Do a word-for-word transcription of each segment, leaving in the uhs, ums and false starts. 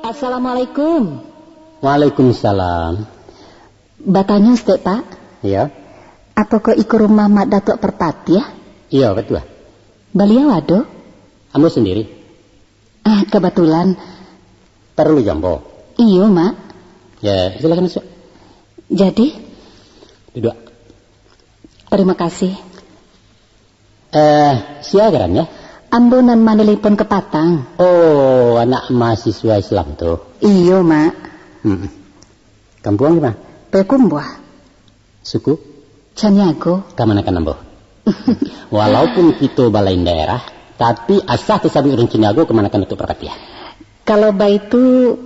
Assalamualaikum. Waalaikumsalam. Batanyo saketek, Pak. Iyo. Apokoh iko rumah Mak Datuak Parpatiah? Iyo, batua. Baliau ado? Ambo sandiri. Ah, kabatulan. Paralu jo ambo? Iyo, Mak. Yo, silakan masuak. Jadi? Duduak. Tarimo kasih. Eh, sia garannyo? Ambo nan manelepon ka patang. Oh, anak mahasiswa Islam tu? Iyo, Mak. Hmm. Kampuang di ma? Payakumbuah. Suku? Caniago. Kamanakan ambo. Walaupun kito balain daerah, tapi asa tasabuik urang Caniago kamanakan Datuak Parpatiah. Kalau baitu,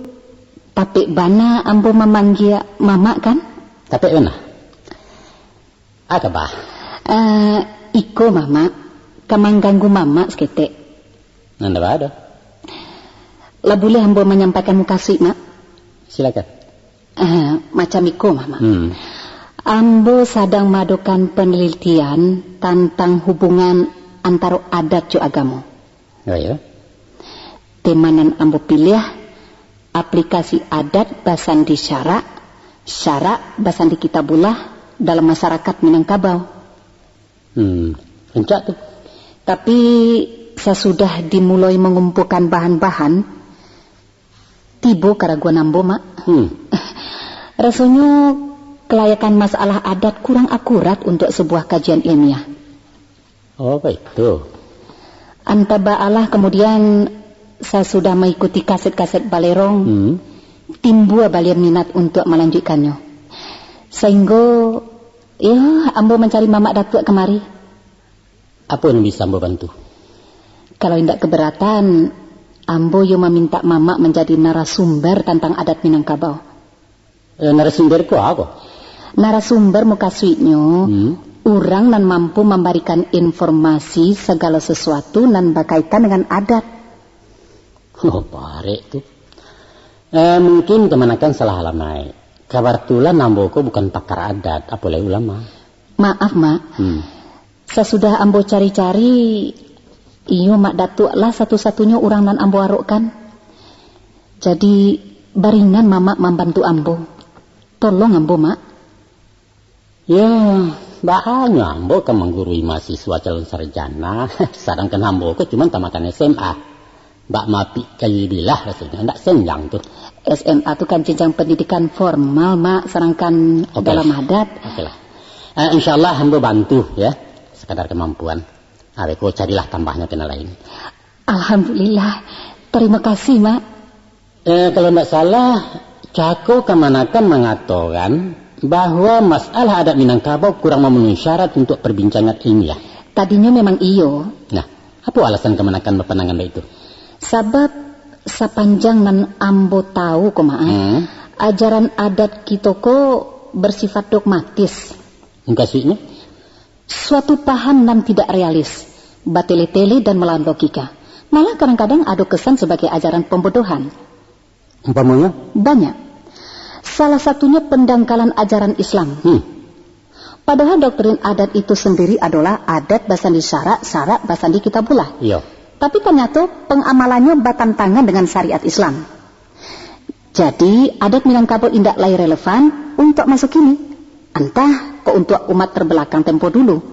tapek bana ambo mamanggia Mamak, kan? Tapek bana. A kaba? Eh, iko, Mamak, ka mangganggu Mamak saketek. Ndak baa doh. Lah buliah ambo manyampaikan mukasuik, Mak? Silakan. Eh, macam iko, Mamak. Hmm. Ambo sadang maadokan panalitian tantang hubungan antaro adat jo agamo. Oh, iyo? Tema nan ambo piliah, aplikasi adat basandi syarak, syarak basandi kitabullah dalam masyarakat Minangkabau. Hmm, rancak tu. Tapi, sasudah dimuloi mangumpuakan bahan-bahan, tibo karaguan ambo, Mak. Hmm. Rasonyo, kalayakan masalah adat kurang akurat untuak sabuah kajian ilmiah. Oh, baitu. Antah baalah kamudian, sasudah maikuti kaset-kaset Balerong, Hmm. timbua balian minat untuak malanjuikkannyo. Sainggo, iyo, ambo mancari Mamak Datuak kamari. Apo nan bisa ambo bantu? Kalau indak kabaratan, ambo iyo mamintak Mamak manjadi narasumber tantang adat Minangkabau. Eh, narasumber ko apo? Narasumber mukasuiknyo, Hmm. urang nan mampu mambarikan informasi sagalo sasuatu nan bakaitan dengan adat. Oh, barek tu. Eh, mungkin kamanakan salah alamaik. Kabatulan ambo ko bukan pakar adat, apo lai ulama. Maaf, Mak. Hmm. Sasudah ambo cari-cari, iyo Mak Datuak lah satu-satunyo urang nan ambo arokkan. Jadi, baringan Mamak mambantu ambo. Tolong ambo, Mak. Yo, baanyo ambo ka manggurui mahasiswa calon sarjana, sadangkan ambo ko cuman tamatan S M A. Bak mapik kayu bilah rasonyo, ndak senjang tu. S M A tu kan jenjang pendidikan formal, Mak, sadangkan Oke. dalam adat. Oke lah. Eh, insyaallah ambo bantu, ya, sekadar kemampuan. Abih ko carilah tambahnyo ka nan lain. Alhamdulillah. Tarimo kasih, Mak. Eh, kalau ndak salah, cako kamanakan mangatokan bahwa masalah adat Minangkabau kurang mamenuhi syarat untuak perbincangan ilmiah. Tadinyo memang iyo. Nah, apo alasan kamanakan bapandangan baitu? Sabab sapanjang nan ambo tahu ko, Mak, Hmm. ajaran adat kito ko bersifat dogmatis. Mukasuiknyo? Suatu paham nan tidak realis, batele-tele dan melawan logika. Malah kadang-kadang ado kesan sebagai ajaran pembodohan. Umpamonyo? Banyak. Salah satunya pendangkalan ajaran Islam. Hmm. Padahal doktrin adat itu sendiri adolah adat basandi syarak, syarak basandi kitabullah. Iyo. Tapi tanyato pengamalannyo batantangan dengan syariat Islam. Jadi, adat Minangkabau indak lai relevan untuak maso kini. Antah kok untuak umat terbelakang tempo dulu.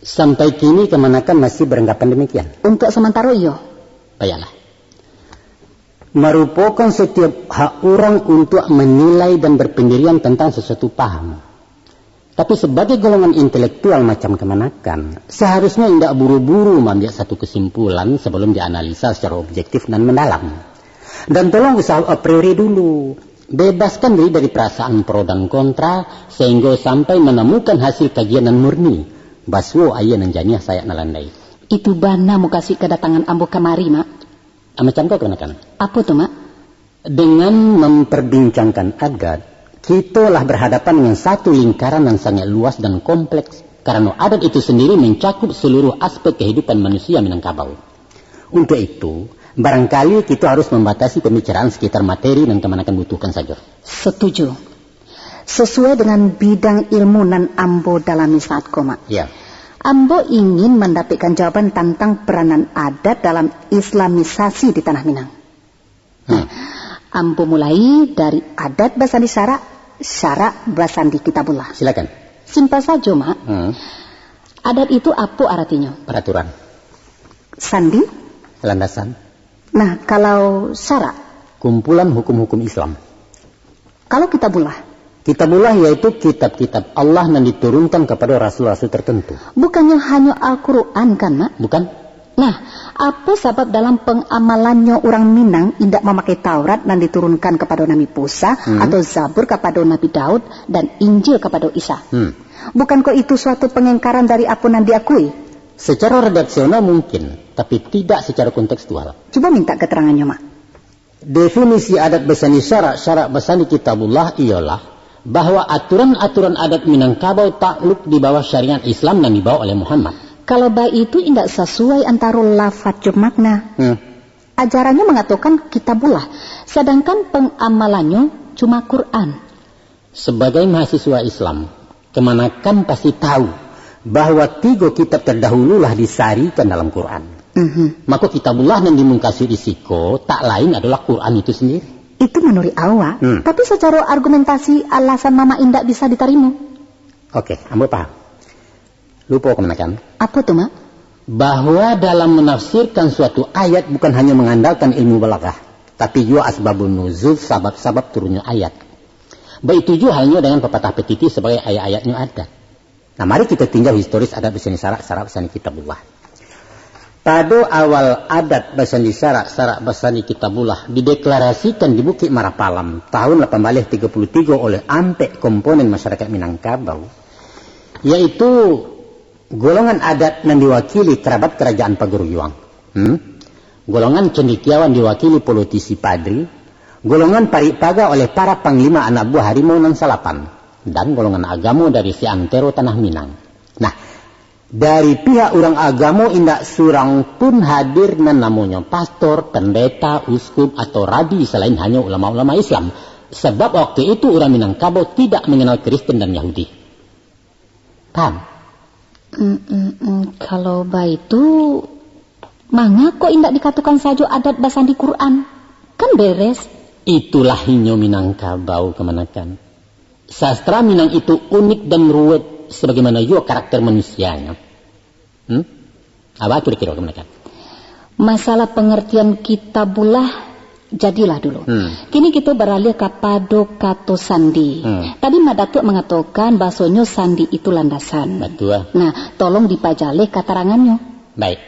Sampai kini kamanakan masih beranggapan demikian? Untuak samantaro iyo. Baiklah. Marupokan setiap hak urang untuak menilai dan berpendirian tentang sesuatu paham. Tapi sebagai golongan intelektual macam kamanakan, seharusnya indak buru-buru maambiak satu kesimpulan sebelum dianalisa secara objektif dan mendalam. Dan tolong usah a priori dulu. Bebaskan diri dari perasaan pro dan kontra, sehingga sampai menemukan hasil kajian nan murni. Basuo aia nan janiah sayak nan landai. Itu bana mukasuik kadatangan ambo kamari, Mak. Ah, macam ko kamanakan? Apo tu, Mak? Dengan memperbincangkan adat, kito lah berhadapan dengan satu lingkaran yang sangat luas dan kompleks, karena adat itu sendiri mencakup seluruh aspek kehidupan manusia Minangkabau. Untuk itu, barangkali kito harus membatasi pembicaraan sekitar materi nan kamanakan butuhkan sajo. Setuju. Sesuai dengan bidang ilmu nan ambo dalami saat ko, Mak. Ya. Ambo ingin mandapekkan jawaban tantang peranan adat dalam islamisasi di Tanah Minang. Hmm. Ambo mulai dari adat basandi syarak, syarak basandi kitabullah. Silakan. Simpel sajo, Mak. Hmm. Adat itu apo aratinyo? Peraturan. Sandi? Landasan. Nah, kalau syarak? Kumpulan hukum-hukum Islam. Kalau kitabullah? Kitabullah yaitu kitab-kitab Allah nan diturunkan kapado rasul-rasul tertentu. Bukannyo hanyo Al-Quran kan, Mak? Bukan. Nah, apo sabab dalam pangamalannyo urang Minang indak mamakai Taurat nan diturunkan kapado Nabi Musa, Hmm. atau Zabur kapado Nabi Daud, dan Injil kapado Isa? Hmm. Bukankah itu suatu pangingkaran dari apo nan diakui? Secara redaksional mungkin, tapi tidak secara kontekstual. Cubo minta keterangannyo, Mak. Definisi adat basandi syarak, syarak basandi kitabullah ialah bahwa aturan-aturan adat Minangkabau takluk di bawah syariat Islam nan dibawa oleh Muhammad. Kalau baitu indak sasuai antaro lafaz jo makna. Hmm. Ajarannyo mangatokan kitabullah, sadangkan pangamalannyo cuma Quran. Sebagai mahasiswa Islam, kamanakan pasti tahu bahwa tigo kitab terdahulu lah disarikan dalam Quran. Mhm. Mako kitabullah nan dimukasuik di siko tak lain adalah Quran itu sendiri. Itu manuruik awak, Hmm. tapi sacaro argumentasi alasan Mamak indak bisa ditarimo. Oke, ambo paham. Lupo kamanakan? Apo tu, Mak? Bahwa dalam menafsirkan suatu ayat bukan hanya mengandalkan ilmu balaghah, tapi juga asbabun nuzul, sabab-sabab turunnya ayat. Baitu juo halnyo dengan papatah patitih sabagai ayat-ayatnyo adat. Nah, mari kita tinjau historis adat basandi syarak, syarak basandi kitabullah. Pado awal adat basandi syarak, syarak basandi kitabullah dideklarasikan di Bukik Marapalam tahun lapan baleh tigo puluh tigo oleh ampek komponen masyarakat Minangkabau, yaitu golongan adat nan diwakili kerabat karajaan Pagaruyuang. Hmm? Golongan cendekiawan diwakili politisi padri, golongan parik paga oleh para panglima anak buah harimau nan salapan, dan golongan agamo dari seantero tanah Minang. Nah, dari pihak urang agamo indak surang pun hadir nan namonyo pastor, pendeta, uskup, atau rabi salain hanyo ulama-ulama Islam. Sabab waktu itu urang Minangkabau tidak mengenal Kristen dan Yahudi. Paham? Mm, mm, mm. Kalau baitu, mangako indak dikatokan sajo adat basandi Quran? Kan beres. Itulah inyo Minangkabau kamanakan. Sastra Minang itu unik dan ruwet, sabagaimano juo karakter manusianyo. Hmm? Apo kiro-kiro kamanakan? Masalah pangartian kitabullah, jadilah dulu. Hmm. Kini kito baralih kapado kato sandi. Hmm. Tadi Mak Datuak mangatokan bahasonyo sandi itu landasan. Batua. Nah, tolong dipajaleh katarangannyo. Baik.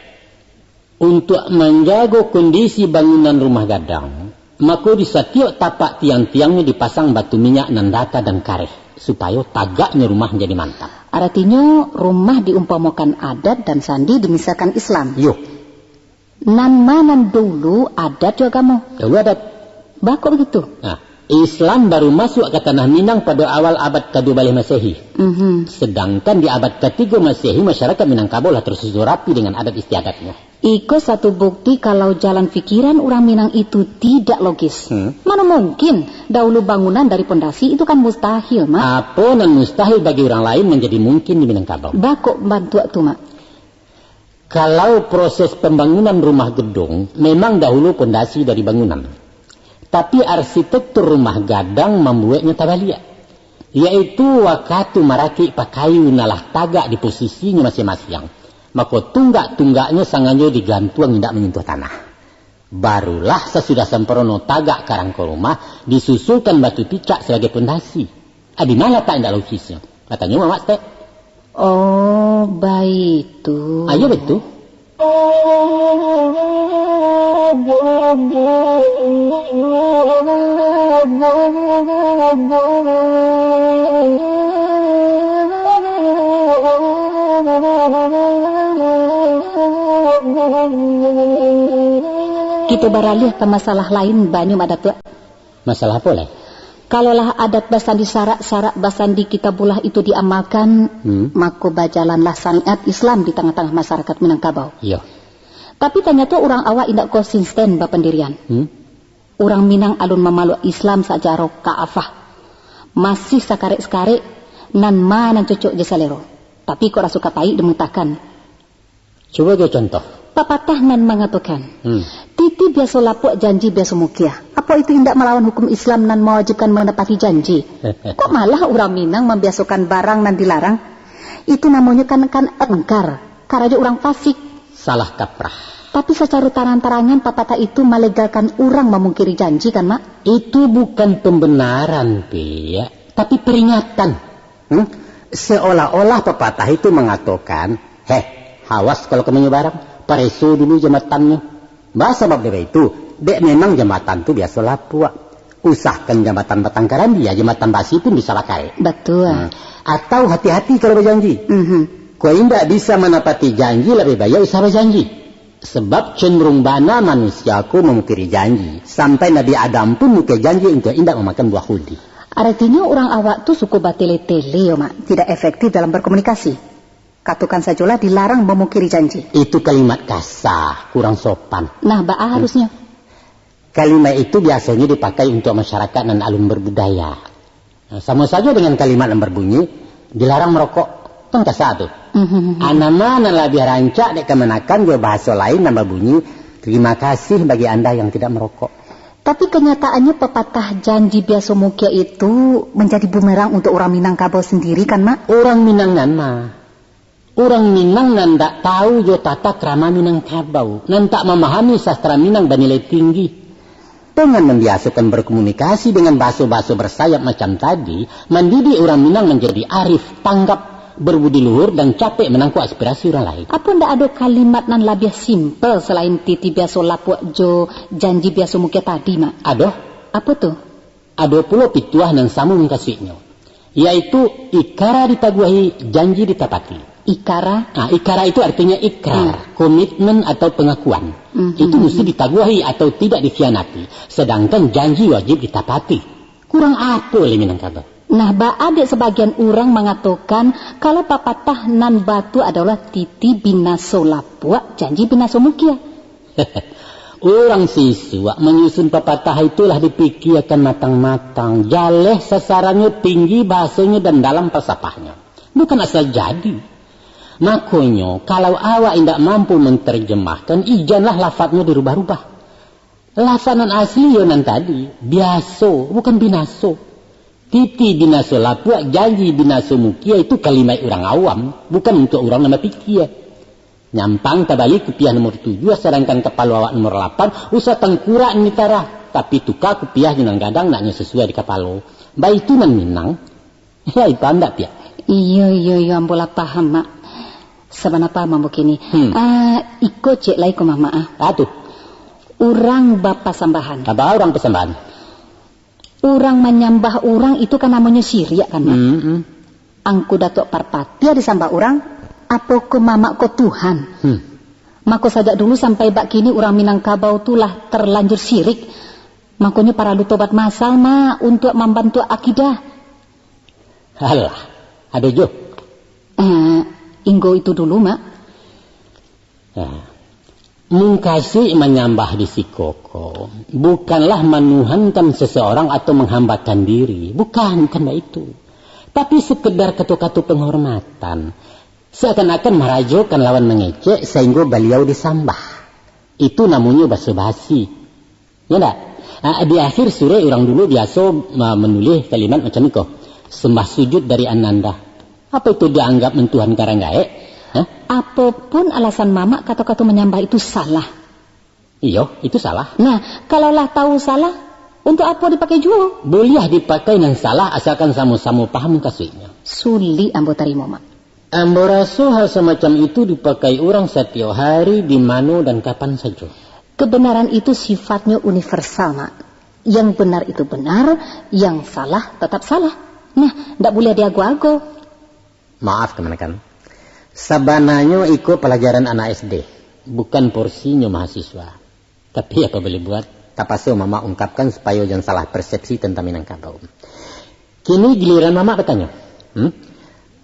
Untuak manjago kondisi bangunan rumah gadang, mako di satiok tapak tiang-tiangnyo dipasang batu minyak nan data dan kareh, supayo tagaknyo rumah manjadi mantap. Aratinyo, rumah diumpamokan adat dan sandi dimisalkan Islam. Yo. Nan ma nan dulu, adat jo agamo? Dahulu adat. Baa kok bagitu? Nah, Islam baru masuak ka tanah Minang pado awal abad kaduo baleh Masehi. Mhm. Sedangkan di abad katigo Masehi, masyarakat Minangkabau lah tersusun rapi dengan adat istiadatnyo. Iko satu bukti kalau jalan pikiran urang Minang itu tidak logis. Hmm. Mano mungkin, dahulu bangunan dari pondasi itu kan mustahil, Mak. Apo nan mustahil bagi urang lain manjadi mungkin di Minangkabau? Baa kok bantuak tu, Mak? Kalau proses pambangunan rumah gedung, memang dahulu pondasi dari bangunan. Tapi arsitektur rumah gadang mambueknyo tabaliak, yaitu wakatu marakik pakayu nan lah tagak di posisinyo masiang-masiang, mako tunggak-tunggaknyo sangajo digantuang indak manyentuh tanah. Barulah sasudah samparono tagak karangko rumah, disusulkan batu picak sabagai pondasi. Ah, di ma latak indak logisnyo? Katanyo Mamak Stek. Oh, baitu. Ah, iyo, baitu. Kito baralih ka masalah lain, banyu, Mak Datuak. Masalah apo lai? Kalau lah adat basandi syarak, syarak basandi kitabullah itu diamalkan, Hmm. mako bajalanlah syariat Islam di tangah-tangah masyarakat Minangkabau. Iyo. Tapi tanyato urang awak indak konsisten bapandirian. Hmm. Urang Minang alun mamaluk Islam sajaro ka'afah. Masih sakarek-sakarek, nan ma nan cocok jo salero. Tapi kok raso ka paik dimutakan. Cubo jo contoh. Papatah nan mangatokan, hmm, titi biaso lapuak, janji biaso mukia. Apo itu indak malawan hukum Islam nan mawajibkan manapati janji? Kok malah urang Minang mambiasokan barang nan dilarang? Itu namonyo kan, kan engkar, karajo urang fasik. Salah kaprah. Tapi sacaro tarang-tarangan papatah itu malegalkan urang mamungkiri janji kan, Mak? Itu bukan pembenaran, Piak, tapi peringatan. Hmm? Seolah-olah papatah itu mangatokan, "Heh, hawas kalau ka manyo barang, pareso dulu jambatannyo." Bah, sabab dek itu, dek memang jambatan tu biaso lapuak. Usahkan jambatan batang karambia, jambatan basi pun bisa bakarek. Batua. Hmm. Atau hati-hati kalau bajanji. Mhm. Kok indak bisa manapati janji, labiah baiak usah bajanji. Sabab cenderung bana manusia ko mamungkiri janji. Sampai Nabi Adam pun mukia janji untuak indak mamakan buah khuldi. Aratinyo urang awak tu suko batele-tele yo, Mak, tidak efektif dalam berkomunikasi. Katokan sajolah dilarang mamungkiri janji. Itu kalimat kasa, kurang sopan. Nah, baa harusnyo? Kalimat itu biasonyo dipakai untuak masyarakaik nan alun berbudaya. Nah, samo sajo dengan kalimat nan berbunyi, "Dilarang merokok." Kan kasa tu. Mhm. A, nama nan labiah rancak dek kamanakan jo bahaso lain nan babunyi, "Terima kasih bagi Anda yang tidak merokok." Tapi kenyataannyo papatah janji biaso mukia itu manjadi bumerang untuak urang Minangkabau sendiri kan, Mak? Urang Minang nan ma? Urang Minang nan ndak tahu jo tata krama Minangkabau, nan tak mamahami sastra Minang banilai tinggi. Dengan mambiasokan berkomunikasi dengan baso-baso bersayap macam tadi, mandidik urang Minang manjadi arif, tanggap, berbudi luhur, dan capek manangkok aspirasi urang lain. Apo ndak ado kalimat nan labiah simpel salain titi biaso lapuak jo janji biaso mukia tadi, Mak? Ado. Apo tu? Ado pulo pituah nan samo mukasuiknyo, yaitu ikara ditaguahi, janji ditapati. Ikara? Ah, ikara itu artinya ikrar, hmm, komitmen atau pengakuan. Mhm. Itu mesti ditaguahi atau tidak dikhianati, sedangkan janji wajib ditapati. Kurang apo lai Minangkabau? Nah, baa dek sabagian urang mangatokan, kalau papatah nan batua adolah titi binaso lapuak, janji binaso mukia. Urang sisuak manyusun papatah itu lah dipikiakan matang-matang, jaleh sasarannyo, tinggi bahasonyo, dan dalam palsapahnyo. Bukan asal jadi. Makonyo, kalau awak indak mampu mantarjamahkan, ijanlah lafatnyo dirubah-rubah. Lafaz nan asli yo nan tadi, biaso, bukan binaso. Titi binaso lapuak, janji binaso mukia itu kalimat urang awam, bukan untuak urang nan bapikia. Nyampang tabali kupiah nomor tujuah, sadangkan kapalo awak nomor lapan, usah tangkurak nan ditarah, tapi tuka kupiah jo nan gadang naknyo sasuai di kapalo. Baitu nan Minang. Lai paham ndak, Piak? Iyo, iyo, iyo, ambo lah paham, Mak. Sabana paham ambo kini. Hmm. Ah, iko ciek lai ko, Mamak, ah. Ah, tu. Urang bapasambahan. Apa urang pasambahan? Urang manyambah urang itu kan namonyo syirik, kan, Mak? Hmm, hmm. Angku Datuak Parpatiah disambah urang, apo ko Mamak ko Tuhan? Hmm. Mako sajak dulu sampai bak kini urang Minangkabau tu lah terlanjur syirik. Makonyo paralu tobat masal, Mak, untuak mambantuak akidah. Alah, ado jo. Eh, inggo itu dulu, Mak. Ah. Mukasuik manyambah di siko ko, bukanlah manuhankan seseorang atau manghambakan diri. Bukan, bukan baitu. Tapi sekedar kato-kato penghormatan. Seakan-akan marajokan lawan mangecek sahinggo baliau disambah. Itu namonyo basa-basi. Ya ndak? Ah, di akhir surek urang dulu biaso ma-, manulih kalimat macam iko, "Sembah sujud dari Ananda." Apa itu dianggap mantuhankan urang gaek? Hah? Apopun alasan Mamak, kato-kato manyambah itu salah. Iyo, itu salah. Nah, kalau lah tahu salah, untuak apo dipakai juo? Buliah dipakai nan salah, asalkan samo-samo paham mukasuiknyo. Sulik ambo tarimo, Mak. Ambo raso hal samacam itu dipakai urang satiok hari, di mano dan kapan sajo. Kebenaran itu sifatnyo universal, Mak. Yang benar itu benar, yang salah tetap salah. Nah, ndak buliah diago-ago. Maaf, kamanakan. Sabananyo iko palajaran anak S D, bukan porsinyo mahasiswa. Tapi apa boleh buat, tapaso Mamak ungkapkan supayo jan salah persepsi tantang Minangkabau. Kini giliran Mamak batanyo. Hmm?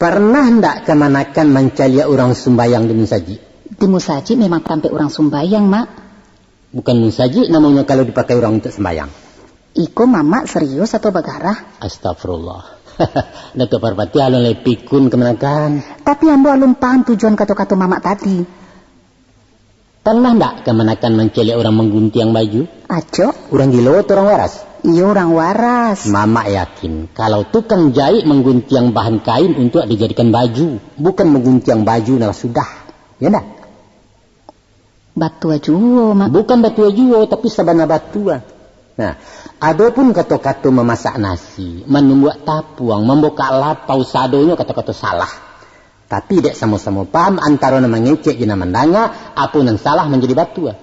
Parnah ndak kamanakan mancaliak urang sumbayang di musajik? Di musajik memang tampek urang sumbayang, Mak. Bukan musajik namonyo kalau dipakai urang untuak sumbayang. Iko Mamak serius atau bagarah? Astagfirullah. Datuak Parpatiah alun lai pikun kamanakan. Tapi ambo alun paham tujuan kato-kato mamak tadi. Pernah ndak kamanakan mancaliak urang mangguntiang baju? Acok. Urang gilo atau urang waras? Iyo, urang waras. Mamak yakin, kalau tukang jaik mangguntiang bahan kain untuak dijadikan baju, bukan mangguntiang baju nan lah sudah. Ya ndak? Batua juo, Mak. Bukan batua juo, tapi sabana batua. Nah, adopun kato-kato mamasak nasi, manumbuak tapuang, mambukak lapau, sadonyo kato-kato salah. Tapi dek samo-samo paham antaro nan mangecek jo nan mandanga, apo nan salah manjadi batua.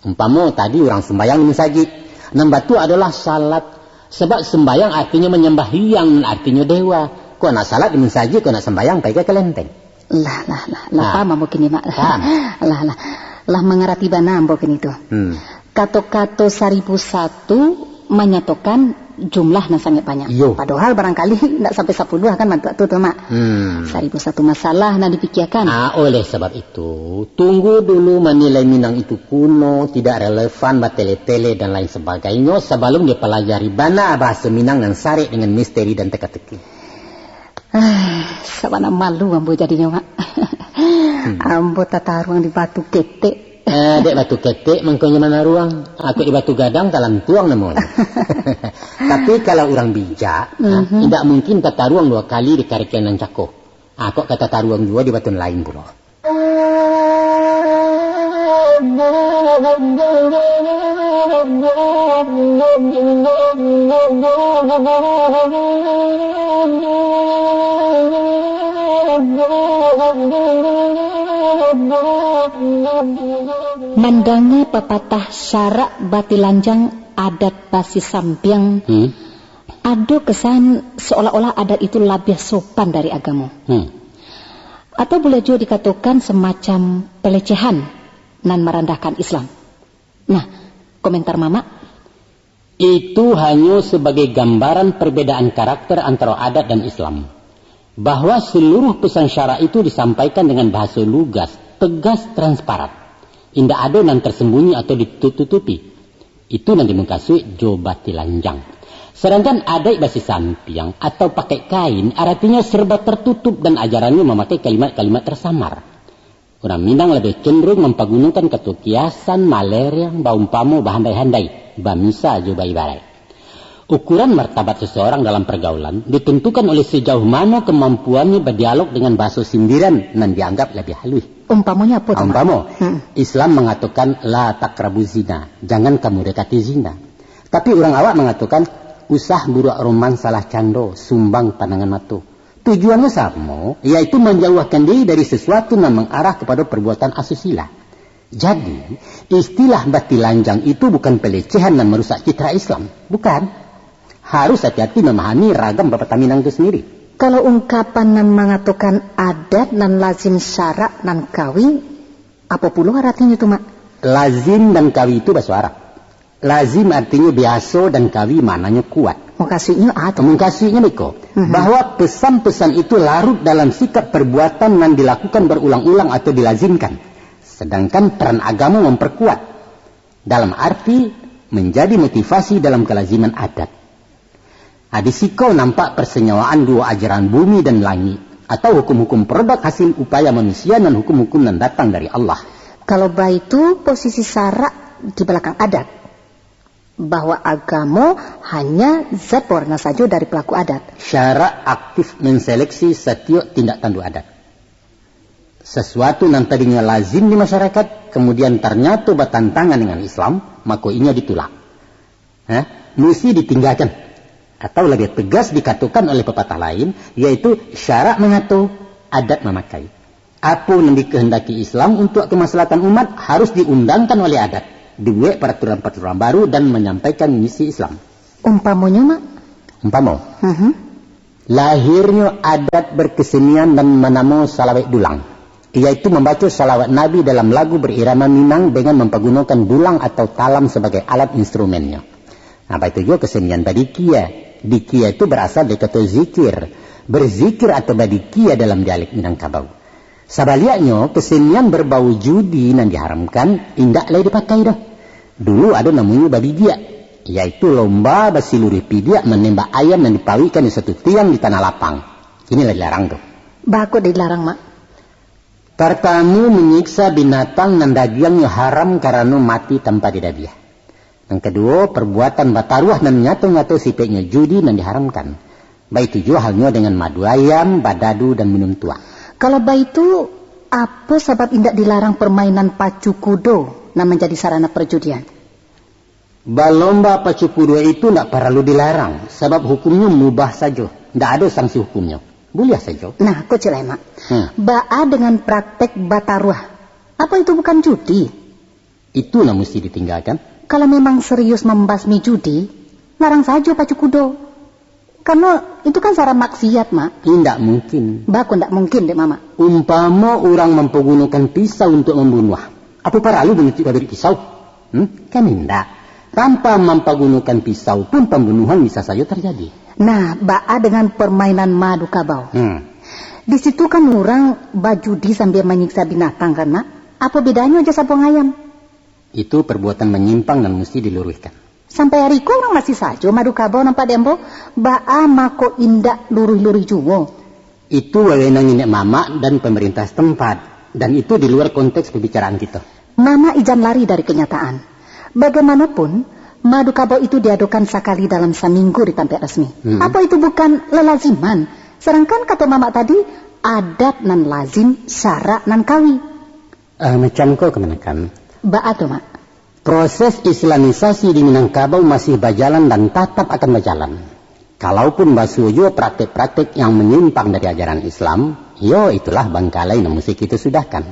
Umpamo tadi urang sumbayang di musajik, nan batua adolah salat. Sabab sumbayang artinyo manyambahyang, artinyo dewa. Kok nak salat di musajik, kok nak sumbayang pai ka kalenteng. Lah, lah, lah. Lah paham ambo kini, Mak. Paham. Lah, lah. Lah mangarati bana ambo kini tu. Hmm. Kato-kato saribu satu manyatokan jumlah nan sangaik banyak. Iyo. Padohal barangkali ndak sampai sapuluah kan bantuak tu, tu, Mak. Hmm. Saribu satu masalah nan dipikiakan. Ah, oleh sabab itu, tunggu dulu manilai Minang itu kuno, tidak relevan, batele-tele, dan lain sebagainyo, sabalum dipalajari bana bahasa Minang nan sarek dengan misteri dan teka-teki. Ah, sabana malu ambo jadinyo, Mak. Hmm. Ambo tataruang di batu ketek. Eh, dek batu ketek mangkonyo manaruang. Aku di batu gadang talantuang namonyo. Tapi kalau urang bijak, nah, Mhm. indak mungkin tataruang duo kali di karikil nan cako. Ah, kok ka tataruang juo di batu nan lain pulo. Mandanga papatah syarak batilanjang adat basisampiang, Hmm. ado kesan seolah-olah adat itu labiah sopan dari agamo. Hmm. Atau buliah juo dikatokan semacam pelecehan nan marandahkan Islam. Nah, komentar Mamak? Itu hanyo sabagai gambaran perbedaan karakter antara adat dan Islam. Bahwa seluruh pesan syarak itu disampaikan dengan bahaso lugas, tegas, transparan. Indak ado nan tersembunyi atau ditutup-tutupi. Itu nan dimukasuik jo batilanjang. Sadangkan adaik basisampiang atau pakai kain, aratinyo serba tertutup dan ajarannyo mamakai kalimat-kalimat tersamar. Urang Minang labiah cenderung mampagunokan kato kiasan, maleriang, baumpamo, bahandai-handai, bamisa jo baibarat. Ukuran martabat seseorang dalam pergaulan ditentukan oleh sejauh mano kamampuannyo badialog dengan bahaso sindiran nan dianggap labiah haluih. Umpamonyo apo tu, Mak? Umpamo, Hmm. Islam mangatokan, "La taqrabu zina," jangan kamu dekati zina. Tapi urang awak mangatokan, "Usah buruak roman salah cando, sumbang pandangan mato." Tujuannyo samo, yaitu manjauahkan diri dari sesuatu nan mangarah kapado perbuatan asusila. Jadi, istilah batilanjang itu bukan pelecehan nan marusak citra Islam. Bukan. Harus hati-hati mamahami ragam papatah Minang itu sendiri. Kalau ungkapan nan mangatokan adat nan lazim syarak nan kawi, apo pulo aratinyo tu, Mak? Lazim dan kawi itu baso Arab. Lazim artinyo biaso dan kawi maknanyo kuat. Mukasuiknyo a tu? Mukasuiknyo beko, Mhm. bahwa pesan-pesan itu larut dalam sikap perbuatan nan dilakukan berulang-ulang atau dilazimkan. Sedangkan peran agamo memperkuat, dalam arti menjadi motivasi dalam kelaziman adat. Ah, di siko nampak persenyawaan duo ajaran bumi dan langik, atau hukum-hukum produk hasil upaya manusia nan hukum-hukum nan datang dari Allah. Kalau baitu, posisi syarak di balakang adat, bahwa agamo hanya zat bawarna sajo dari pelaku adat. Syarak aktif menseleksi satiok tindak tanduk adat. Sesuatu nan tadinyo lazim di masyarakat, kemudian tarnyato batantangan dengan Islam, mako inyo ditulak. Ha? Musti ditinggakan. Atau labiah tegas dikatokan oleh pepatah lain, yaitu syarak mangato, adat mamakai. Apo nan dikehendaki Islam untuak kemaslahatan umat harus diundangkan oleh adat, dibuek peraturan-peraturan baru dan manyampaikan misi Islam. Umpamonyo, Mak? Umpamo, Mhm. lahirnyo adat berkesenian nan manamo salawek dulang, yaitu mambaco salawat Nabi dalam lagu berirama Minang dengan mampagunokan dulang atau talam sabagai alat instrumennyo. Nah, baitu juo kesenian badikia. Dikia itu berasal dari kato zikir, berzikir atau badikia dalam dialek Minangkabau. Sabaliaknyo, kesenian berbau judi nan diharamkan indak lai dipakai doh. Dulu ado namonyo babigiak. Yaitu lomba basiluruih pidiak manembak ayam nan dipauikkan di satu tiang di tanah lapang. Inilah dilarang tu. Baa kok dilarang, Mak? Partamo, manyiksa binatang nan dagiangnyo haram karano mati tanpa didabiah. Nan kaduo, parbuatan bataruah nan nyato-nyato sipaiknyo judi nan diharamkan. Baitu juo halnyo dengan madu ayam, badadu, dan minum tuak. Kalau baitu, apo sabab indak dilarang parmainan pacu kudo nan manjadi sarana parjudian? Balomba pacu kudo itu ndak paralu dilarang, sabab hukumnyo mubah sajo, ndak ado sanksi hukumnyo. Buliah sajo. Nah, ko ciek lai, Mak. Hmm. Baa dengan praktek bataruah? Apo itu bukan judi? Itu nan musti ditinggakan. Kalau memang serius mambasmi judi, larang sajo pacu kudo. Karano itu kan sara maksiat, Mak. Indak mungkin. Baa kok ndak mungkin, dek Mamak? Umpamo urang mampagunokan pisau untuak mambunuah, apo paralu manutuik babirik pisau? Hmm? Kan indak. Tanpa mampagunokan pisau pun pambunuhan bisa sajo tarjadi. Nah, baa dengan parmainan madu kabau? Hmm. Di situ kan urang bajudi sambia manyiksa binatang, kan, Mak? Apo bedanyo jo sabuang ayam? Itu parbuatan manyimpang nan musti diluruihkan. Sampai ari ko urang masih sajo madu kabau nampak di ambo. Baa mako indak luruih-luruih juo? Itu wewenang niniak mamak dan pamarintah setempat, dan itu di luar konteks pambicaraan kito. Mamak ijan lari dari kanyataan. Bagaimanopun, madu kabau itu diadokan sakali dalam saminggu di tampek rasmi. Hmm. Apo itu bukan lalaziman? Sadangkan kato mamak tadi, adat nan lazim, syarak nan kawi. Ah, macam ko kamanakan. Baa tu, Mak? Proses Islamisasi di Minangkabau masih bajalan dan tatap akan bajalan. Kalaupun basuo juo praktek-praktek yang manyimpang dari ajaran Islam, yo, itulah bangkalai nan musti kito sudahkan.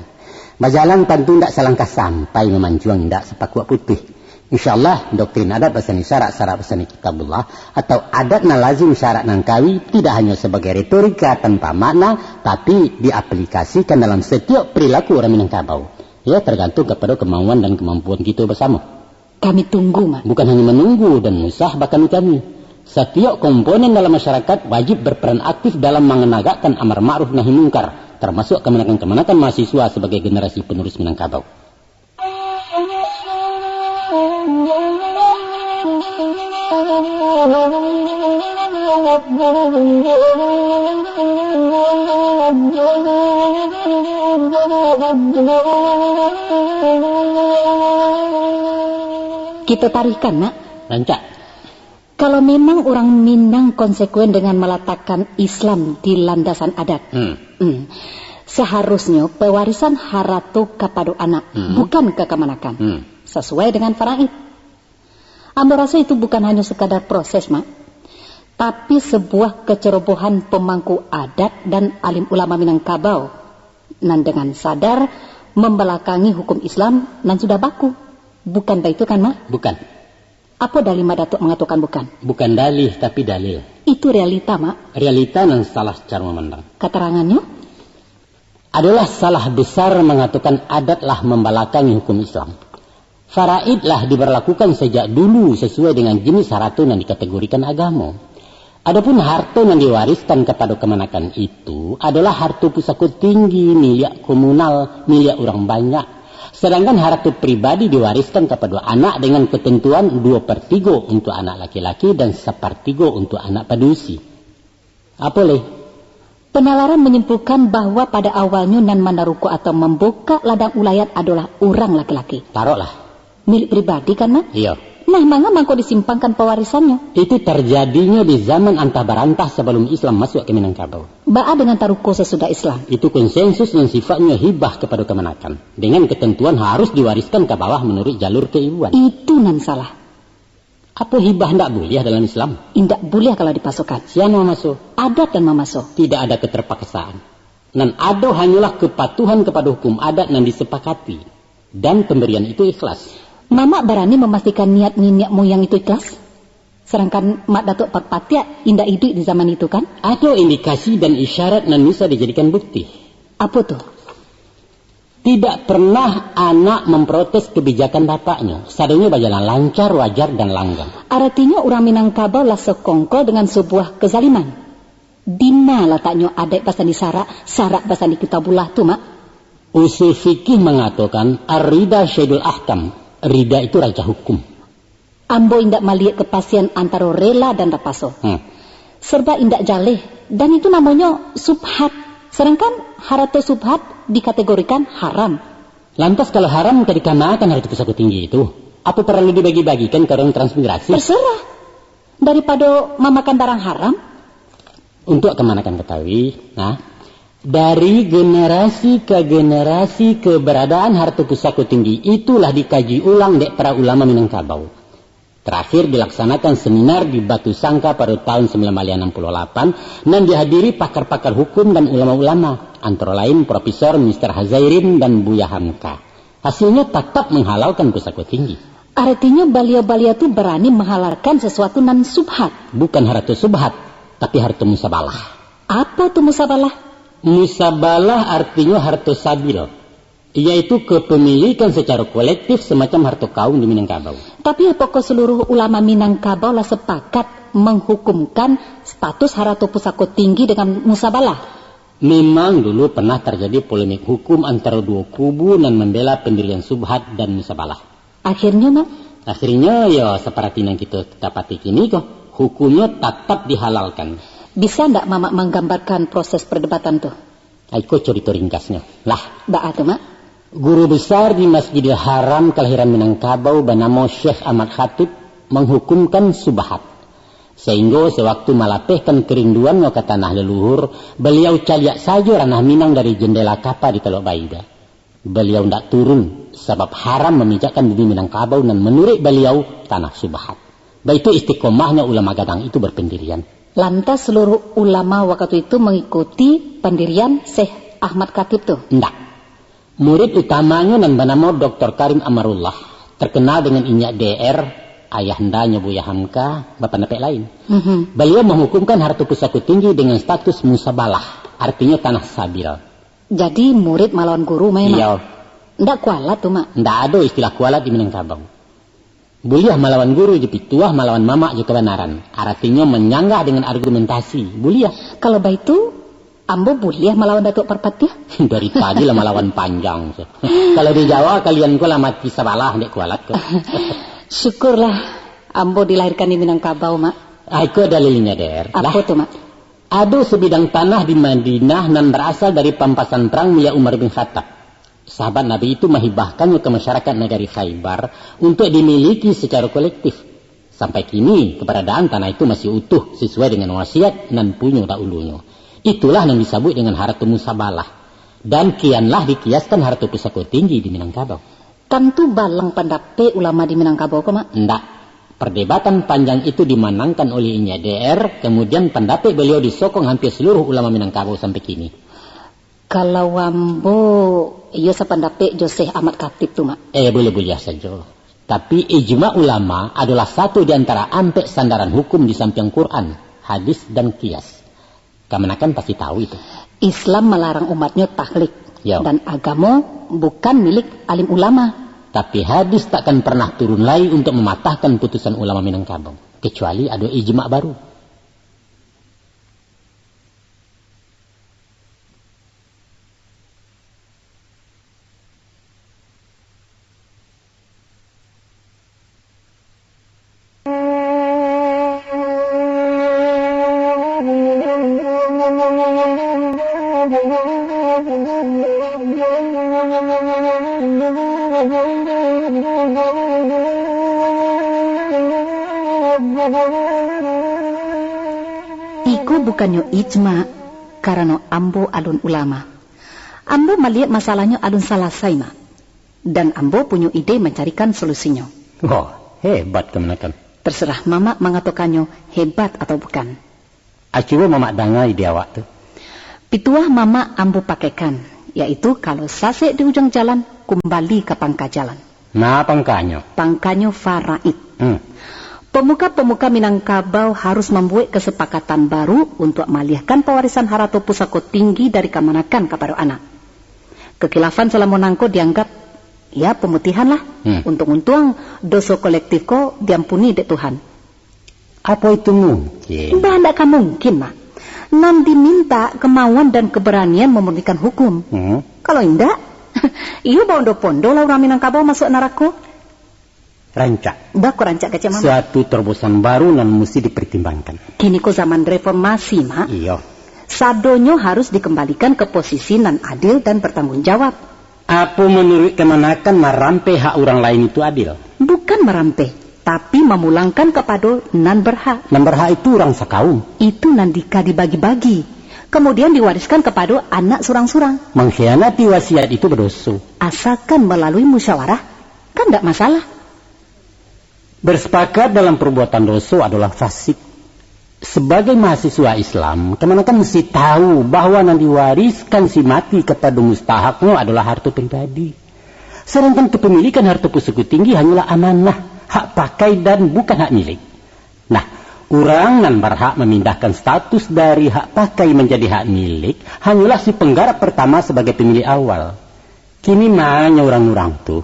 Bajalan tantu indak salangkah sampai, mamancuang indak sapakuak putuih. Insya Allah, doktrin adat basandi syarak, syarak basandi Kitabullah, atau adat nan lazim, syarak nan kawi, tidak hanya sebagai retorika tanpa makna, tapi diaplikasikan dalam setiap perilaku urang Minangkabau. Ya, tergantung kepada kemauan dan kemampuan kito bersama. Kami tunggu, Mak. Bukan hanya menunggu dan usah bakami-kami. Setiap komponen dalam masyarakat wajib berperan aktif dalam menegakkan amar ma'ruf nahi mungkar, termasuk kamanakan-kamanakan mahasiswa sebagai generasi penerus Minangkabau. Kito tarihkan, Mak. Rancak. Kalau memang urang Minang konsekuen dengan meletakkan Islam di landasan adat, Hmm. hmm, seharusnyo pewarisan harato kapado anak, Hmm. bukan ka kamanakan, Hmm. sasuai dengan faraid. Ambo raso itu bukan hanyo sekadar proses, Mak, tapi sebuah kecerobohan pemangku adat dan alim ulama Minangkabau, nan dengan sadar membelakangi hukum Islam nan sudah baku. Bukan baitu kan, Mak? Bukan. Apo dalih Mak Datuak mangatokan bukan? Bukan dalih, tapi dalil. Itu realita, Mak. Realita nan salah cara mamandang. Katarangannyo? Adalah salah besar mangatokan adat lah mambalakangi hukum Islam. Faraid lah dibarlakukan sajak dulu sasuai dengan jenis harato nan dikategorikan agamo. Adopun harto nan diwariskan kapado kamanakan itu adolah harto pusako tinggi, miliak komunal, miliak urang banyak. Sadangkan harato pribadi diwariskan kapado anak dengan katantuan duo partigo untuak anak laki-laki dan sapartigo untuak anak padusi. Apo lai? Penalaran menyimpulkan bahwa pada awalnyo nan manaruko atau mambukak ladang ulayat adolah urang laki-laki. Taroklah. Milik pribadi kan, Mak? Iyo. Nah, manga mangko disimpangkan pewarisannyo? Itu tarjadinyo di zaman antah barantah sabalum Islam masuak ka Minangkabau. Baa dengan taruko sasudah Islam? Itu konsensus nan sifatnyo hibah kapado kamanakan, dengan katantuan harus diwariskan ka bawah manuruik jalur kaibuan. Itu nan salah. Apo hibah ndak buliah dalam Islam? Indak buliah kalau dipaksokan. Sia nan mamaso? Adat nan mamaso. Tidak ada keterpaksaan. Nan ado hanyolah kepatuhan kapado hukum adat nan disepakati, dan pambarian itu ikhlas. Mamak barani mamastikan niat niniak moyang itu ikhlas? Sadangkan Mak Datuak Parpatiah indak iduik di zaman itu, kan? Ado indikasi dan isyarat nan bisa dijadikan bukti. Apo tu? Tidak pernah anak memprotes kebijakan bapaknyo. Sadonyo bajalan lancar, wajar, dan langgang. Aratinyo urang Minangkabau lah sakongkol dengan sabuah kezaliman. Dima lataknyo adaik basandi syarak, syarak basandi Kitabullah tu, Mak? Usul fikih mangatokan, ar-rida syahidul ahkam. Rida itu raja hukum. Ambo indak maliek kapasian antaro rela dan tapaso. Hmm. Serba indak jaleh, dan itu namonyo subhat. Sadangkan harato subhat dikategorikan haram. Lantas, kalau haram, ka dikamakan harato pusako tinggi itu? Apo paralu dibagi-bagikan ka urang transmigrasi? Terserah. Daripado mamakan barang haram. Untuak kamanakan katahui, nah, dari generasi ka generasi, keberadaan harato pusako tinggi itulah dikaji ulang dek para ulama Minangkabau. Terakhir dilaksanakan seminar di Batu Sangka pada tahun sembilan baleh anam puluah lapan, nan dihadiri pakar-pakar hukum dan ulama-ulama, antara lain Profesor Mister Hazairin dan Buya Hamka. Hasilnyo tatap menghalalkan pusako tinggi. Artinyo, baliau-baliau tu barani menghalalkan sesuatu nan subhat. Bukan harato subhat, tapi harato musabalah. Apo tu musabalah? Musabalah artinyo harato sabil, yaitu kepemilikan secara kolektif semacam harto kaum di Minangkabau. Tapi, apakah seluruh ulama Minangkabau lah sepakat menghukumkan status harato pusako tinggi dengan musabalah? Memang dulu pernah terjadi polemik hukum antara duo kubu nan membela pendirian subhat dan musabalah. Akhirnyo, Mak? Akhirnyo, yo, seperti yang kita dapati kini ko, hukumnyo tetap dihalalkan. Bisa ndak Mamak menggambarkan proses perdebatan tu? Iko cerita ringkasnya. Lah. Baa tu, Mak? Guru besar di Masjidil Haram kelahiran Minangkabau bernama Syekh Ahmad Khatib menghukumkan subhat. Sehingga sewaktu malapehkan kerinduannya ke tanah leluhur, beliau caliak saja ranah Minang dari jendela kapa di Telok Baida. Beliau ndak turun, sabab haram mamijakkan bumi Minangkabau nan manuruik baliau tanah subhat. Baitu istiqomahnya ulama gadang itu berpendirian. Lantas seluruh ulama wakatu itu mengikuti pandirian Syekh Ahmad Khatib tu? Ndak. Murid utamanya nan banamo Doktor Karim Amarullah, terkenal dengan Inyiak D R, ayahandanyo Buya Hamka, bapandapek lain. Mhm. Baliau menghukumkan harato pusako tinggi dengan status musabalah, artinyo tanah sabil. Jadi, murid malawan guru, Mak? Iyo. Ndak kualat tu, Mak? Ndak ado istilah kualat di Minangkabau. Buliah malawan guru jo pituah, malawan mamak jo kabanaran. Aratinyo manyanggah dengan argumentasi. Buliah. Kalau baitu, ambo buliah malawan Datuak Parpatiah? Dari tadi lah malawan panjang tu. Kalau di Jawa, kalian ko lah mati sabalah, ndak kualat ko. Syukurlah, ambo dilahirkan di Minangkabau, Mak. Ah, iko dalilnyo, Der. Apo tu, Mak? Ado sabidang tanah di Madinah nan barasal dari pampasan parang milik Umar bin Khattab. Sahabat Nabi itu mahibahkannyo ka masyarakat nagari Khaibar untuak dimiliki sacaro kolektif. Sampai kini, kabaradaan tanah itu masih utuh sasuai dengan wasiat nan punyo dahulunyo. Itulah nan disabuik dengan harato musabalah. Dan kianlah dikiaskan harato pusako tinggi di Minangkabau. Tantu balang pandapek ulama di Minangkabau ko, Mak? Ndak. Perdebatan panjang itu dimanangkan oleh Inyiak D R, kemudian pandapek baliau disokong hampir seluruh ulama Minangkabau sampai kini. Kalau ambo, iyo sapandapek jo Syekh Ahmad Khatib tu, Mak. Eh, buliah-buliah sajo. Tapi, ijma ulama adolah satu di antara ampek sandaran hukum di sampiang Quran, hadis, dan qiyas. Kamanakan pasti tahu itu. Islam malarang umatnyo taklid, Yo. dan agamo bukan milik alim ulama. Tapi hadis takkan pernah turun lai untuk mamatahkan putusan ulama Minangkabau, kecuali ado ijma baru. Iko bukannyo ijma, karano ambo alun ulama. Ambo maliek masalahnyo alun salasai, Mak. Dan ambo punyo ide mancarikan solusinyo. Wah, hebat kamanakan. Terserah Mamak mangatokannyo hebat atau bukan. Ah, cubo Mamak danga ide awak tu. Pituah Mamak ambo pakaikan, yaitu kalau sasek di ujuang jalan, kumbali ka pangka jalan. Nah, pangkanyo? Pangkanyo faraid. Hmm. Pemuka-pemuka Minangkabau harus mambuek kasapakatan baru untuak maalihkan pawarisan harato pusako tinggi dari kamanakan kapado anak. Kakhilafan salamo nangko dianggap, ya, pamutihan lah. Hmm. Untuang-untuang, doso kolektif ko diampuni dek Tuhan. Apo itu mungkin? Bah, ndak ka mungkin, Mak. Nan diminta kemauan dan keberanian mamurnikan hukum. Hmm. Kalau indak, iyo baondo-pondo lah urang Minangkabau masuak narako. Rancak. Baa kok rancak kecek, Mamak? Suatu terobosan baru nan musti dipertimbangkan. Kini ko zaman reformasi, Mak. Iyo. Sadonyo harus dikembalikan ke posisi nan adil dan bertanggung jawab. Apo manuruik kamanakan marampeh hak urang lain itu adil? Bukan marampeh, tapi mamulangkan kapado nan berhak. Nan berhak itu urang sakaum. Itu nan di-, ka dibagi-bagi, kemudian diwariskan kapado anak surang-surang. Mangkhianati wasiat itu badoso. Asalkan malalui musyawarah, kan ndak masalah. Bersepakat dalam perbuatan doso adolah fasik. Sebagai mahasiswa Islam, kamanakan musti tahu bahwa nan diwariskan si mati kapado mustahaknyo adolah harto pribadi. Sadangkan kepemilikan harto pusako tinggi hanyolah amanah, hak pakai dan bukan hak milik. Nah, urang nan barhak mamindahkan status dari hak pakai manjadi hak milik hanyolah si penggarap pertama sabagai pemilik awal. Kini ma nyo urang-urang tu?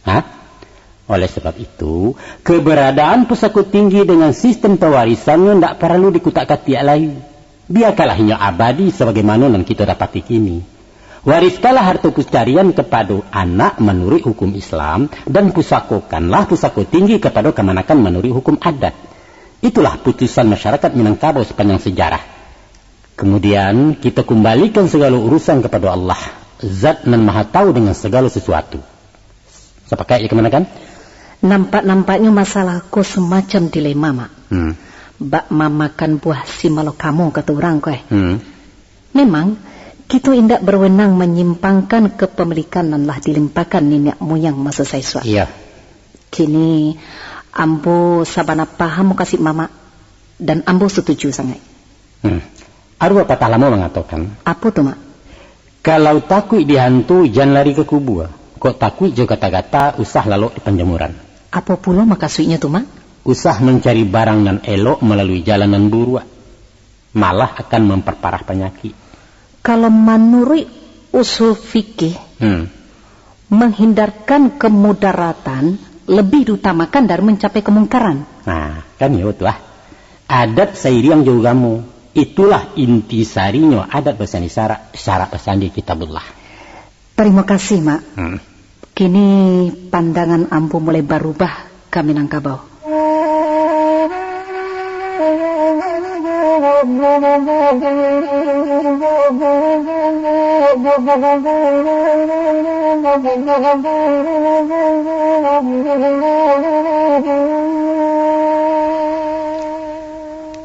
Ha? Oleh sebab itu, keberadaan pusako tinggi dengan sistem pewarisannyo ndak paralu dikutak-katiak lai. Biakanlah inyo abadi sabagaimano nan kito dapati kini. Wariskanlah harto pencarian kapado anak manuruik hukum Islam, dan pusakokanlah pusako tinggi kapado kamanakan manuruik hukum adat. Itulah putusan masyarakat Minangkabau sapanjang sejarah. Kemudian, kito kumbalikan sagalo urusan kapado Allah, Zat nan Maha Tahu dengan sagalo sasuatu. Sapakaik jo kamanakan? Nampak-nampaknyo masalah ko samacam dilema, Mak. Hmm. Bak mamakan buah si malakama, kato urang ko, eh. Hmm. Memang, kito indak berwenang manyimpangkan kepemilikan nan lah dilimpahkan niniak muyang maso saisuak. Iya. Kini, ambo sabana paham mukasuik Mamak, dan ambo satuju sangaik. Hmm. Ado papatah lamo mangatokan, Apo tu, Mak? Kalau takuik dihantu, jan lari ka kubua. Kok takuik jo gata-gata, usah lalok di panjamuran. Apo pulo makasuiknyo tu, Mak? Usah mancari barang nan elok malalui jalan nan buruak, malah akan mamparparah panyakik. Kalau manuruik usul fikih, Hmm. menghindarkan kemudaratan lebih diutamakan dari mencapai kemungkaran. Nah, kan iyo tu lah. Adat sairiang jo ugamo, itulah inti sarinyo adat basandi syarak, syarak basandi Kitabullah. Tarimo kasih, Mak. Hmm. Kini pandangan ambo mulai barubah ka Minangkabau.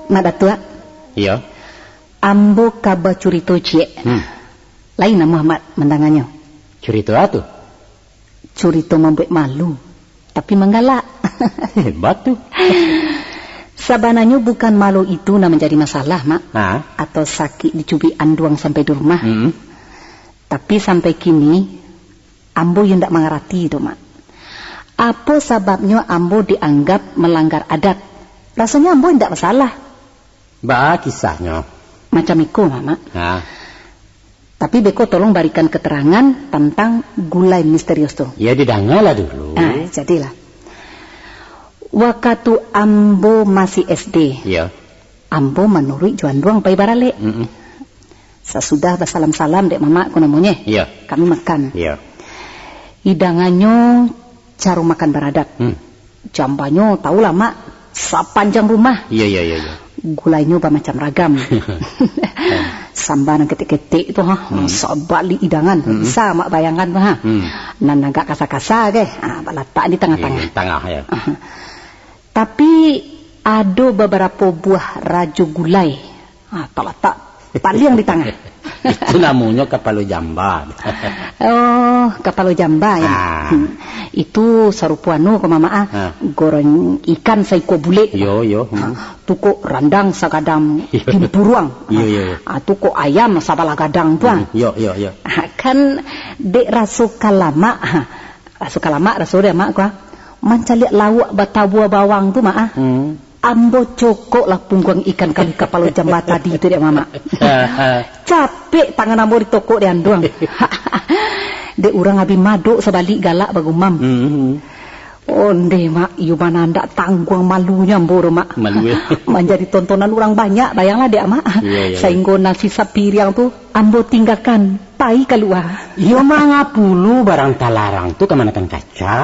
Mak Datuak. Iyo. Ambo ka bacurito ciek. Hmm. Lain amuah Mak mandanganyo. Curito a tu? Curito mambuek malu, tapi manggalak. Hebat tu. Sabananyo bukan malu itu nan manjadi masalah, Mak. Ha? Atau sakik dicubik anduang sampai di rumah. Hmm. Tapi sampai kini, ambo yo indak mangarati tu, Mak. Apo sababnyo ambo dianggap malanggar adat? Rasonyo ambo indak basalah. Baa kisahnyo? Macam iko, Mamak. Ha. Tapi beko tolong barikan keterangan tantang gulai misterius tu. Ya, didangalah dulu. Ah, jadilah. Wakatu ambo masih S D, Ya. ambo manuruik jo anduang pai baralek. Mm-mm. Sasudah basalam-salam dek mamak ko namonyo, Ya. kami makan. Ya. Idangannyo caro makan baradat. Hmm. Jambanyo, tahulah, Mak, sapanjang rumah. Iya, iya, iya, iya. Gulainyo bamacam ragam. Samba nan ketek-ketek tu, ha, Hmm. sabalik idangan. Hmm. Bisa Mak bayangkan tu, ha. Hmm. Nan agak kasa-kasa ke, ha, balatak di tangah-tangah. Iya, di tangah, ya. Aha. Tapi, ado babarapo buah rajo gulai. Ha, talatak paliang di tangah. Itu namonyo kapalo jamba. Oh, kapalo jamba, ya. Ah. Hmm. Itu sarupo anu ko, Mamak, ah. Ah. Goreng ikan saikua bulek. Yo, yo. Ha, Hmm. tu kok randang sagadang Yo. timpuruang. Yo, yo, yo. Ah, tu kok ayam sabalah gadang tu, ah. Hmm, yo, yo, yo. Ha, kan dek raso kalamak, ha. Raso kalamak, raso dek Mak ko, ah. Mancaliak lauak batabua bawang tu, Mak, ah. Hmm. Ambo cokoklah pungguang ikan kali kapalo jamba tadi tu dek Mamak. Capek tangan ambo ditokok dek anduang. Dek urang abih madok sabalik galak bagumam. Hmm. Ondeh, Mak, iyo bana ndak tangguang malunyo ambo tu, Mak. Malu, eh. Manjadi tontonan urang banyak, bayanglah dek, Mak. Iya, iya, iya. Sainggo nasi sapiriang tu ambo tinggakan, pai kalua. Iyo, manga pulo barang talarang tu kamanakan kaca.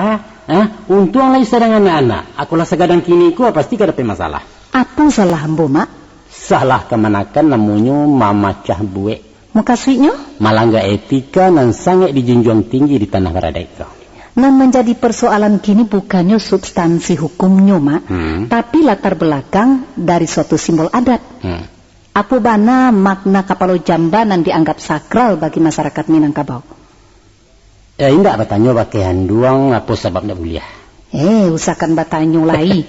Ah, untuang lai sadang anak-anak. Akolah sagadang kini ko pasti ka dapek masalah. Apo salah ambo, Mak? Salah kamanakan namonyo mamacah buek. Mukasuiknyo? Malangga etika nan sangaik dijunjuang tinggi di tanah baradaik ko. Nan manjadi persoalan kini bukannyo substansi hukumnyo, Mak, Hmm. tapi latar belakang dari suatu simbol adat. Hmm. Apo bana makna kapalo jamba nan dianggap sakral bagi masyarakat Minangkabau? Eh, indak batanyo bakeh anduang apo sabab ndak buliah. Eh, usahkan batanyo lai.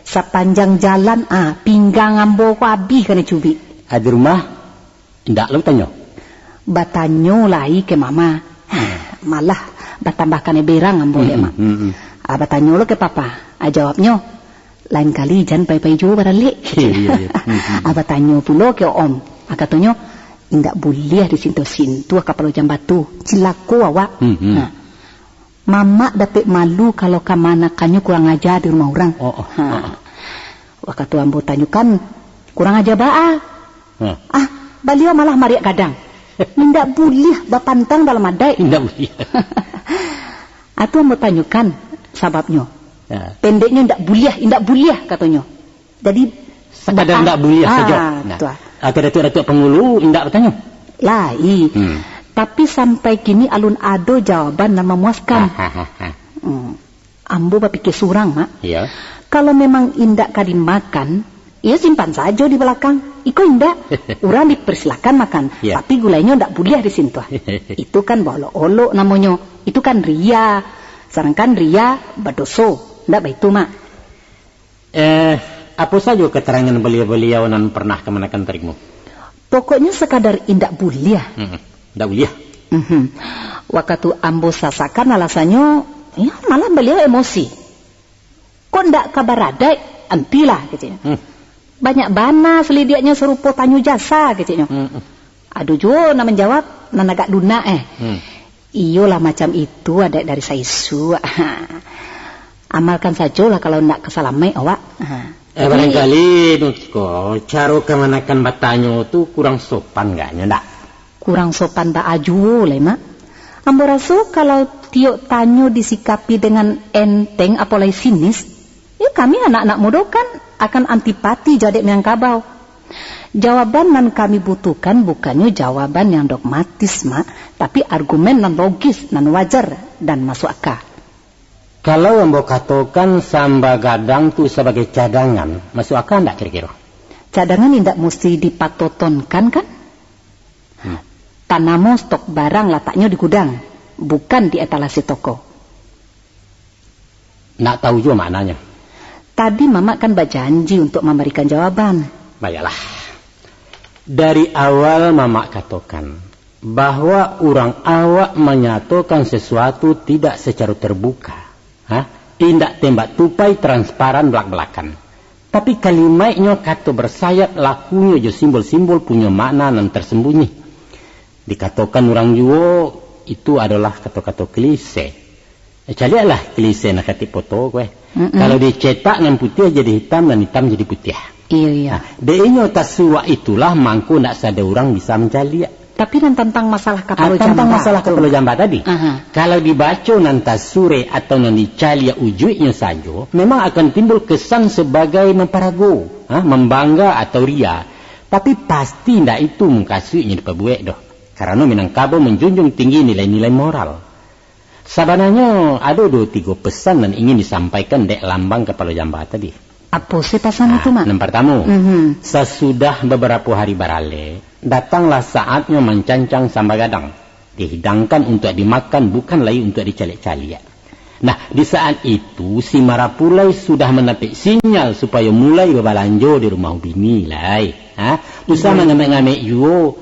Sapanjang jalan, ah, pinggang ambo ko abih kanai cubik. Ah, di rumah, indak lo batanyo? Batanyo lai ke mama. Hah, malah batambah kanai berang ambo dek, Hmm, Mak. hmm, hmm. Ah, batanyo lo ke papa. Ah, jawabnyo, lain kali jan pai-pai juo baralek. Iya, iya. Hmm, hmm. Ah, batanyo pulo ke om. Ah, katonyo, indak buliah disintuah-sintuah kapalo jamba tu. Cilako awak. Hmm, hmm. Nah, mamak dapek malu kalau kamanakannyo kurang aja di rumah urang. Oh, oh, Ha. oh, oh. Wakatu ambo tanyokan, kurang aja baa. Ha. Ah, baliau malah mariak gadang. Indak buliah bapantang dalam adaik. Indak buliah. Atu ambo tanyokan sababnyo. Ya. Pendeknyo indak buliah, indak buliah katonyo. Jadi, Sakadar ba-, indak buliah ah, sajo. Nah, tu ah. Ah, ka Datuak-Datuak Pangulu indak batanyo? Lai. Hmm. Tapi sampai kini alun ado jawaban nan mamuaskan. Ah, ha, ha, ha. Hmm. Ambo bapikia surang, Mak. Iya. Kalau memang indak ka dimakan, iyo simpan sajo di balakang. Iko indak, urang dipersilakan makan, Iya. tapi gulainyo indak buliah disintuah. Itu kan baolok-olok namonyo. Itu kan riya. Sadangkan riya badoso. Indak baitu, Mak. Eh, apo sajo keterangan baliau-baliau nan pernah kamanakan tarimo? Pokoknyo sakadar indak buliah. Mm-mm. Indak buliah. Mhm. Wakatu ambo sasakan alasannyo, iyo malah baliau emosi. "Kok ndak ka baradaik, antilah," keceknyo. Hmm. "Banyak bana salidiaknyo sarupo tanyo jasa," keceknyo. Mm-mm. Ado juo nan manjawab, nan agak lunak, eh. Hmm. "Iyolah, macam itu adaik dari saisuak. Amalkan sajolah kalau ndak ka salamaik awak." Ha. Eh, Tapi barangkali Nutiko, caro kamanakan batanyo tu kurang sopan agaknyo, ndak? Kurang sopan baa juo lai, Mak. Ambo raso kalau tiok tanyo disikapi dengan enteng apo lai sinis, yo kami anak-anak mudo kan akan antipati jo adaik Minangkabau. Jawaban nan kami butuhkan bukannyo jawaban yang dogmatis, Mak, tapi argumen nan logis, nan wajar, dan masuk aka. Kalau ambo katokan samba gadang tu sabagai cadangan, masuk aka ndak kiro-kiro? Cadangan indak musti dipatotonkan, kan? Hmm. Tanamo stok barang lataknyo di gudang, bukan di etalase toko. Nak tahu juo maknanyo? Tadi Mamak kan bajanji untuk mambarikan jawaban. Baiklah. Dari awal Mamak katokan bahwa urang awak manyatokan sasuatu tidak sacaro terbuka, ha? Indak tembak tupai transparan balak-balakan. Tapi kalimaiknyo kato bersayap, lakunyo jo simbol-simbol punyo makna nan tersembunyi. Dikatokan urang juo, itu adolah kato-kato klise. Eh, caliaklah klise nan katik poto ko, eh. Mm-mm. Kalau dicetak nan putiah jadi hitam, nan hitam jadi putiah. Iyo, iyo. Nah, dek inyo tasuak itulah mangko ndak sadonyo urang bisa mancaliak. Tapi nan tantang masalah kapalo Ah, tantang jamba masalah tu. kapalo jamba tadi. Aha. Kalau dibaco nan tasurek atau nan dicaliak ujuiknyo sajo, memang akan timbul kesan sebagai mamparago, ha, mambangga atau ria. Tapi pasti ndak itu mukasuiknyo dipabuek doh. Karano Minangkabau manjunjuang tinggi nilai-nilai moral. Sabananyo, ado duo tigo pesan nan ingin disampaikan dek lambang kapalo jamba tadi. Apo sih pasan Ah, itu, Mak? Nan partamo, Mhm. sasudah babarapo hari baralek, datanglah saatnyo mancancang samba gadang. Dihidangkan untuak dimakan, bukan lai untuak dicaliak-caliak. Nah, di saat itu, si marapulai sudah mandapek sinyal supayo mulai babalanjo di rumah ubini lai. Ha? Usah Mhm. mangamek-ngamek juo.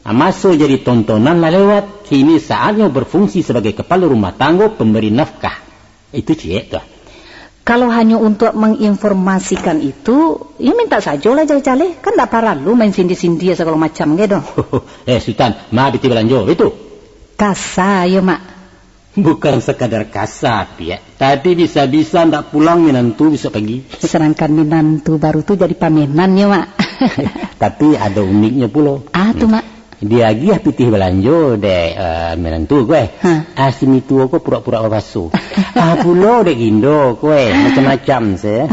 Nah, maso jadi tontonan lah lewat, kini saatnyo berfungsi sabagai kapalo rumah tanggo pambari nafkah. Itu ciek tu. Kalau hanyo untuak manginformasikan itu, yo mintak sajolah jaleh-jaleh. Kan ndak paralu main sindia-sindia sagalo macam ge doh. Eh, Sutan, ma pitih balanjo, itu? Kasa yo, Mak. Bukan sakadar kasa, Piak. Tadi bisa-bisa ndak pulang minantu bisuak pagi. Sadangkan minantu baru tu jadi pamenan yo, Mak. Tapi ado uniknyo pulo. Ah, tu, Hmm. Mak. Diagiah pitih balanjo dek, eh, minantu ko, eh. Ha. Ah, si mituo ko pura-pura babaso. Ah, pulo dek gindo ko, eh, macam-macam se.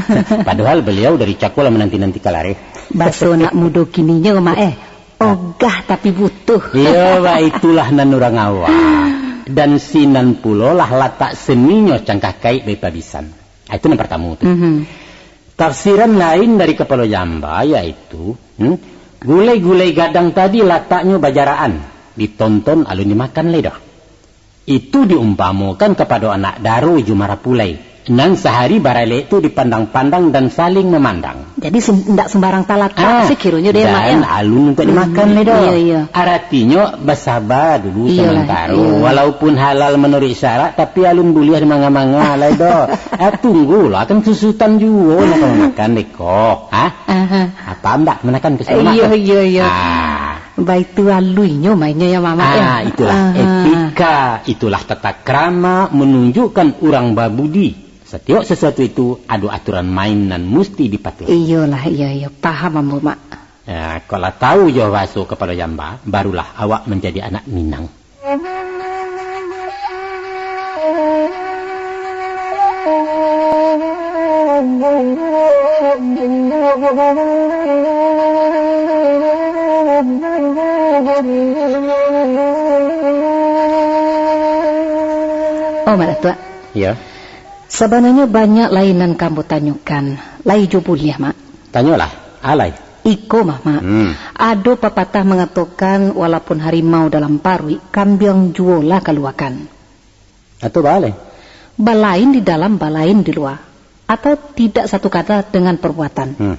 Padahal baliau dari cako lah mananti-nanti kalareh. Baso anak mudo kininyo, Mak, eh. Ogah tapi butuh. Iyo, baitulah nan urang awak. Dan sinan pulolah latak seninyo cangkah kaik baipabisan. Ah, itu nan partamo tu. Mhm. Tafsiran lain dari kapalo jamba, yaitu, hmm, gulai-gulai gadang tadi lataknyo bajaraan, ditonton alun dimakan lai doh. Itu diumpamokan kapado anak daro jo marapulai, nan sahari baralek tu dipandang-pandang dan saling mamandang. Jadi, sim-, ndak sumbarang talatak Ah, sekironyo deh, Mak, dan ya? alun untuak dimakan lai doh. Iya, iya. Aratinyo, basaba dulu Iyalah, samantaro. iya. Walaupun halal manuruik syarak, tapi alun buliah dimanga-manga lai doh. Ah, tunggulah, kan susutan juo nak makan deh ko. Ha? Aha. Apa ndak manakan ke selamat Iya, tu? iya, iya. Ah. Baitu aluinyo mainnyo ya, Mamak, ya? Ah, itulah Aha. etika, itulah tata krama, menunjukkan urang babudi. Satiok sasuatu itu ado aturan main nan musti dipatuhi. Iyolah, iya, iya. Paham ambo, Mak. Ah, kok lah tahu jo bahaso kapalo jamba, barulah awak manjadi anak Minang. Oh, Mak Datuak. Ya. Sabananyo banyak lai nan ka ambo tanyokan. Lai jo buliah, Mak. Tanyolah, alai. Iko mah, Mak. Hmm. Ado papatah mangatokan, walaupun harimau dalam paruik, kambiang juo lah kaluakan. Atau baa lai? Balain di dalam, balain di lua. Atau tidak satu kata dengan perbuatan. Hmm.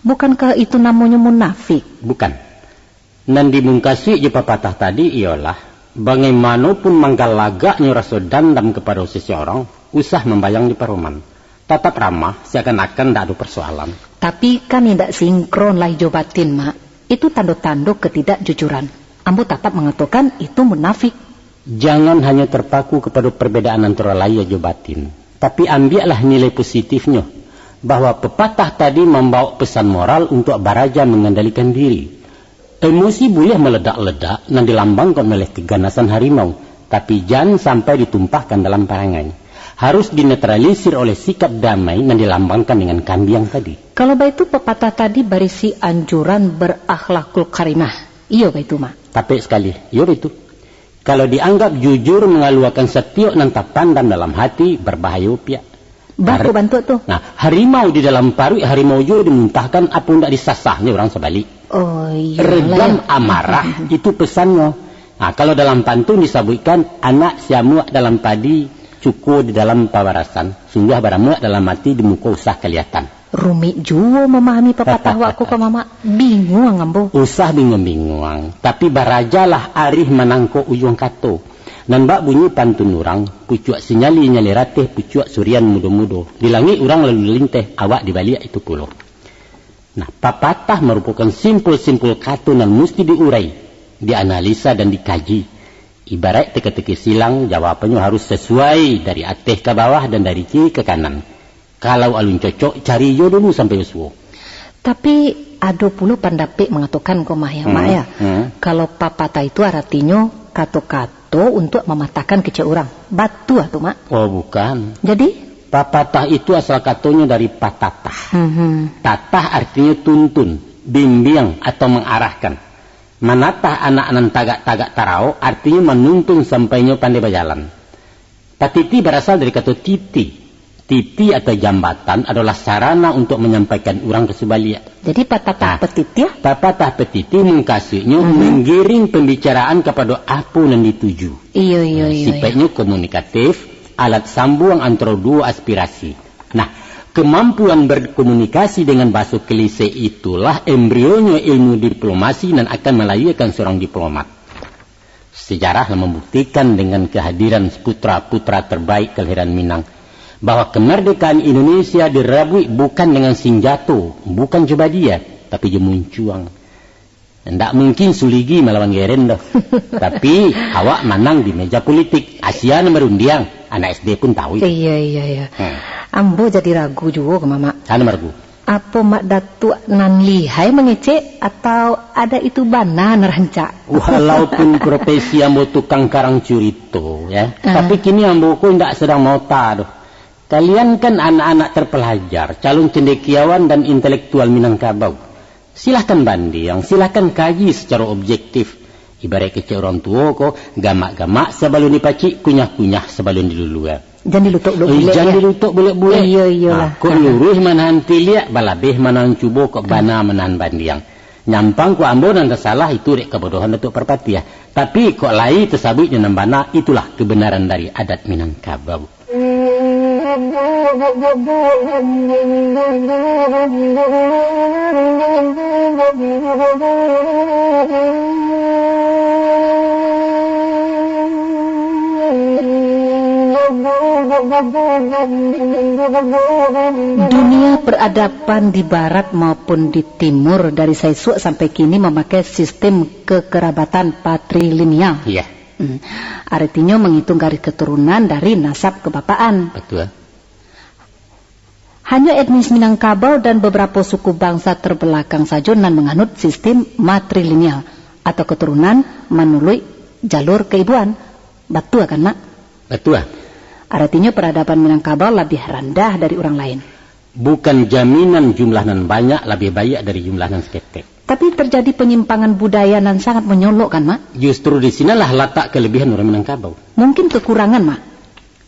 Bukankah itu namonyo munafik? Bukan. Nan dimungkasuik jo papatah tadi iyolah, bagaimanopun manggalagaknyo raso dandam kapado seseorang, usah mambayang di paroman. Tatap ramah, seakan-akan ndak ado persoalan. Tapi kan indak sinkron lahia jo batin, Mak. Itu tando-tando ketidakjujuran. Ambo tatap mangatokan itu munafik. Jangan hanyo terpaku kapado perbedaan antaro lahia jo batin, tapi ambiaklah nilai positifnyo, bahwa pepatah tadi mambawa pesan moral untuak baraja mangandalikan diri. Emosi buliah maledak-ledak nan dilambangkan oleh keganasan harimau, tapi jan sampai ditumpahkan dalam parangai. Harus dinetralisir oleh sikap damai nan dilambangkan dengan kambiang tadi. Kalau baitu, pepatah tadi barisi anjuran berakhlakul karimah. Iyo baitu, Mak. Tapek sakali. Iyo baitu. Kalau dianggap jujur mangaluakan satiok nan tapandam dalam hati, barbahayo piak. Baa Har-, ko bantuak tu? Nah, harimau di dalam paruik harimau juo dimuntahkan, apo ndak disasahnyo urang sabalik. Oh, iyolah, Redam ya. amarah, itu pesannyo. Nah, kalau dalam pantun disabuikkan, anak siamuak dalam padi, cuko di dalam pabarasan, sungguah baramuak dalam ati, di muko usah kaliatan. Rumik juo mamahami papatah wak ko, Mamak. Binguang ambo. Usah binguang-binguang, tapi barajalah arih manangkok ujuang kato. Nan bak bunyi pantun urang, pucuak sinyali-nyali rateh, pucuak surian mudo-mudo. Di langik urang lalu linteh, awak di baliak itu pulo. Nah, papatah marupokan simpul-simpul kato nan musti diurai, dianalisa, dan dikaji. Ibaraik teka-teki silang, jawabannyo harus sasuai dari ateh ka bawah dan dari kiri ka kanan. Kalau alun cocok, cari jo dulu sampai basuo. Tapi, ado pulo pandapek mangatokan ko mah ya, Mak, Hmm, ya. hmm. Kalau papatah itu aratinyo kato-kato untuak mamatahkan kecek urang. Batua tu, Mak? Oh, bukan. Jadi? Papatah itu asal katonyo dari patatah. Mhm. Tatah artinyo tuntun, bimbiang, atau mangarahkan. Manatah anak nan tagak-tagak taraok artinyo manuntun sampai inyo pandai bajalan. Patiti barasal dari kato titi. Titi atau jambatan adolah sarana untuak manyampaikan urang ka subaliak. Jadi, papatah Nah, petiti, ya? papatah petiti mungkasuiknyo Mhm. manggiring pambicaraan kapado apo nan dituju. Iyo, iyo, Nah, iyo, iyo. sipaiknyo komunikatif, alat sambuang antaro duo aspirasi. Nah, kemampuan berkomunikasi dengan bahaso klise itulah embrionyo ilmu diplomasi nan akan malahiakan seorang diplomat. Sejarah lah mambuktikan dengan kehadiran putra-putra terbaik kelahiran Minang, bahwa kemerdekaan Indonesia dirabuik bukan dengan sinjato, bukan jo badia, tapi jo muncuang. Ndak mungkin Suligi malawan Geren doh. Tapi, awak manang di meja politik. Asia nan barundiang, anak S D pun tahu itu. Iya, iya, iya. Hmm. Ambo jadi ragu juo ko, Mamak. Anu maragu. Apo Mak Datuak nan lihai mangecek, atau ada itu bana nan rancak? Walaupun profesi ambo tukang karang curito, ya, Ah. tapi kini ambo ko indak sadang maota doh. Kalian kan anak-anak terpelajar, calon cendekiawan dan intelektual Minangkabau. Silahkan bandiang, silahkan kaji secara objektif. Ibarat kecek urang tuo ko, gamak-gamak sabalun dipacik, kunyah-kunyah sabalun dilulua. Jan dilutok bulek-bulek, Oi, jan ya? dilutok bulek-bulek. Iyo, iyolah. Ah, kok luruih manahan tiliak, balabeh manahan cubo, kok bana manahan bandiang. Nyampang kok ambo nan tasalah, itu dek kabodohan Datuak Parpatiah. Tapi kok lai tasabuik jo nan bana, itulah kebenaran dari adat Minangkabau. Dunia peradaban di barat maupun di timur dari saisuak sampai kini mamakai sistem kekerabatan patrilineal. Iya. Hmm. Artinyo manghitung garis keturunan dari nasab kebapaan. Batua. Hanyo etnis Minangkabau dan beberapa suku bangsa terbelakang sajo nan manganut sistem matrilineal atau keturunan manuluik jalur keibuan. Batua kan, Mak? Batua. Artinyo peradaban Minangkabau labiah randah dari urang lain. Bukan jaminan jumlah nan banyak labiah baiak dari jumlah nan saketek. Tapi terjadi penyimpangan budaya nan sangat monyolok kan, Mak? Justru di sinalah latak kelebihan urang Minangkabau. Mungkin kekurangan, Mak?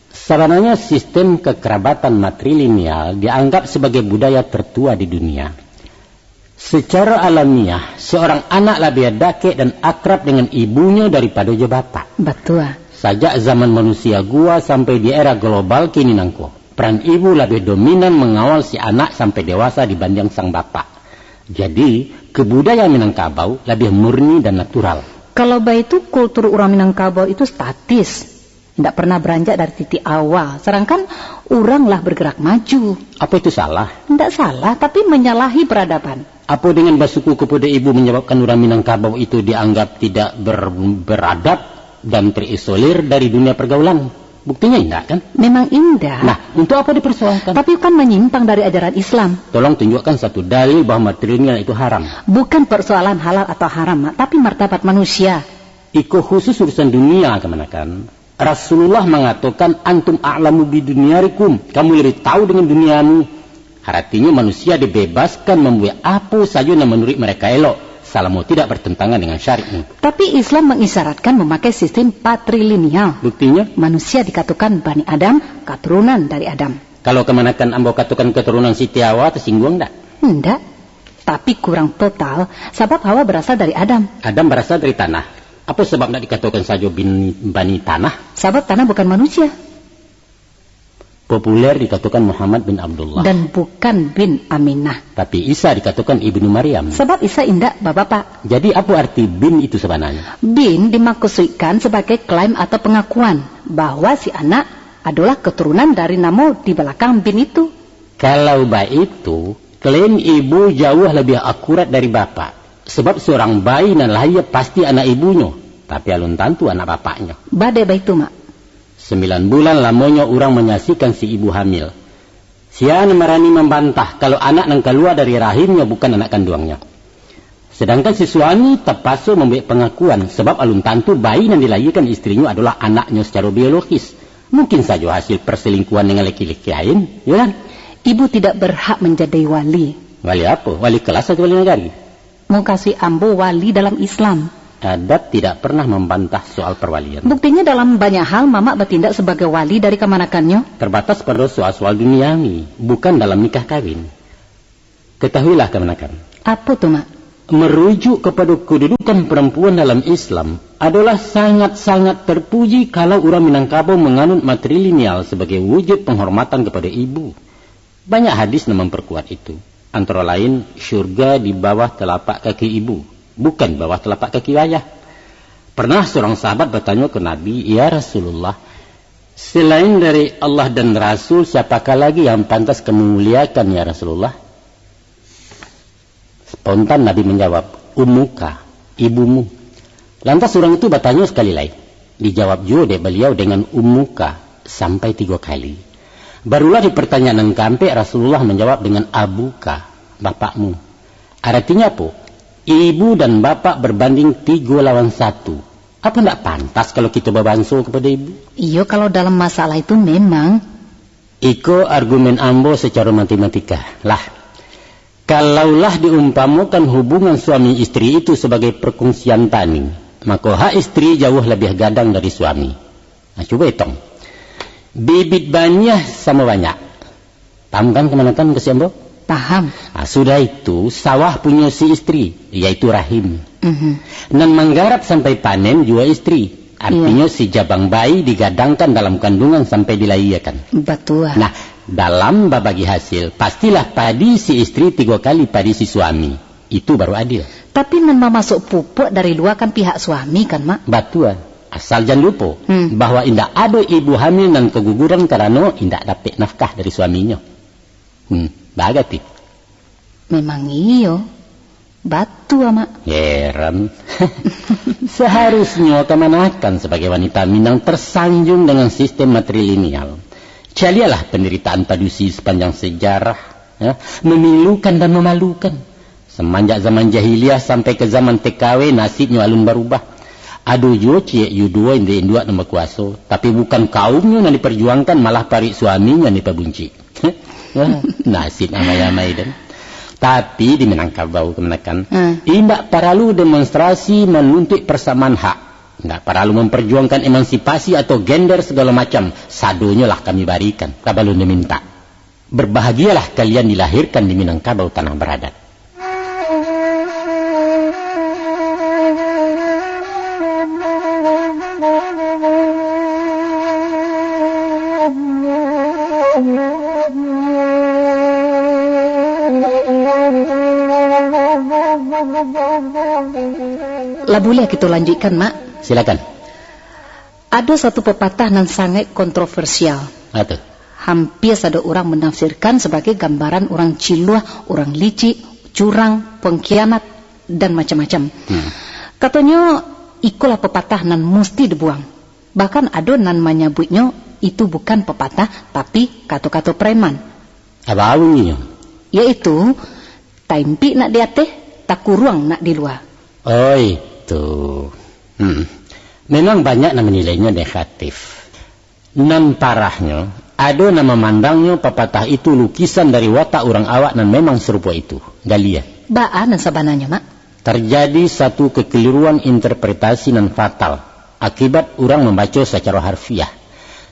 Sabananyo sistem kekerabatan matrilineal dianggap sebagai budaya tertua di dunia. Secara alamiah, seorang anak labiah dakek dan akrab dengan ibunyo daripado jo bapak. Batua. Sajak zaman manusia gua sampai di era global kini nangko, peran ibu labiah dominan mangawal si anak sampai dewasa dibandiang sang bapak. Jadi, kebudayaan Minangkabau labiah murni dan natural. Kalau baitu, kultur urang Minangkabau itu statis. Ndak pernah beranjak dari titik awal, sedangkan urang lah bergerak maju. Apa itu salah? Ndak salah, tapi menyalahi peradaban. Apa dengan basuku kepada ibu menyebabkan urang Minangkabau itu dianggap tidak ber-, beradab dan terisolir dari dunia pergaulan? Buktinya indak, kan? Memang indak. Nah, untuk apa dipersoalkan? Tapi kan menyimpang dari ajaran Islam. Tolong tunjukkan satu dalil bahwa matrilineal itu haram. Bukan persoalan halal atau haram, Mak, tapi martabat manusia. Iko khusus urusan dunia, kamanakan. Rasulullah mangatokan, "Antum a'lamu bidunyarikum," kamu lebih tahu dengan duniamu. Aratinyo, manusia dibebaskan mambuek apo sajo nan manuruik mereka elok, salamo tidak bertentangan dengan syariatmu. Tapi Islam mengisyaratkan memakai sistem patrilineal. Buktinyo? Manusia dikatokan Bani Adam, katurunan dari Adam. Kalau kamanakan ambo katokan keturunan Siti Hawa, tersingguang ndak? Ndak. Tapi kurang total, sabab Hawa berasal dari Adam. Adam berasal dari tanah. Apa sebab ndak dikatokan sajo bin, Bani Tanah? Sabab tanah bukan manusia. Populer dikatokan Muhammad bin Abdullah. Dan bukan bin Aminah. Tapi Isa dikatokan Ibnu Maryam. Sabab Isa indak babapak. Jadi, apa arti bin itu sabananyo? Bin dimaksudkan sebagai klaim atau pengakuan bahwa si anak adalah keturunan dari namo di balakang bin itu. Kalau baitu, klaim ibu jauah labiah akurat dari bapak. Sebab surang bayi nan lahia pasti anak ibunyo, tapi alun tantu anak bapaknyo. Ba dek baitu, Mak. Sambilan bulan lamonyo urang manyaksikan si ibu hamil. Sia nan barani mambantah kalau anak nan kalua dari rahimnyo bukan anak kanduangnyo? Sedangkan si suami tapaso mambuek pangakuan, sabab alun tantu bayi nan dilahiakan istrinyo adolah anaknyo sacaro biologis. Mungkin sajo hasil perselingkuhan dengan laki-laki lain, yo kan? Ibu tidak berhak menjadi wali. Wali apo? Wali kelas atau wali nagari? Mukasuik ambo wali dalam Islam. Adat tidak pernah mambantah soal perwalian. Buktinya dalam banyak hal mamak batindak sebagai wali dari kamanakannyo. Terbatas pada soal-soal duniawi, bukan dalam nikah kawin. Ketahuilah, kamanakan. Apo tu, Mak? Merujuk kepada kedudukan perempuan dalam Islam, adalah sangat-sangat terpuji kalau urang Minangkabau menganut matrilineal sebagai wujud penghormatan kepada ibu. Banyak hadis nan memperkuat itu. Antara lain, syurga di bawah telapak kaki ibu, bukan di bawah telapak kaki ayah. Pernah seorang sahabat bertanya ke Nabi, "Ya Rasulullah, selain dari Allah dan Rasul, siapakah lagi yang pantas kami muliakan, ya Rasulullah?" Spontan Nabi menjawab, "Ummuka, ibumu." Lantas urang itu batanyo sakali lai. Dijawab juo dek Baliau dengan "ummuka" sampai tigo kali. Barulah di pertanyaan nan kaampek Rasulullah manjawab dengan abuka, bapakmu. Aratinyo apo? Ibu dan bapak berbanding tigo lawan satu. Apo ndak pantas kalau kito babanso kapado ibu? Iyo, kalau dalam masalah itu memang. Iko argumen ambo sacaro matematika. Lah, kalaulah diumpamokan hubungan suami istri itu sabagai perkongsian tani, mako hak istri jauah labiah gadang dari suami. Nah, cubo itong. Bibit baniah samo banyak. Paham kan kamanakan, Kak Siambo? Paham. Ah, sudah itu, sawah punyo si istri, yaitu rahim. Mhm. Nan manggarap sampai panen juo istri. Artinyo, iya, si jabang bayi digadangkan dalam kandungan sampai dilahiakan. Batua. Nah, dalam babagi hasil, pastilah padi si istri tigo kali padi si suami. Itu baru adil. Tapi nan mamasok pupuak dari lua kan pihak suami kan, Mak? Batua. Asal jan lupo, hmm, bahwa indak ado ibu hamil nan kaguguran karano indak dapek nafkah dari suaminyo. Hmm, bagati. Memang iyo. Batua, Mak. Heran. Seharusnyo kamanakan sabagai wanita Minang tersanjung dengan sistem matrilineal. Caliaklah penderitaan padusi sepanjang sejarah, ya, memilukan dan memalukan. Semanjak zaman jahiliah sampai ke zaman T K W, nasibnyo alun barubah. Ado juo ciek yu duo induak-induak nan bakuaso, tapi bukan kaumnyo nan diperjuangkan, malah paruik suaminyo nan dipabuncik. Nasib amai-amai den. Tapi di Minangkabau kamanakan, hmm, indak paralu demonstrasi manuntuik persamaan hak. Indak paralu memperjuangkan emansipasi atau gender segala macam. Sadonyo lah kami barikan, kabalun diminta. Berbahagialah kalian dilahirkan di Minangkabau tanah beradat. Lah buliah kito lanjuikkan, Mak? Silakan. Ado satu pepatah nan sangaik kontroversial. Apo tu? Hampia sado urang manafsirkan sabagai gambaran urang ciluah, urang licik, curang, pengkhianat, dan macam-macam. Hmm. Katonyo, ikolah pepatah nan musti dibuang. Bahkan ado nan manyabuiknyo itu bukan pepatah, tapi kato-kato preman. Apo bunyinyo? Yaitu, taimpik nak di ateh, takuruang nak di lua. Oh, itu. Hmm. Memang banyak nan manilainyo negatif. Nan parahnyo, ado nan mamandangnyo papatah itu lukisan dari watak urang awak nan memang sarupo itu. Galia. Baa nan sabananyo, Mak? Tarjadi satu kekeliruan interpretasi nan fatal, akibat urang mambaco sacaro harfiah,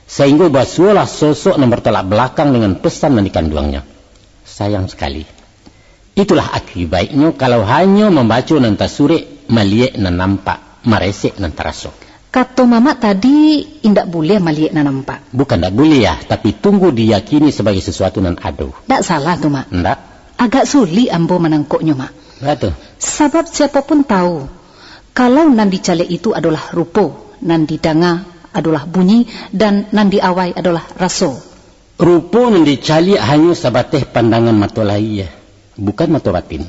sainggo basuolah sosok nan bertolak belakang dengan pesan nan dikanduangnyo. Sayang sakali. Itulah akibaiknyo kalau hanyo mambaco nan tasurek, maliek nan nampak, maresek nan taraso. Kato Mamak tadi, indak buliah maliek nan nampak. Bukan ndak buliah, tapi tunggu diyakini sabagai sasuatu nan ado. Ndak salah tu, Mak. Ndak? Agak sulik ambo manangkoknyo, Mak. Baa tu? Sabab siapo pun tahu, kalau nan dicaliak itu adolah rupo, nan didanga adolah bunyi, dan nan diawai adolah raso. Rupo nan dicaliak hanyo sabateh pandangan mato lahia, bukan mato batin.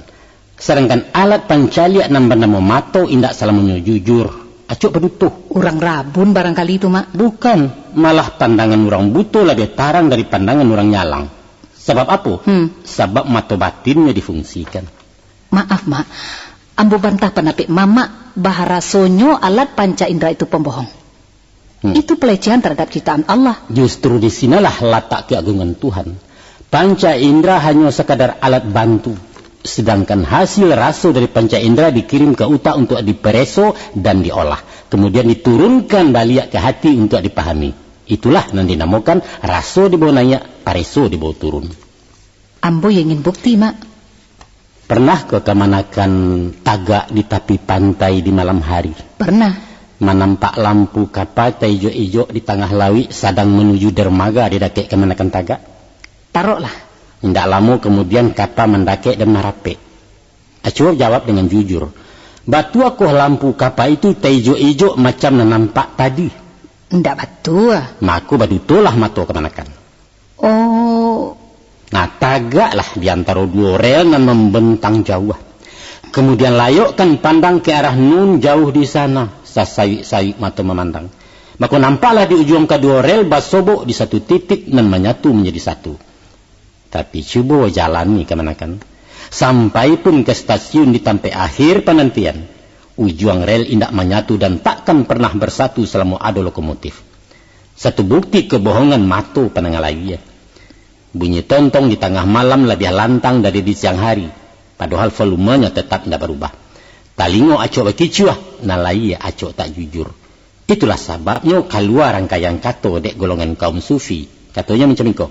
Sadangkan alat pancaliak nan banamo mato indak salamonyo jujur, acok baduto. Urang rabun barangkali tu, Mak. Bukan, malah pandangan urang buto labiah tarang dari pandangan urang nyalang. Sabab apo? Hmm. Sabab mato batinnyo difungsikan. Maaf, Mak. Ambo bantah pandapek Mamak, baharasonyo alat panca indra itu pambohong. Hmm. Itu pelecehan terhadap ciptaan Allah. Justru di sinalah latak keagungan Tuhan. Panca indra hanyo sakadar alat bantu, sedangkan hasil raso dari panca indra dikirim ka utak untuak dipereso dan diolah, kemudian diturunkan baliak ka hati untuak dipahami. Itulah nan dinamokan raso dibawa naiak, pareso dibawa turun. Ambo yo ingin bukti, Mak. Pernah ko kamanakan tagak di tapi pantai di malam hari? Pernah. Manampak lampu kapa taijok-ijok di tangah lauik sadang manuju dermaga di dakek kamanakan tagak? Taroklah. Indak lamo kamudian kapa mandakek dan marapek. Acuah jawab dengan jujur. Batuakoh lampu kapa itu taijok-ijok macam nan nampak tadi? Indak batua. Mako badutolah mato kamanakan. Oh. Nah, tagaklah di antaro duo rel nan mambentang jauah. Kemudian layokkan pandang ka arah nun jauh di sana, sasayuik-sayuik mato mamandang. Mako, nampaklah di ujuang kaduo rel basobok di satu titik nan manyatu manjadi satu. Tapi, cubo jalani kamanakan. Sampai pun ka stasiun di tampek akhir panantian, ujuang rel indak manyatu dan takkan pernah bersatu salamo ado lokomotif. Satu bukti kebohongan mato panangalaia. Bunyi tontong di tangah malam labiah lantang dari di siang hari, padohal volumenya tetap indak barubah. Talingo acok bakicuah, nan lahia acok tak jujur. Itulah sababnyo kalua rangkaian kato dek golongan kaum sufi. Katonyo macam iko,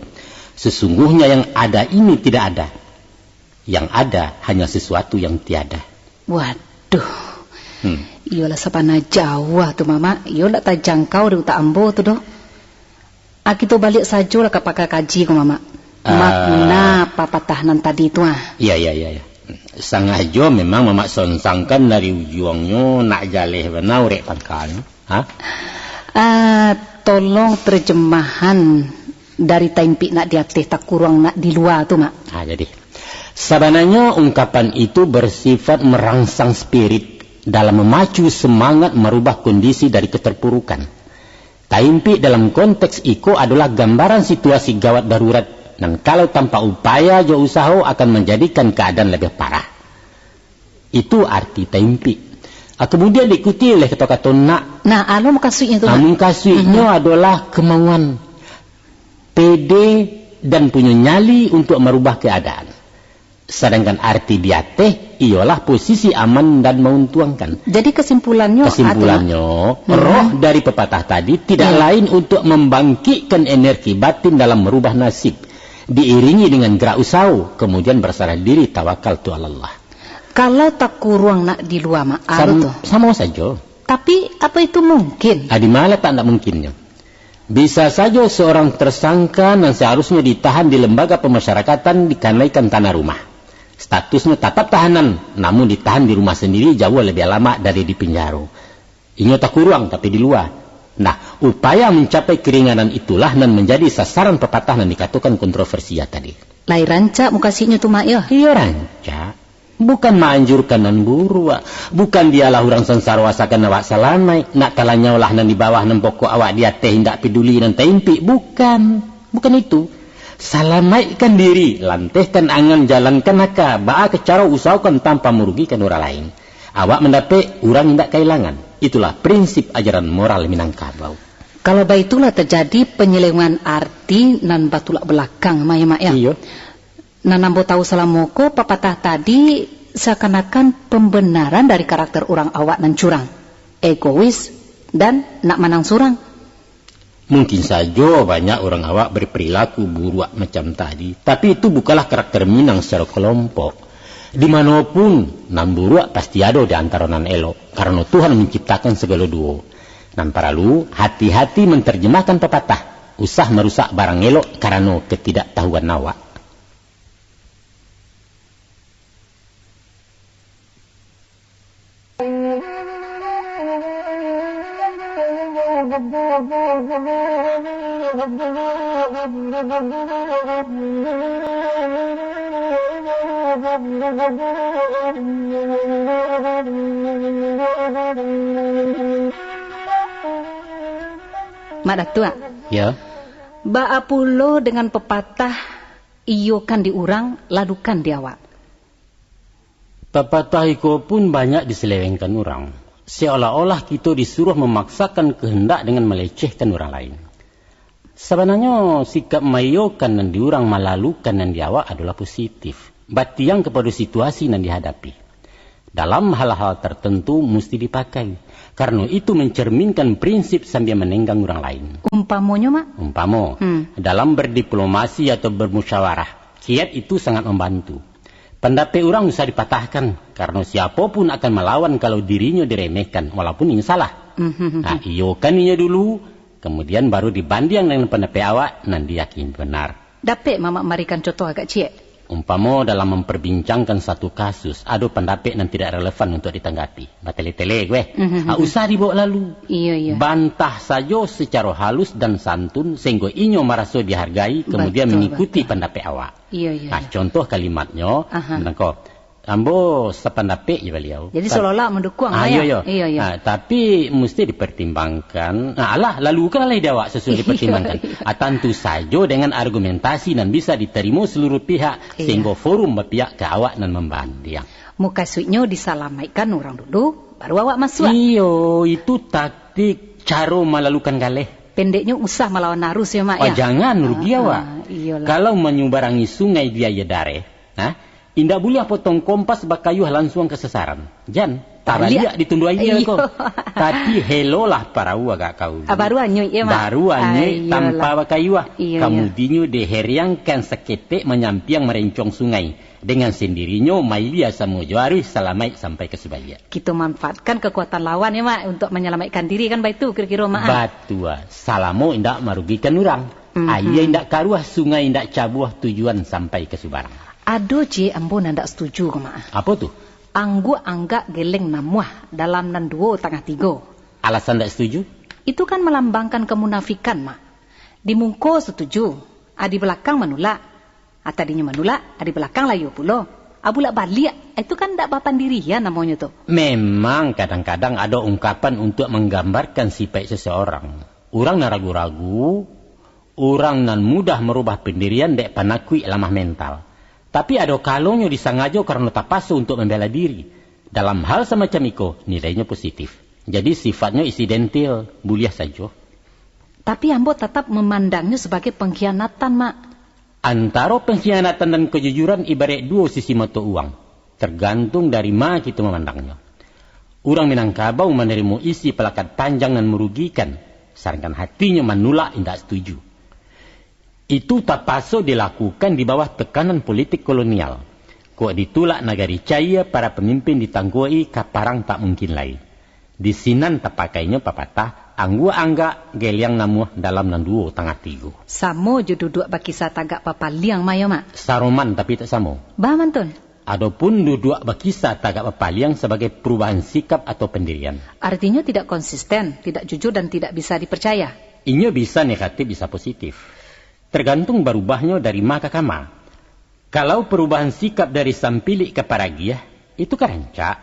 "Sesungguhnya yang ada ini tidak ada. Yang ada hanya sesuatu yang tiada." Waduh. Hmm. Iyolah, sabana jauah tu, Mamak. Iyo ndak tajangkau di utak ambo tu doh. Ah, kito baliak sajolah ka pakar kaji ko, Mamak. Ah. Makna papatah nan tadi tu, ah. Iya, iya, iya, iya. Sangajo memang Mamak sonsangkan dari ujuangnyo nak jaleh bana urek pangkanyo. Ha? Ah, tolong terjemahan dari taimpik nak di ateh, takuruang nak di lua tu, Mak. Ah, jadi. Sabananyo ungkapan itu bersifat merangsang spirit dalam memacu semangat merubah kondisi dari keterpurukan. Taimpik dalam konteks iko adolah gambaran situasi gawat darurat, nan kalau tanpa upaya jo usaho akan manjadikan kaadaan labiah parah. Itu arti taimpik. Ah, kemudian diikuti oleh kato-kato nak. Nah, anu mukasuiknyo tu, Mak. Anu mukasuiknyo Mhm. adolah kemauan, pede, dan punyo nyali untuk merubah keadaan. Sadangkan arti di ateh iyolah posisi aman dan mauntuangkan. Jadi, kesimpulannyo, Kesimpulannya, anu, Mhm. roh dari pepatah tadi tidak Iya. lain untuk membangkitkan energi batin dalam merubah nasib, diiringi dengan gerak usaho, kemudian berserah diri, tawakal tu alallah. Kalau takuruang nak di lua, Mak, anu Sam-, tu. Samo sajo. Tapi, apa itu mungkin? Ah, di mana tak ndak mungkinnyo? Bisa sajo seorang tersangka nan seharusnyo ditahan di lembaga pemasyarakatan dikanaikan tanah rumah. Statusnyo tatap tahanan, namun ditahan di rumah sendiri jauah labiah lama dari di pinjaro. Inyo takuruang, tapi di lua. Nah, upaya mencapai keringanan itulah nan manjadi sasaran papatah nan dikatokan kontroversia tadi. Lai rancak mukasuiknyo tu, Mak, yo? Iyo, rancak. Bukan maanjurkan nan buruak. Bukan dialah urang sansaro asakan awak salamaik. Nak talanyaulah nan di bawah, nan pokok awak di ateh, indak peduli nan taimpik. Bukan. Bukan itu. Salamaikkan diri, lantehkan angan, jalankan aka, baa ka caro usahokan tanpa marugikan urang lain. Awak mandapek, urang indak kailangan. Itulah prinsip ajaran moral Minangkabau. Kalau baitu lah tajadi panyelewengan arti nan batulak balakang, Mak, yo, Mak, yo? Iyo. Nan ambo tahu salamo ko, papatah tadi seakan-akan pambenaran dari karakter urang awak nan curang, egois, dan nak manang surang. Mungkin sajo banyak urang awak berperilaku buruak macam tadi, tapi itu bukanlah karakter Minang secara kelompok. Di mano pun, nan buruak pasti ado di antaro nan elok, karano Tuhan manciptakan sagalo duo. Nan paralu, hati-hati mantarjemahkan papatah, usah marusak barang elok karano ketidaktahuan awak. Mak Datuak. Ya. Baa pulo dengan pepatah, "Iyokan di urang, lalukan di awak"? Papatah iko pun banyak diselewengkan urang, seolah-olah kito disuruh memaksakan kehendak dengan melecehkan urang lain. Sabananyo, sikap maiyokan nan di urang, malalukan nan di awak adolah positif, batiang kapado situasi nan dihadapi. Dalam hal-hal tertentu musti dipakai, karano itu mencerminkan prinsip sambia manenggang urang lain. Umpamonyo, Mak? Umpamo, Hmm. dalam berdiplomasi atau bermusyawarah, kiat itu sangat membantu. Pandapek urang usah dipatahkan, karano siapo pun akan malawan kalau dirinyo diremehkan, walaupun inyo salah. Mhm. Nah, iyokan inyo dulu, kemudian baru dibandiang dengan pandapek awak nan diyakini benar. Dapek Mamak marikan contoh agak ciek? Umpamo dalam memperbincangkan satu kasus, ado pandapek nan tidak relevan untuk ditanggapi. Batele-tele, weh. Mhm. Ah, usah dibawa lalu. Iyo, iyo. Bantah sajo secaro halus dan santun, sehinggo inyo maraso dihargai, kemudian Betul, mengikuti betul. pandapek awak. Iyo, iyo, Nah, iyo. contoh kalimatnyo, Aha. mangko, Ambo sapandapek jo baliau. Jadi, seolah-olah mandukuang, Ah, lah, iyo, ya? Iyo. Iyo, iyo. Ah, tapi musti dipertimbangkan. Ah, alah, lalukanlah ide awak sasuai Iyo, dipertimbangkan. iyo. Ah, tantu sajo dengan argumentasi nan bisa ditarimo seluruh pihak, Iyo. sehingga forum bapihak ka awak nan mambandiang. Mukasuiknyo disalamaikkan urang dulu, baru awak masuak. Iyo, itu taktik caro malalukan galeh. Pendeknyo usah malawan arus, ya, Mak, Oh, ya? jangan rugi Ah, awak. ah, iyolah. Kalau manyubarangi sungai di aia dareh, ha? Indak buliah potong kompas bakayuah lansuang ka sasaran. Jan, Baliak. tabaliak ditunduak aia Iyo. ko. Tapi helolah parau agak kaulu. Ah, baru anyuik, ya, Mak? Baru anyuik Ah, iyolah. tanpa bakayuah. Iyo, iyo. Kamudinyo diheriangkan saketek manyampiang marencuang sungai. Dengan sendirinyo, mailia samo jo aruih salamaik sampai ka subaliak. Kito manfaatkan kekuatan lawan, ya, Mak, untuk manyalamaikkan diri, kan baitu kiro-kiro, Mak, ah? Batua. Salamo indak marugikan urang. Mhm. Aia indak karuah, sungai indak cabuah, tujuan sampai ka subarang. Ado ciek ambo nan ndak setuju ko, Mak. Apo tu? Angguak anggak geleng namuah dalam nan duo tangah tigo. Alasan ndak setuju? Itu kan malambangkan kamunafikan, Mak. Di muko setuju, a di balakang manulak. A tadinyo manulak, a di balakang layo pulo. A bulak baliak, itu kan ndak bapandirian namonyo tu. Memang kadang-kadang ado ungkapan untuak manggambarkan sipaik seseorang. Urang nan ragu-ragu, urang nan mudah marubah pandirian dek panakuik lamah mental. Tapi ado kalonyo disangajo karano tapaso untuak mambela diri. Dalam hal samacam iko, nilainyo positif. Jadi sifatnyo insidentil, buliah sajo. Tapi ambo tatap mamandangnyo sabagai pangkhianatan, Mak. Antaro pangkhianatan dan kajujuran ibaraik duo sisi mato uang, tergantung dari ma kito mamandangnyo. Urang Minangkabau manarimo isi palakat panjang nan marugikan, sadangkan hatinyo manulak indak setuju. Itu tapaso dilakukan di bawah tekanan politik kolonial. Kok ditulak nagari caia, para pamimpin ditangkuak-i, ka parang tak mungkin lai. Di sinan tapakainyo papatah, angguak anggak, geliang namuah dalam nan duo tangah tigo. Samo jo duduak bakisa tagak bapaliang, Mak, yo, Mak? Saroman, tapi tak samo. Baa mantun? Adopun duduak bakisa tagak bapaliang sabagai perubahan sikap atau pendirian. Artinyo tidak konsisten, tidak jujur, dan tidak bisa dipercaya. Inyo bisa negatif, bisa positif. Tergantung barubahnyo dari ma ka kama. Kalau perubahan sikap dari sampilik ka paragiah, itu ka rancak.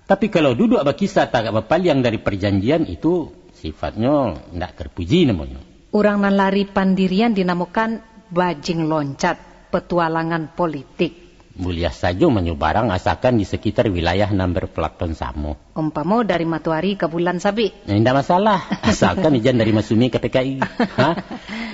Tapi kalau duduak bakisa tagak bapaliang dari parjanjian, itu sifatnyo ndak terpuji namonyo. Urang nan lari pandirian dinamokan bajing loncat, petualangan politik. Buliah sajo manyubarang asakan di sakitar wilayah nan berpelaton samo. Umpamo dari matoari ka bulan sabik. Indak masalah, asalkan ijan dari Masumi ka P K I. Ha?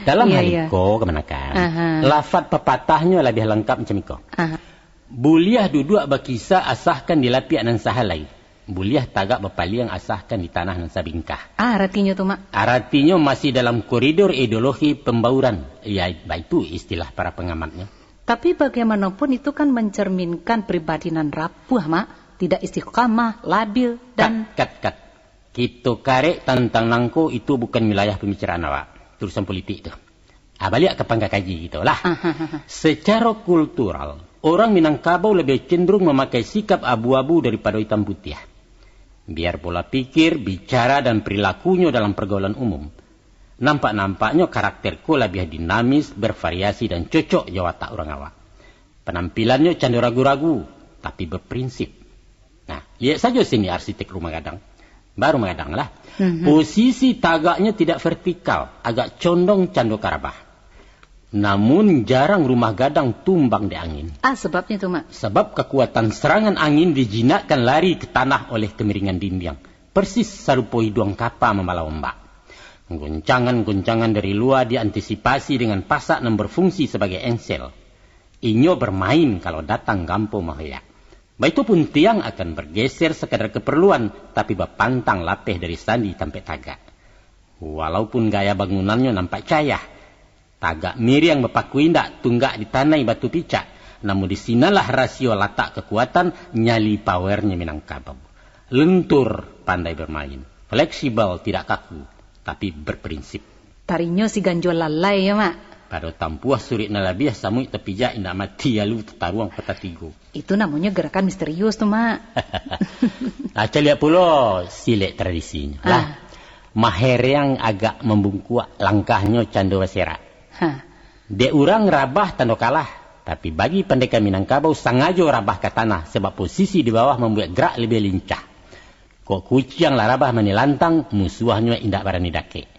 Dalam Iya, hal iya. iko, kamanakan, Aha. lafat papatahnyo labiah langkap macam iko. Aha. Buliah duduak bakisa asakan di lapiak nan sahalai. Buliah tagak bapaliang asakan di tanah nan sabingkah. Ah, aratinyo tu, Mak? Aratinyo masih dalam koridor ideologi pembauran. Ya, baitu istilah para pangamatnyo. Tapi bagaimanapun itu kan mencerminkan pribadi nan rapuah, Mak. Tidak istiqamah, labil, dan Kat, kat, kat. Kito karek tantang nangko, itu bukan wilayah pembicaraan awak. Urusan politik tu. Ah, baliak ka pangka kaji kito lah. Ahahaha. Secara kultural, orang Minangkabau lebih cenderung mamakai sikap abu-abu daripado itam putiah. Biar pola pikir, bicara, dan perilakunyo dalam pergaulan umum, nampak-nampaknyo karakter ko labiah dinamis, bervariasi, dan cocok jo watak urang awak. Panampilannyo cando ragu-ragu, tapi berprinsip. Nah, liek sajo sini arsitek rumah gadang. Baru rumah gadang lah. Mhm. Posisi tagaknyo tidak vertikal, agak condong cando karabah. Namun, jarang rumah gadang tumbang dek angin. Ah, sebabnyo tu, Mak? Sebab kekuatan serangan angin dijinakkan lari ke tanah oleh kemiringan dinding. Persis sarupo iduang kapa mambalah ombak. Goncangan-goncangan dari lua diantisipasi dengan pasak nan berfungsi sebagai engsel. Inyo bermain kalau datang gampo mahoyak. Baitu pun tiang akan bergeser sakadar keperluan, tapi bapantang lapeh dari sandi tampek tagak. Walaupun gaya bangunannyo nampak cayah, tagak miriang bapaku indak, tunggak ditanai batu picak, namun di sinanlah rasio latak kekuatan nyali power-nyo Minangkabau. Lentur, pandai bermain, fleksibel, tidak kaku, tapi berprinsip. Tarinyo si ganjo lalai, yo, Mak? Pado tampuah surik nan labiah, samuik tapijak indak mati, lalu tataruang patah tigo. Itu namonyo gerakan misterius tu, Mak. Ah, caliak pulo silek tradisinyo. Ah. Lah, mahereang agak mambungkuak, langkahnyo cando baserak. Ha. Dek urang rabah tando kalah, Tapi bagi pandeka Minangkabau, sangajo rabah ka tanah, sabab posisi di bawah mambuek gerak labiah lincah. Kok kuciang lah rabah manilantang, musuahnyo indak barani dakek.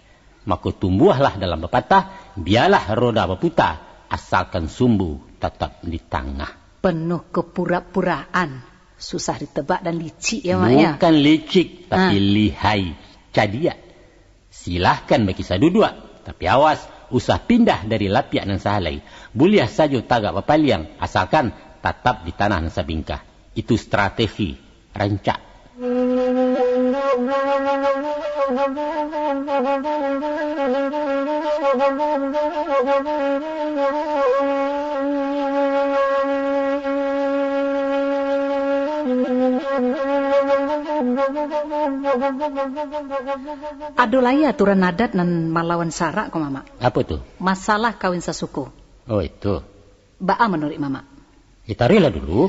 Mako tumbuahlah dalam papatah, bialah roda baputa, asalkan sumbu tatap di tangah. Penuh kepura-puraan, susah ditebak dan licik ya, Mak, ya? Bukan licik, tapi Ah. lihai, cadiak. Silahkan bakisah duduak, tapi awas, usah pindah dari lapiak nan sahalai. Buliah sajo tagak bapaliang, asalkan tatap di tanah nan sabingkah. Itu strategi rancak. Ado lai aturan adat nan malawan syarak ko, Mamak. Apo tu? Masalah kawin sasuku. Oh, itu. Baa manuruik Mamak? Ya, taruihlah dulu.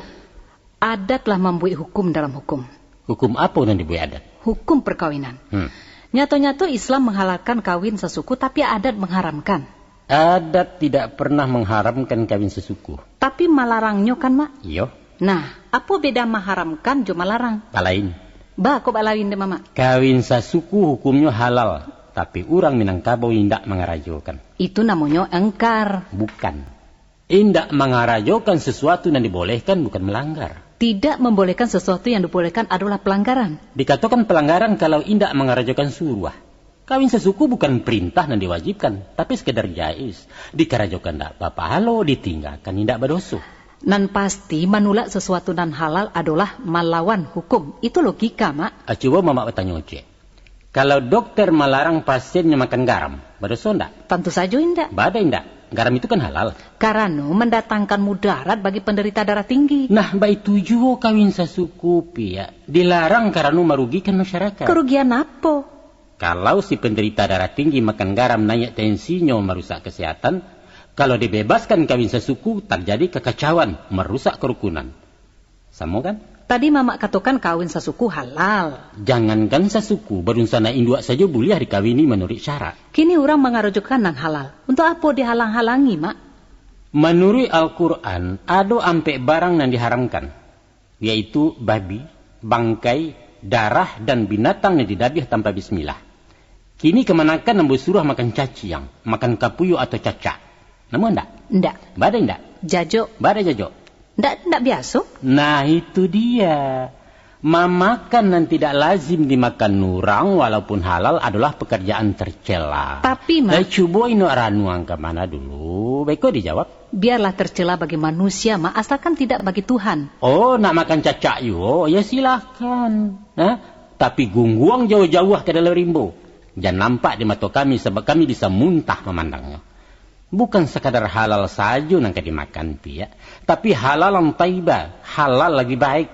Adat lah mambuek hukum dalam hukum. Hukum apo nan dibuek adat? Hukum perkawinan. Hmm. Nyato-nyato Islam menghalalkan kawin sasuku, tapi adat mengharamkan. Adat tidak pernah mengharamkan kawin sasuku. Tapi malarangnyo kan, Mak? Iyo. Nah, apo beda maharamkan jo malarang? Balain. Ba, kok balain deh, Mamak? Kawin sasuku hukumnyo halal, tapi urang Minangkabau indak mangarajokan. Itu namonyo engkar. Bukan. Indak mangarajokan sesuatu nan dibolehkan bukan melanggar. Tidak membolehkan sesuatu yang dibolehkan adalah pelanggaran. Dikatokan pelanggaran kalau indak mangarajokan suruah. Kawin sasuku bukan perintah nan diwajibkan, tapi sekedar jaiz. Dikarajokan ndak bapahalo, ditinggakan indak badoso. Nan pasti, manulak sesuatu nan halal adolah malawan hukum. Itu logika, Mak. Ah, cubo Mamak batanyo cek. Kalau dokter malarang pasiennyo makan garam, badoso ndak? Tantu sajo indak. Baa indak? Garam itu kan halal. Karano mandatangkan mudarat bagi penderita darah tinggi. Nah, baitu juo kawin sasuku, Piak. Dilarang karano marugikan masyarakat. Kerugian apo? Kalau si penderita darah tinggi makan garam, naiak tensinyo, marusak kesehatan, kalau dibebaskan kawin sasuku, terjadi kekacauan, merusak kerukunan. Samo kan? Tadi Mamak katokan kawin sasuku halal. Jangankan sasuku, barunsanak induak sajo buliah dikawini manuruik syarak. Kini urang mangarajokan nan halal. Untuak apo dihalang-halangi, Mak? Manuruik Al-Quran, ado ampek barang nan diharamkan, yaitu babi, bangkai, darah, dan binatang nan didabiah tanpa bismillah. Kini kamanakan nan basuruah makan caciang, makan kapuyuak atau cacak? Namo ndak? Ndak. Baa indak? Jajok. Baa jajok? Ndak, ndak biaso. Nah, itu dia. Mamakan nan tidak lazim dimakan urang, walaupun halal, adolah pekerjaan tercela. Tapi, Mak. Eh, cubo inok ranuang ka mana dulu, beko dijawab. Biarlah tercela bagi manusia, Mak, asalkan tidak bagi Tuhan. Oh, nak makan cacak juo? Ya, silahkan. Nah, tapi gungguang jauah-jauah ka dalam rimbo. Jan nampak di mato kami, sabab kami bisa muntah mamandangnyo. Bukan sakadar halal sajo nan ka dimakan, Piak, tapi halalan thayyibah, halal lagi baik.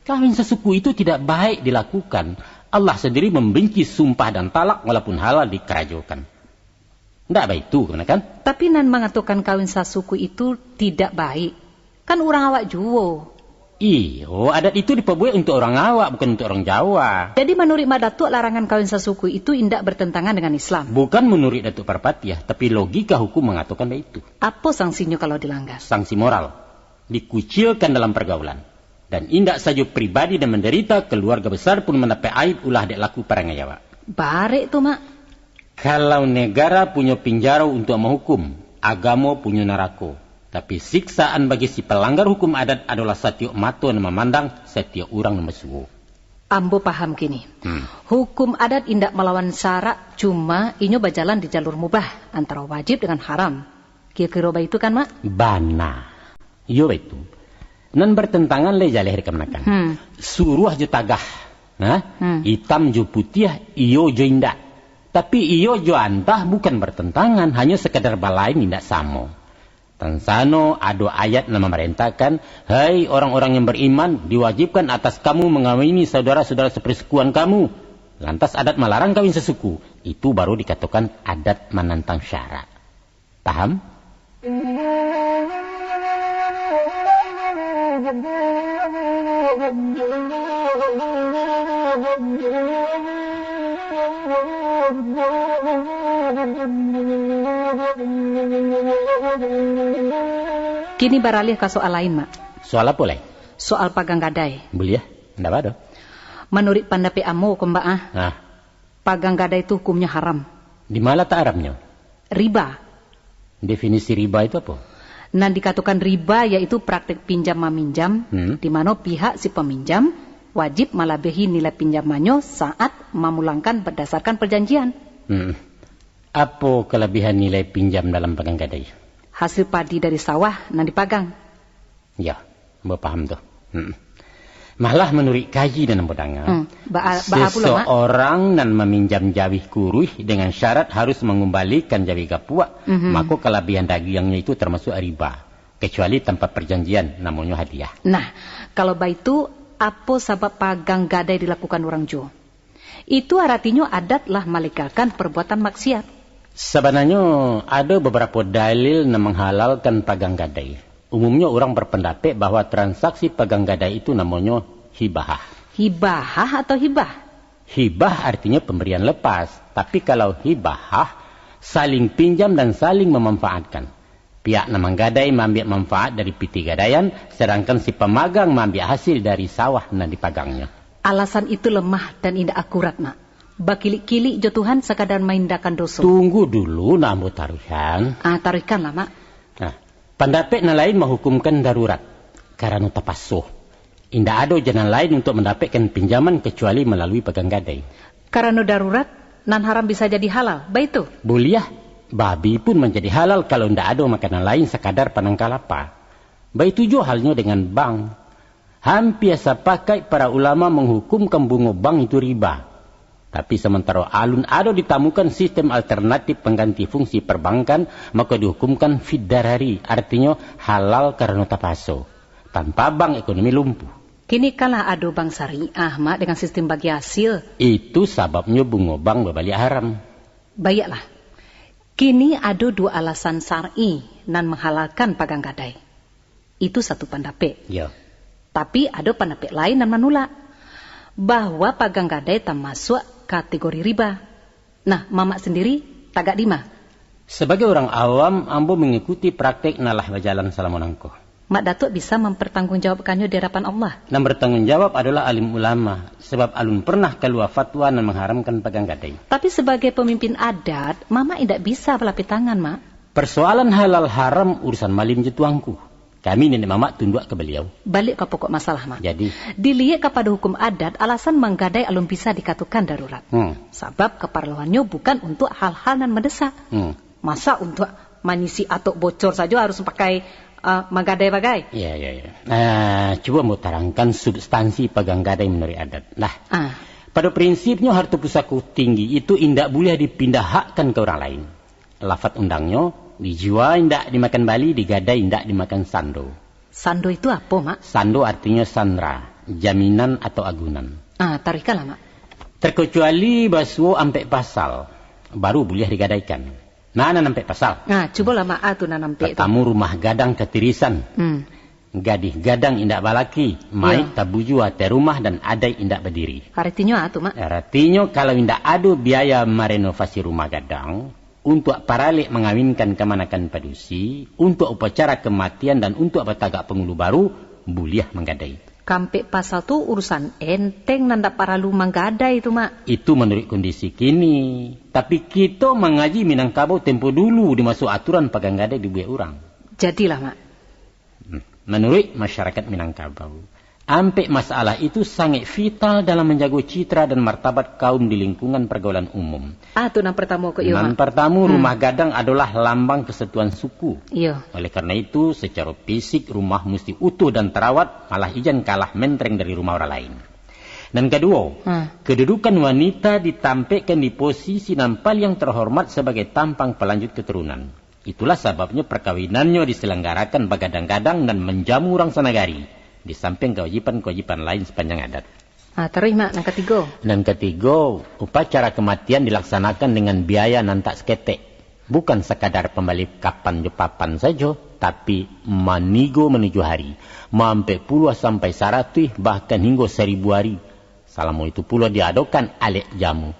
Kawin sasuku itu tidak baik dilakukan. Allah sendiri membenci sumpah dan talak walaupun halal dikarajokan. Ndak baitu, kamanakan? Tapi nan mangatokan kawin sasuku itu tidak baik, kan urang awak juo. Iyo, adat itu dipabuek untuak urang awak, bukan untuak urang Jawa. Jadi, manuruik Mak Datuak, larangan kawin sasuku itu indak bertentangan dengan Islam? Bukan manuruik Datuak Parpatiah, tapi logika hukum mangatokan baitu. Apo sangsinyo kalau dilanggar? Sanksi moral. Dikucilkan dalam pergaulan. Dan indak sajo pribadi nan mandarita, keluarga besar pun mandapek aib ulah dek laku parangai awak. Barek tu, Mak. Kalau negara punyo pinjaro untuak mahukum, agamo punyo narako. Tapi siksaan bagi si palanggar hukum adat adolah satiok mato nan mamandang, satiok urang nan basuo. Ambo paham kini. Hmm. Hukum adat indak malawan syarak, cuma inyo bajalan di jalur mubah, antaro wajib dengan haram. Kiro-kiro baitu kan, Mak? Bana. Iyo baitu. Nan bertentangan lai jaleh dek kamanakan. Hmm. Suruah jo tagah. Nah, Hmm. itam jo putiah, iyo jo indak. Tapi iyo jo antah bukan bertentangan, hanyo sekadar balain indak samo. Tansano ado ayat nan mamarentahkan, "Hai orang-orang yang beriman, diwajibkan atas kamu mengawini saudara-saudara sepersukuan kamu." Lantas adat malarang kawin sesuku. Itu baru dikatokan adat manantang syarak. Paham? Kini baralih ka soal lain, Mak. Soal apo lai? Soal pagang gadai. Buliah, ndak baa doh. Manuruik pandapek ambo ko, Mbak, ah, Nah, pagang gadai tu hukumnyo haram. Di ma latak haramnyo? Riba. Definisi riba itu apo? Nan dikatokan riba yaitu praktek pinjam maminjam, Hmm. di mano pihak si paminjam wajib malabiahi nilai pinjamannyo saat mamulangkan bardasarkan parjanjian. Hmm. Apo kalabiahan nilai pinjam dalam pagang gadai? Hasil padi dari sawah nan dipagang. Yo, ambo paham tu. Hmm. Malah manuruik kaji nan ambo danga, Hmm. Baa, baa pulo, Mak? seseorang nan maminjam jawih kuruih dengan syarat harus mangumbalikan jawih gapuak, Mhm. mako kalabiahan dagiangnyo itu tamasuak riba, kacuali tanpa parjanjian, namonyo hadiah. Nah, kalau baitu, apo sabab pagang gadai dilakukan urang juo? Itu aratinyo adat lah malegakan parbuatan maksiat. Sabananyo, ado babarapo dalil nan manghalalkan pagang gadai. Umumnyo urang barpandapek bahwa transaksi pagang gadai itu namonyo hibahah. Hibahah atau hibah? Hibah artinyo pambarian lepas, tapi kalau hibahah, saling pinjam dan saling mamanfaatkan. Pihak nan manggadai maambiak manfaat dari pitih gadaian, sadangkan si pamagang maambiak hasil dari sawah nan dipagangnyo. Alasan itu lemah dan indak akurat, Mak. Bakilik-kilik jo Tuhan sakadar maindahkan doso. Tunggu dulu, nak ambo taruihkan. Ah, taruihkanlah, Mak. Nah, pandapek nan lain mahukumkan darurat, karano tapaso. Indak ado jalan lain untuak mandapekkan pinjaman kacuali malalui pagang gadai. Karano darurat, nan haram bisa jadi halal, baitu? Buliah, babi pun manjadi halal kalau indak ado makanan lain sakadar panangka lapa. Baitu juo halnyo dengan bank. Hampia sapakaik para ulama manghukumkan bungo bank itu riba. Tapi, samantaro alun ado ditamukan sistem alternatif pangganti fungsi parbankan, mako dihukumkan fid darari, artinyo halal karano tapaso. Tanpa bank, ekonomi lumpuh. Kini kan lah ado bank syariah, Mak, dengan sistem bagi hasil. Itu sababnyo bungo bank babaliak haram. Baiaklah. Kini ado duo alasan syar'i nan manghalalkan pagang gadai. Itu satu pandapek. Yo. Tapi, ado pandapek lain nan manulak, bahwa pagang gadai tamasuak kategori riba. Nah, Mamak sandiri, tagak di ma? Sabagai urang awam, ambo mangikuti praktek nan lah bajalan salamo nangko. Mak Datuak bisa mampartanggungjawabkannyo di adapan Allah. Nan bartanggung jawab adolah alim ulama, sabab alun parnah kalua fatwa nan mangharamkan pagang gadai. Tapi, sabagai pamimpin adat, Mamak indak bisa balapeh tangan, Mak. Parsoalan halal haram urusan malim jo tuangku. Kami niniak mamak tunduak ka baliau. Baliak ka pokok masalah, Mak. Jadi? Diliek kapado hukum adat, alasan manggadai alun bisa dikatokan darurat. Hmm. Sabab kaparluannyo bukan untuak hal-hal nan mandesak. Hmm. Masa untuak manyisi atok bocor sajo harus pakai, eh, manggadai bagai? Ya, ya, ya. Ah, cubo ambo tarangkan substansi pagang gadai manuruik adat. Nah, Ah. pado prinsipnyo harto pusako tinggi itu indak buliah dipindahakkan ka urang lain. Lafat undangnyo, dijua indak dimakan bali, digadai indak dimakan sando. Sando itu apo, Mak? Sando artinyo sandra, jaminan atau agunan. Ah, taruihkanlah, Mak. Terkecuali basuo ampek pasal, baru buliah digadaikan. Nah, nan ampek pasal. Nah, cubolah, Mak, ah, tu nan ampek tu. Tatamu rumah gadang katirisan. Hmm. Gadih gadang indak balaki, maik Iyo. tabuju ateh rumah dan adaik indak badiri. Aratinyo a tu, Mak? Aratinyo, kalau indak ado biaya marenovasi rumah gadang, untuak paralek mangawinkan kamanakan padusi, untuak upacara kamatian, dan untuak batagak pangulu baru, buliah manggadai. Kampek pasal tu urusan enteng nan ndak paralu manggadai tu, Mak. Itu manuruik kondisi kini. Tapi kito mangaji Minangkabau tempo dulu di maso aturan pagang gadai dibuek urang. Jadilah, Mak. Hmm. Manuruik masyarakat Minangkabau, ampek masalah itu sangaik vital dalam manjago citra dan martabat kaum di lingkungan pargaulan umum. Ah, tu nan partamo ko, iyo, Nan Mak. partamo, Hmm. rumah gadang adolah lambang kesatuan suku. Iyo. Oleh karena itu, secara fisik rumah musti utuh dan tarawat, malah ijan kalah mentreng dari rumah orang lain. Nan kaduo, Hmm. kedudukan wanita ditampekkan di posisi nan paliang terhormat sabagai tampang palanjut keturunan. Itulah sababnyo parkawinannyo disalanggarakan bagadang-gadang nan manjamu urang sanagari, di sampiang kawajiban-kawajiban lain sapanjang adat. Ah, taruih, Mak, nan katigo. Nan katigo, upacara kamatian dilaksanakan dengan biaya nan tak saketek. Bukan sakadar pambali kapan jo papan sajo, tapi manigo manujuah ari, maampek puluah sampai saratuih, bahkan hinggo saribu ari. Salamo itu pulo diadokan alek jamu.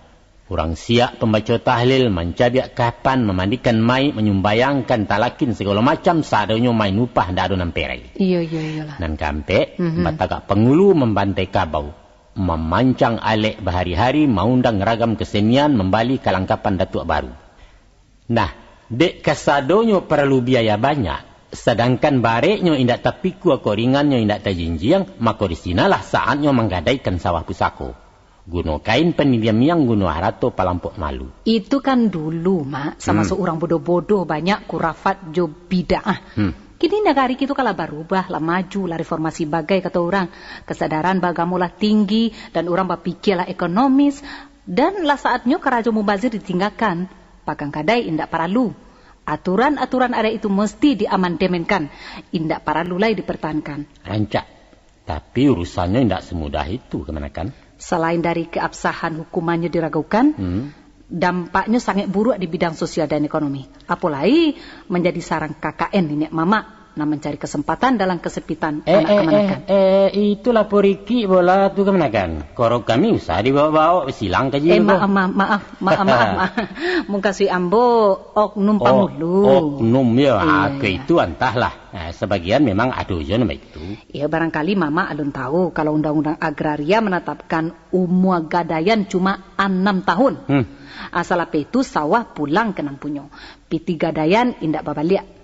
Urang siak pambaco tahlil, mancabiak kapan, mamandikan mayik, manyumbayangkan talakin, sagalo macam, sadonyo main upah, ndak ado nan perai. Iyo, iyo, iyolah. Nan kaampek, Mhm. batagak pangulu, mambantai kabau, mamancang alek bahari-hari, maundang ragam kasenian, mambali kalangkapan datuak baru. Nah, dek kasadonyo paralu biaya banyak, sadangkan bareknyo indak tapikua, kok ringannyo indak tajinjiang, mako di sinolah saatnyo manggadaikan sawah pusako. Guno kain pandiam-diam, guno harato palampok malu. Itu kan dulu, Mak, samaso Hmm. urang bodoh-bodoh, banyak kurafat jo bid'ah. Hmm. Kini nagari kito ka lah barubah, lah maju, lah reformasi bagai, kato urang. Kasadaran baagamo lah tinggi, dan urang bapikia lah ekonomis, dan lah saatnyo karajo mubazir ditinggakan. Pagang gadai indak paralu. Aturan-aturan adat itu musti diamandemenkan, indak paralu lai dipertahankan. Rancak. Tapi urusannyo indak samudah itu, kamanakan. Salain dari keabsahan hukumannyo diragukan, Hmm. dampaknyo sangaik buruak di bidang sosial dan ekonomi. Apo lai manjadi sarang K K N niniak mamak nan mancari kasempatan dalam kasampitan Eh, anak eh, kamanakan. eh, eh, itu lapor rikik bola tu, kamanakan. Koro kami usah dibaok-baok, silang kaji Eh, ko. maaf, maaf, maaf, maaf, maaf, maaf. Mukasuik ambo oknum Oh, pangulu. oknum, yo. Ah, Iya, ke iya. itu antahlah. Ah, sabagian memang ado jo nan baitu. Ya, barangkali Mamak alun tahu kalau Undang-Undang Agraria manatapkan umua gadaian cuma anam tahun. Hmm. Asal apo itu sawah pulang ka nan punyo. Pitih gadaian indak babaliak.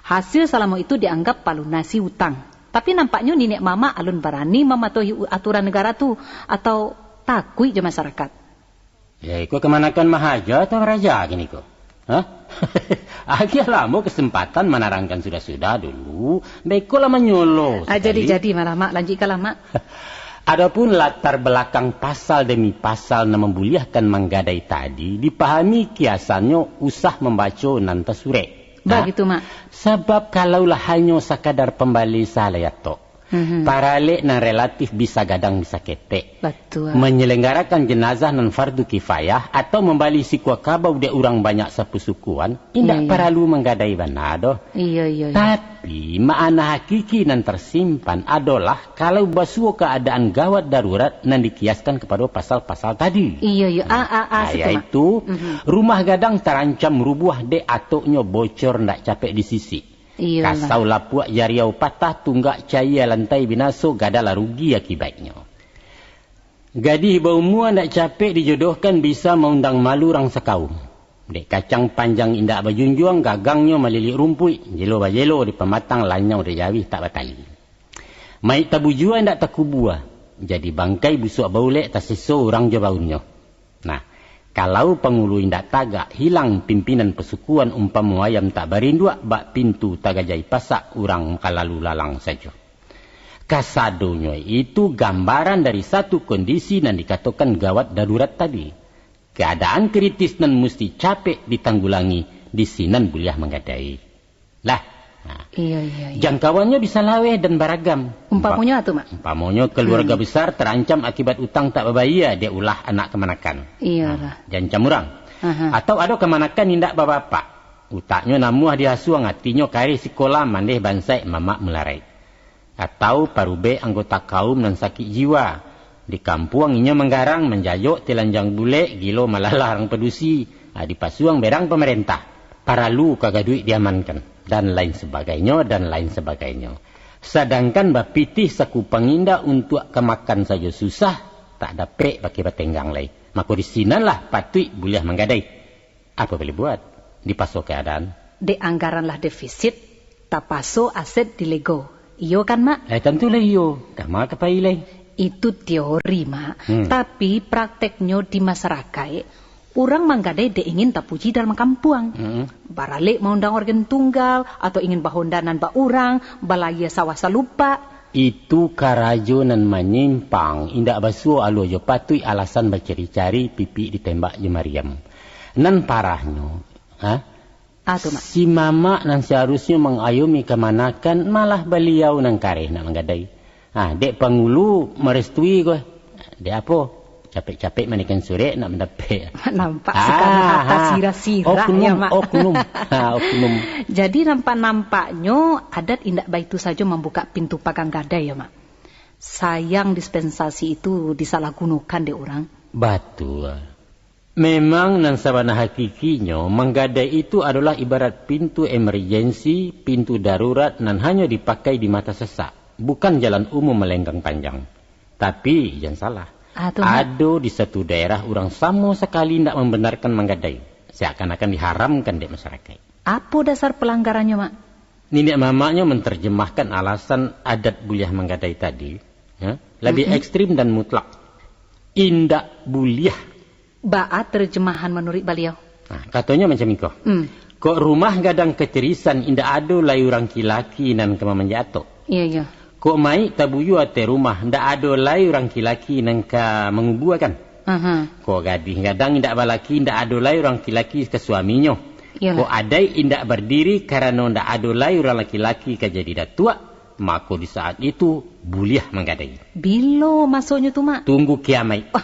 Hasil salamo itu dianggap palunasi utang. Tapi nampaknyo niniak mamak alun barani mamatuhi u-, aturan nagara tu, atau takuik jo masarakat. Ya, iko kamanakan mahaja atau raja kini ko? Hah? Agiah lamo kasempatan manarangkan sudah-sudah dulu, beko lah manyolo Ah, jadi, sakali. jadi, malah, Mak. Lanjuikkanlah, Mak. Adopun latar balakang pasal demi pasal nan mambuliahkan manggadai tadi, dipahami kiasannyo usah mambaco nan tasurek. Bah, Hah? gitu, Mak. Sabab kalaulah hanyo sakadar pambali sahalayak tok, Mhm. paralek nan relatif bisa gadang bisa ketek, Batua. manyalanggarakan janazah nan fardu kifayah, atau mambali sikua kabau dek urang banyak sapasukuan, indak Iya, iya. paralu manggadai bana doh. Iya, iya, iya. Tapi, makna hakiki nan tasimpan adolah kalau basuo kaadaan gawat darurat nan dikiaskan kapado pasal-pasal tadi. Iya, iya. Ah, ah, ah, Nah, situ, Mak. yaitu, Mhm. rumah gadang tarancam rubuah dek atoknyo bocor ndak capek disisik. Iyolah. Kasau lapuak jariau patah, tunggak caia lantai binaso, gadalah rugi akibatnyo. Gadih baumua ndak capek dijodohkan bisa maundang malu urang sakaum. Dek kacang panjang indak bajunjuang, gagangnyo malilik rumpuik, jelo bajelo di pamatang, lanyau dek jawih tak batali. Maik tabujua indak takubua, jadi bangkai busuak baulek, taseso urang jo baunnyo. Nah, kalau pangulu indak tagak, hilang pimpinan pasukuan, umpamo ayam tak barinduak, bak pintu tagajai pasak, urang ka lalu lalang sajo. Kasadonyo itu gambaran dari satu kondisi nan dikatokan gawat darurat tadi. Kaadaan kritis nan musti capek ditanggulangi, di sinan buliah manggadai. Lah. Nah. Iya, iya, iya. Jangkauannyo bisa laweh dan baragam. Umpamonyo Umpa-, atu, Mak? Umpamonyo keluarga Hmm. besar tarancam akibat utang tak babayia dek ulah anak kamanakan. Iyolah. Nah, diancam urang. Aha. Atau ado kamanakan indak babapak. Utaknyo namuah di asuang, atinyo kareh sikola, mandeh bansaik mamak mularaik. Atau parubek anggota kaum nan sakik jiwa. Di kampuang inyo manggarang, manjayok telanjang bulek, gilo malalah rang padusi, ah, dipasuang berang pamarentah. Paralu ka gaduik diamankan, dan lain sabagainyo, dan lain sabagainyo. Sadangkan bapitih saku pangindak untuak ka makan sajo susah, tak dapek pakai batenggang lai. Mako di sinanlah patuik buliah manggadai. Apo boleh buat? Dipaso keadaan. Dek anggaran lah defisit, tapaso aset dilego. Iyo kan, Mak? Eh, tantulah iyo. Kama ka pai lai? Itu teori, Mak. Hmm. Tapi prakteknyo di masarakaik, urang manggadai dek ingin tapuji dalam kampuang. Hmm. Baralek maundang organ tunggal, atau ingin bahonda nan bak urang, balayia sawah salupak. Itu karajo nan manyimpang, indak basuo alua jo patuik, alasan bacari-cari, pipik ditembak jo mariam. Nan parahnyo, ha? Ah, tu, Mak. Si mamak nan saharusnyo mangayomi kamanakan, malah baliau nan kareh nak manggadai. Ha, dek pangulu marestui ko. Dek apo? Capek-capek manikan surek nak mandapek. Nampak Ah, sukarno harta ha. sirah-sirah, Oknum, ya, Mak? oknum. Ha, oknum. Jadi, nampak-nampaknyo adat indak baitu sajo mambukak pintu pagang gadai, ya, Mak? Sayang dispensasi itu disalahgunokan dek urang. Batua. Memang nan sabana hakikinyo, manggadai itu adolah ibarat pintu emergensi, pintu darurat nan hanyo dipakai di mata sasak, bukan jalan umum malenggang panjang. Tapi, jan salah. Ah, tu, Mak. Ado di satu daerah urang samo sakali indak mambenarkan manggadai, seakan-akan diharamkan dek masyarakaik. Apo dasar palanggarannyo, Mak? Niniak mamaknyo menterjemahkan alasan adat buliah manggadai tadi, ya, lebih Mm-mm. ekstrim dan mutlak. Indak buliah. Baa terjemahan manuruik baliau? Nah, katonyo macam iko. Hmm. Kok rumah gadang kecerisan indak ado lai urang kilaki nan ka mamanjak atok. Iya, iya. Kok mayik tabuyua ateh rumah, ndak ado lai urang kilaki nan ka mangubuakan. Aha. Kok gadih gadang indak balaki, ndak ado lai urang kilaki ka suaminyo. Iyalah. Kok adaik indak bardiri karano ndak ado lai urang laki-laki ka jadi datuak, mako di saat itu buliah manggadai. Bilo masonyo tu, Mak? Tunggu kiamaik.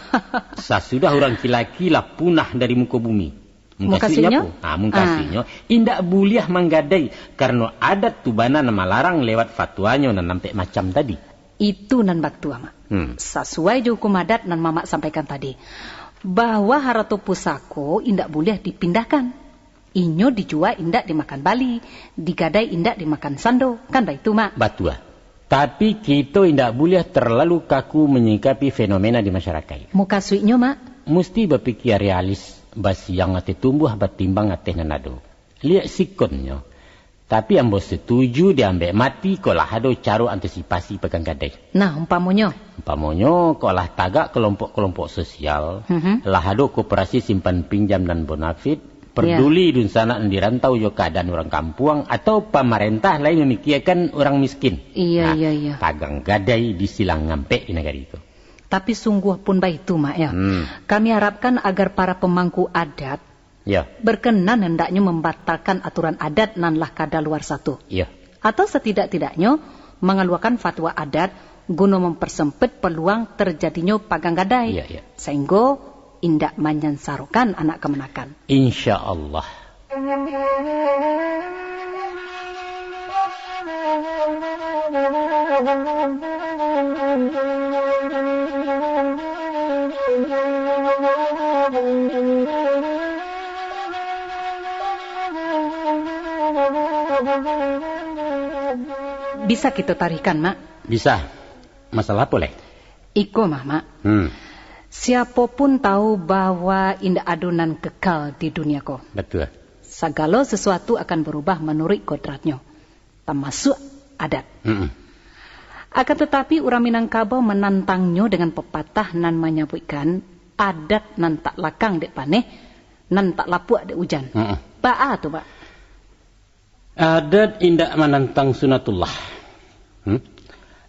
Sasudah urang kilaki lah punah dari muko bumi. Mukasuiknyo? Mukasuiknyo apo? Ah, mukasuiknyo, Ah. indak buliah manggadai, karano adat tu bana nan malarang lewat fatwanyo nan ampek macam tadi. Itu nan batua, Mak. Hmm. Sasuai jo hukum adat nan Mamak sampaikan tadi, bahwa harato pusako indak buliah dipindahkan. Inyo dijua indak dimakan bali, digadai indak dimakan sando, kan baitu, Mak? Batua. Tapi kito indak buliah terlalu kaku menyikapi fenomena di masyarakaik. Mukasuiknyo, Mak? Musti bapikia realis, basiang ateh tumbuah batimbang ateh nan ado. Liek sikonnyo. Tapi ambo setuju diambek mati kok lah ado caro antisipasi pagang gadai. Nah, umpamonyo? Umpamonyo, kok lah tagak kelompok-kelompok sosial, Mhm. lah ado koperasi simpan pinjam nan bonafit, Ya. peduli dunsanak nan di rantau jo kaadaan urang kampuang, atau pamarentah lai mamikiakan urang miskin. Iya, Nah, iya, iya. pagang gadai di silang ngampek di nagari ko. Tapi sungguah pun baitu, Mak, ya. Hmm. Kami harapkan agar para pemangku adat Ya. berkenan hendaknyo mambatalkan aturan adat nan lah kadaluarsa tu. Ya. Atau satidak-tidaknyo mangaluakan fatwa adat guno mampersempit paluang terjadinyo pagang gadai, Ya, ya. sainggo indak manyansarokan anak kamanakan. Insya Allah. Bisa kito tarihkan, Mak? Bisa. Masalah apo lai? Iko mah, Mak. Hmm. Siapo pun tahu bahwa indak ado nan kekal di dunia ko. Batua. Sagalo sesuatu akan barubah manuruik kodratnyo, tamasuak adat. Mm-mm. Akan tatapi, urang Minangkabau manantangnyo dengan papatah nan manyabuikkan, "Adat nan tak lakang dek paneh, nan tak lapuak dek ujan." Mm-mm. Baa tu, Pak? Adat indak manantang sunatullah. Hmm?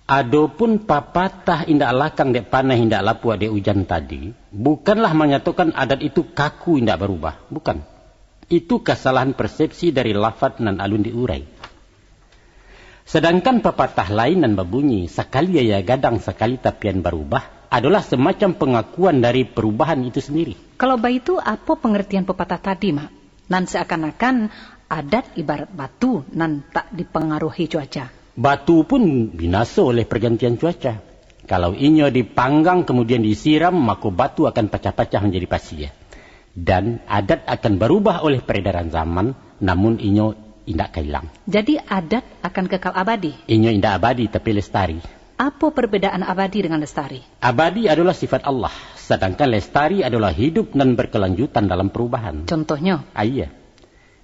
Adopun papatah "Indak lakang dek paneh, indak lapuak dek ujan" tadi, bukanlah manyatokan adat itu kaku indak barubah. Bukan. Itu kasalahan persepsi dari lafat nan alun diurai. Sadangkan papatah lain nan babunyi, "Sakali aia gadang, sakali tapian barubah," adolah samacam pangakuan dari parubahan itu sandiri. Kalau baitu, apo pangartian papatah tadi, Mak? Nan seakan-akan adat ibarat batu nan tak dipangaruhi cuaca. Batu pun binaso oleh pergantian cuaca. Kalau inyo dipanggang, kemudian disiram, mako batu akan pacah-pacah manjadi pasia. Dan adat akan barubah oleh peredaran zaman, namun inyo indak ka ilang. Jadi, adat akan kekal abadi? Inyo indak abadi, tapi lestari. Apo perbedaan abadi dengan lestari? Abadi adolah sifat Allah, sadangkan lestari adolah hidup nan berkelanjutan dalam perubahan. Contohnyo? Aia.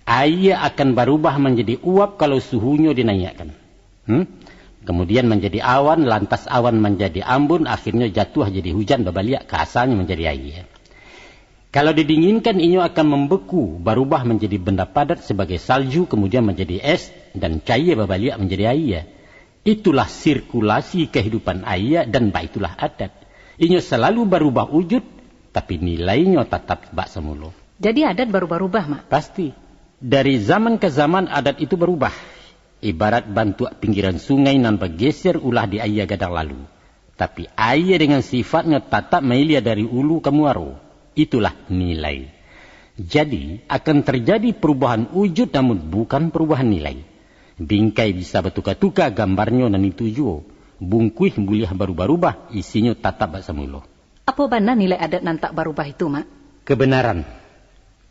Aia akan barubah manjadi uap kalau suhunyo dinaiakkan. Hmm? Kemudian manjadi awan, lantas awan manjadi ambun, akhirnyo jatuah jadi hujan, babaliak ka asalnyo manjadi aia. Kalau didinginkan, inyo akan mambeku, barubah manjadi benda padat sabagai salju, kemudian manjadi es, dan caia babaliak manjadi aia. Itulah sirkulasi kahidupan aia, dan baitulah adat. Inyo salalu barubah ujud, tapi nilainyo tatap bak samulo. Jadi adat barubah-rubah, Mak? Pasti. Dari zaman ka zaman adat itu barubah. Ibarat bantuak pinggiran sungai nan bageser ulah di aia gadang lalu. Tapi aia dengan sifatnyo tatap mailia dari ulu ka muaro. Itulah nilai. Jadi, akan terjadi perubahan ujud namun bukan perubahan nilai. Bingkai bisa batuka-tuka gambarnyo nan itu juo. Bungkuih buliah barubah-rubah, isinyo tatap bak samulo. Apo bana nilai adat nan tak barubah itu, Mak? Kebenaran,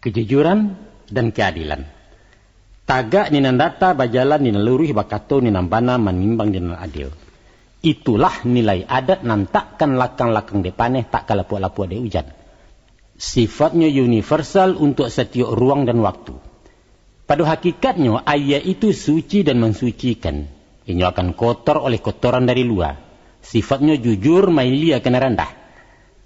kejujuran, dan keadilan. Tagak di nan data, bajalan di nan luruih, bakato di nan bana, manimbang di nan adil. Itulah nilai adat nan takkan lakang-lakang dek paneh, tak ka lapuak-lapuak dek ujan. Sifatnyo universal untuak satiok ruang dan waktu. Pado hakikatnyo, aia itu suci dan mansucikan. Inyo akan kotor oleh kotoran dari lua. Sifatnyo jujur, mailia ka nan randah.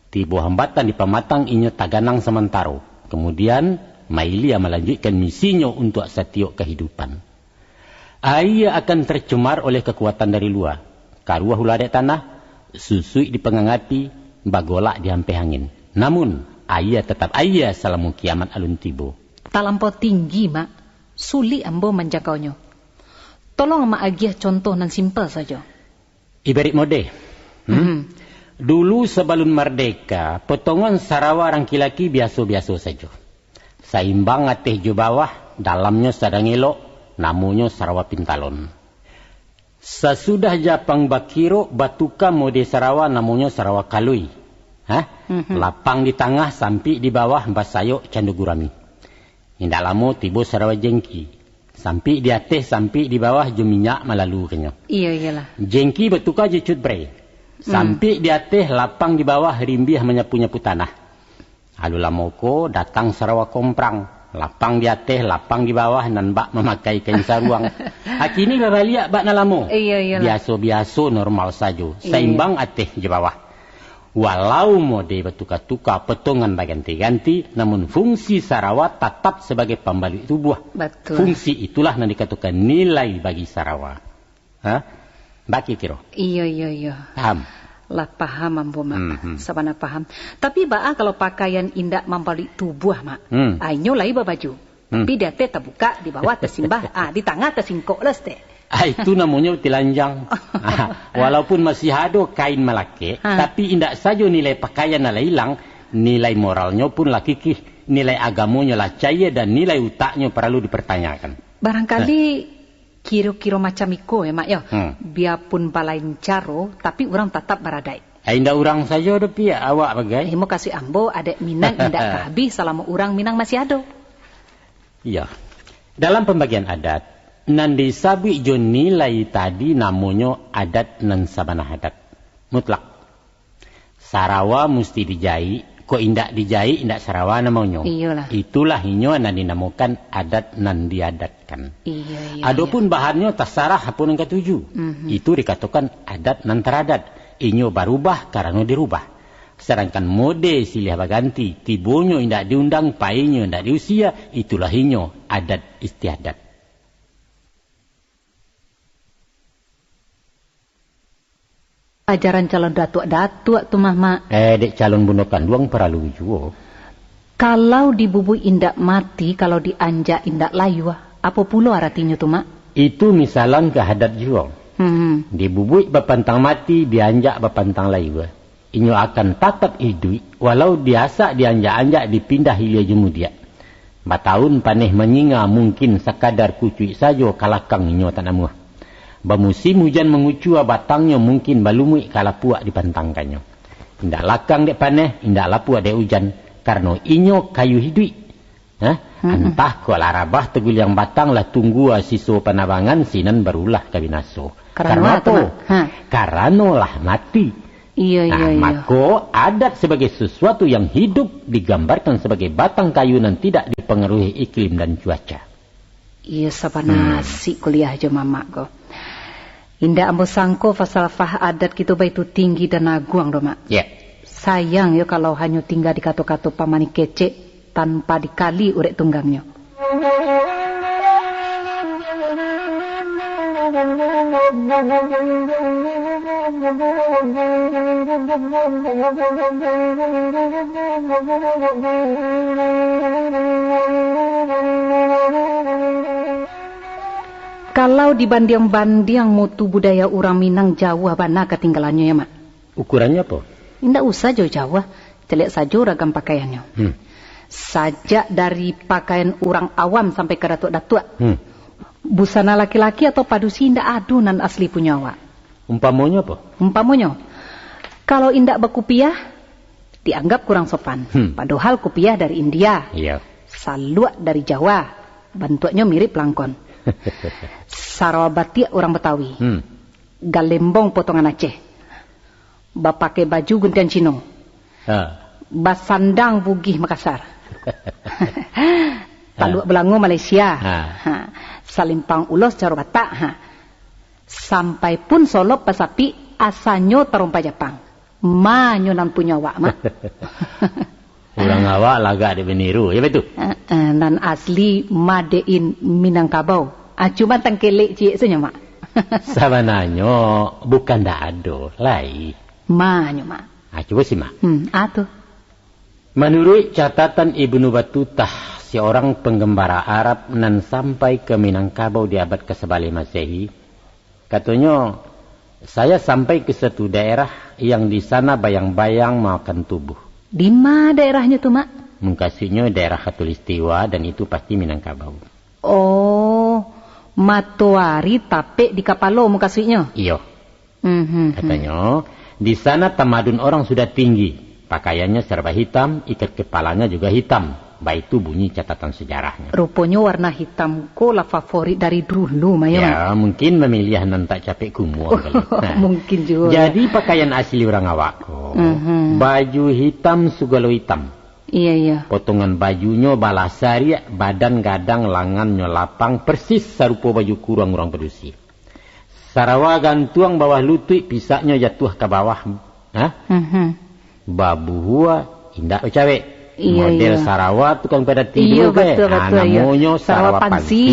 Tibo hambatan di pamatang, inyo taganang samantaro. Kamudian, mailia malanjuikkan misinyo untuak satiok kahidupan. Aia akan tercemar oleh kakuatan dari lua. Karuah ulah dek tanah, susuik di panggang api, bagolak di ampeh angin. Namun, aia tatap aia salamo kiamat alun tibo. Talampau tinggi, Mak. Sulik ambo manjangkaunyo. Tolong Mak agiah contoh nan simpel sajo. Ibarik modeh. Hmm? Mhm. Dulu sabalun mardeka, potongan sarawa rangki-laki biaso-biaso sajo. Saimbang ateh jo bawah, dalamnyo sadang elok, namonyo sarawa pintalon. Sasudah japang bakirok, batuka mode sarawa, namonyo sarawa kalui. Hah? Mhm. Lapang di tangah, sampik di bawah, basayok cando gurami. Indak lamo tibo sarawa jengki. Sampik di ateh, sampik di bawah, jo minyak malalukannyo. Iyo, iyolah. Jengki batuka jo cutbray. Hmm. Sampik di ateh, lapang di bawah, rimbiah manyapu-nyapu tanah. Alun lamo ko, datang sarawa komprang. Lapang di ateh, lapang di bawah, nan bak mamakai kain saruang. Akini babaliak bak nan lamo. Iyo, iyolah. Biaso-biaso, normal sajo. Iyo. Saimbang ateh jo bawah. Walau mode batuka-tuka, potongan baganti-ganti, namun fungsi sarawa tatap sabagai pambaluik tubuah. Batua. Fungsi itulah nan dikatokan nilai bagi sarawa. Ha? Bak kiro-kiro. Iyo, iyo, iyo. Paham? Lah paham ambo, Mak. Mhm. Sabana paham. Tapi baa kalau pakaian indak mambaluik tubuah, Mak? Hmm. Ah, inyo lai babaju. Hmm. Tapi di ateh tabukak, di bawah tasimbah, ah, di tangah tasingkok lah saketek. Ah, itu namonyo tilanjang. Ah, walaupun masih ado kain malakek, ha, tapi indak sajo nilai pakaian nan lah ilang, nilai moralnyo pun lah kikih, nilai agamonyo lah cayia, dan nilai utaknyo paralu dipertanyakan. Barangkali, ha, kiro-kiro macam iko, yo, Mak, yo. Hmm. Biapun balain caro, tapi urang tatap baradaik. Ah, indak urang sajo doh, Piak, awak bagai. Eh, mukasuik ambo, adaik Minang indak ka abih salamo urang Minang masih ado. Iyo. Dalam pambagian adat, nan disabuik jo nilai tadi namonyo adat nan sabana adat. Mutlak. Sarawa musti dijaik, kok indak dijaik, indak sarawa namonyo. Iyolah. Itulah inyo nan dinamokan adat nan diadatkan. Iyo, iyo, adopun iyo, bahannyo tasarah apo nan katuju. Mhm. Itu dikatokan adat nan taradat. Inyo barubah karano dirubah. Sadangkan mode silih baganti, tibonyo indak diundang, painyo indak diusia, itulah inyo adat istiadat. Ajaran calon datuak-datuak tu mah, Mak. Eh, dek calon bundo kanduang paralu juo. Kalau dibubuik indak mati, kalau dianjak indak layua, apo pulo aratinyo tu, Mak? Itu misalan ka adat juo. Hmm. Dibubuik bapantang mati, dianjak bapantang layua. Inyo akan tatap iduik, walau diasak, dianjak-anjak, dipindah ilia jo mudiak. Batahun paneh manyinga, mungkin sakadar kucuik sajo, kalakang inyo tak namuah. Bamusim ujan mangucua, batangnyo mungkin balumuik, ka lapuak dipantangkannyo. Indak lakang dek paneh, indak lapuak dek ujan, karano inyo kayu iduik. Ha? Mm-mm. Antah kok lah rabah taguliang batang, lah tunggua siso panabangan, sinan barulah ka binaso. Karano apo tu, Mak? Ha. Karano lah mati. Iyo, nah, iyo, iyo. Mako, adat sabagai sasuatu yang hidup digambarkan sabagai batang kayu nan tidak dipangaruhi iklim dan cuaca. Iyo, sabana asik kuliah jo mamak ko. Indak ambo sangko falsafah adat kito baitu tinggi dan aguang doh, Mak. Ya. Sayang yo kalau hanyo tingga di kato-kato pamanih kecek, tanpa dikali urek tunggangnyo. Kalau dibandiang-bandiang, mutu budaya urang Minang jauah bana katinggalannyo, yo, Mak. Ukurannyo apo? Indak usah jauah-jauah, caliak sajo ragam pakaiannyo. Hmm. Sajak dari pakaian urang awam sampai ka datuak-datuak. Hmm. Busana laki-laki atau padusi indak ado nan asli punyo awak. Umpamonyo apo? Umpamonyo, kalau indak bakupiah, Dianggap kurang sopan. Hmm. Padohal kupiah dari India. Iya. Saluak dari Jawa. Bantuaknyo mirip langkon. Sarawa batiak urang Batawi. Hmm. Galembong potongan Aceh. Bapakai baju guntiang Cino. Ha. Basandang Bugih Makassar. Taluak Ha. Belango Malaysia. Ha. Ha. Salimpang ulos caro Batak. Ha. Sampai pun Solok Pasapik asanyo tarompa Japang. Manyo nan punyo awak, Mak. Urang awak lagak dek baniru, ya betul? Heeh, nan asli made in Minangkabau. Ah, cuma tangkelek ciek sajo, Mak. Sabananyo bukan ndak ado, lai. Manyo, Mak? Ah, cubo simak. Hmm, ah tu. Manuruik catatan Ibnu Batutah, seorang penggembara Arab nan sampai ke Minangkabau di abad kasabaleh Masehi, katonyo, "Saya sampai ke satu daerah yang di sana bayang-bayang makan tubuh." Di ma daerahnyo tu, Mak? Mukasuiknyo daerah Khatulistiwa dan itu pasti Minangkabau. Oh, matoari tapek di kapalo mukasuiknyo? Iyo. Mhm. Katonyo, di sana tamadun orang sudah tinggi, pakaiannya serba hitam, ikat kepalanya juga hitam. Baitu bunyi catatan sejarahnya. Ruponyo warna hitam ko lah favorit dari dulu, Mak, yo, Mak? Ya, mungkin mamiliah nan tak capek kumuang kali. Nah, mungkin juo. Jadi pakaian asli urang awak ko, Mhm. baju hitam, sugalo hitam. Iya, iya. Potongan bajunyo balah sariak, badan gadang, langannyo lapang, persis sarupo baju kuruang urang padusi. Sarawa gantuang bawah lutuik, pisaknyo jatuah ka bawah. Ha? Mhm. Babuhua, indak bacawek. Iyo, Model iyo. sarawa tukang padati Iyo, dulu, ke? betul, Ah, betul, iyo. namonyo Sarawa sarawa pansi. pansi.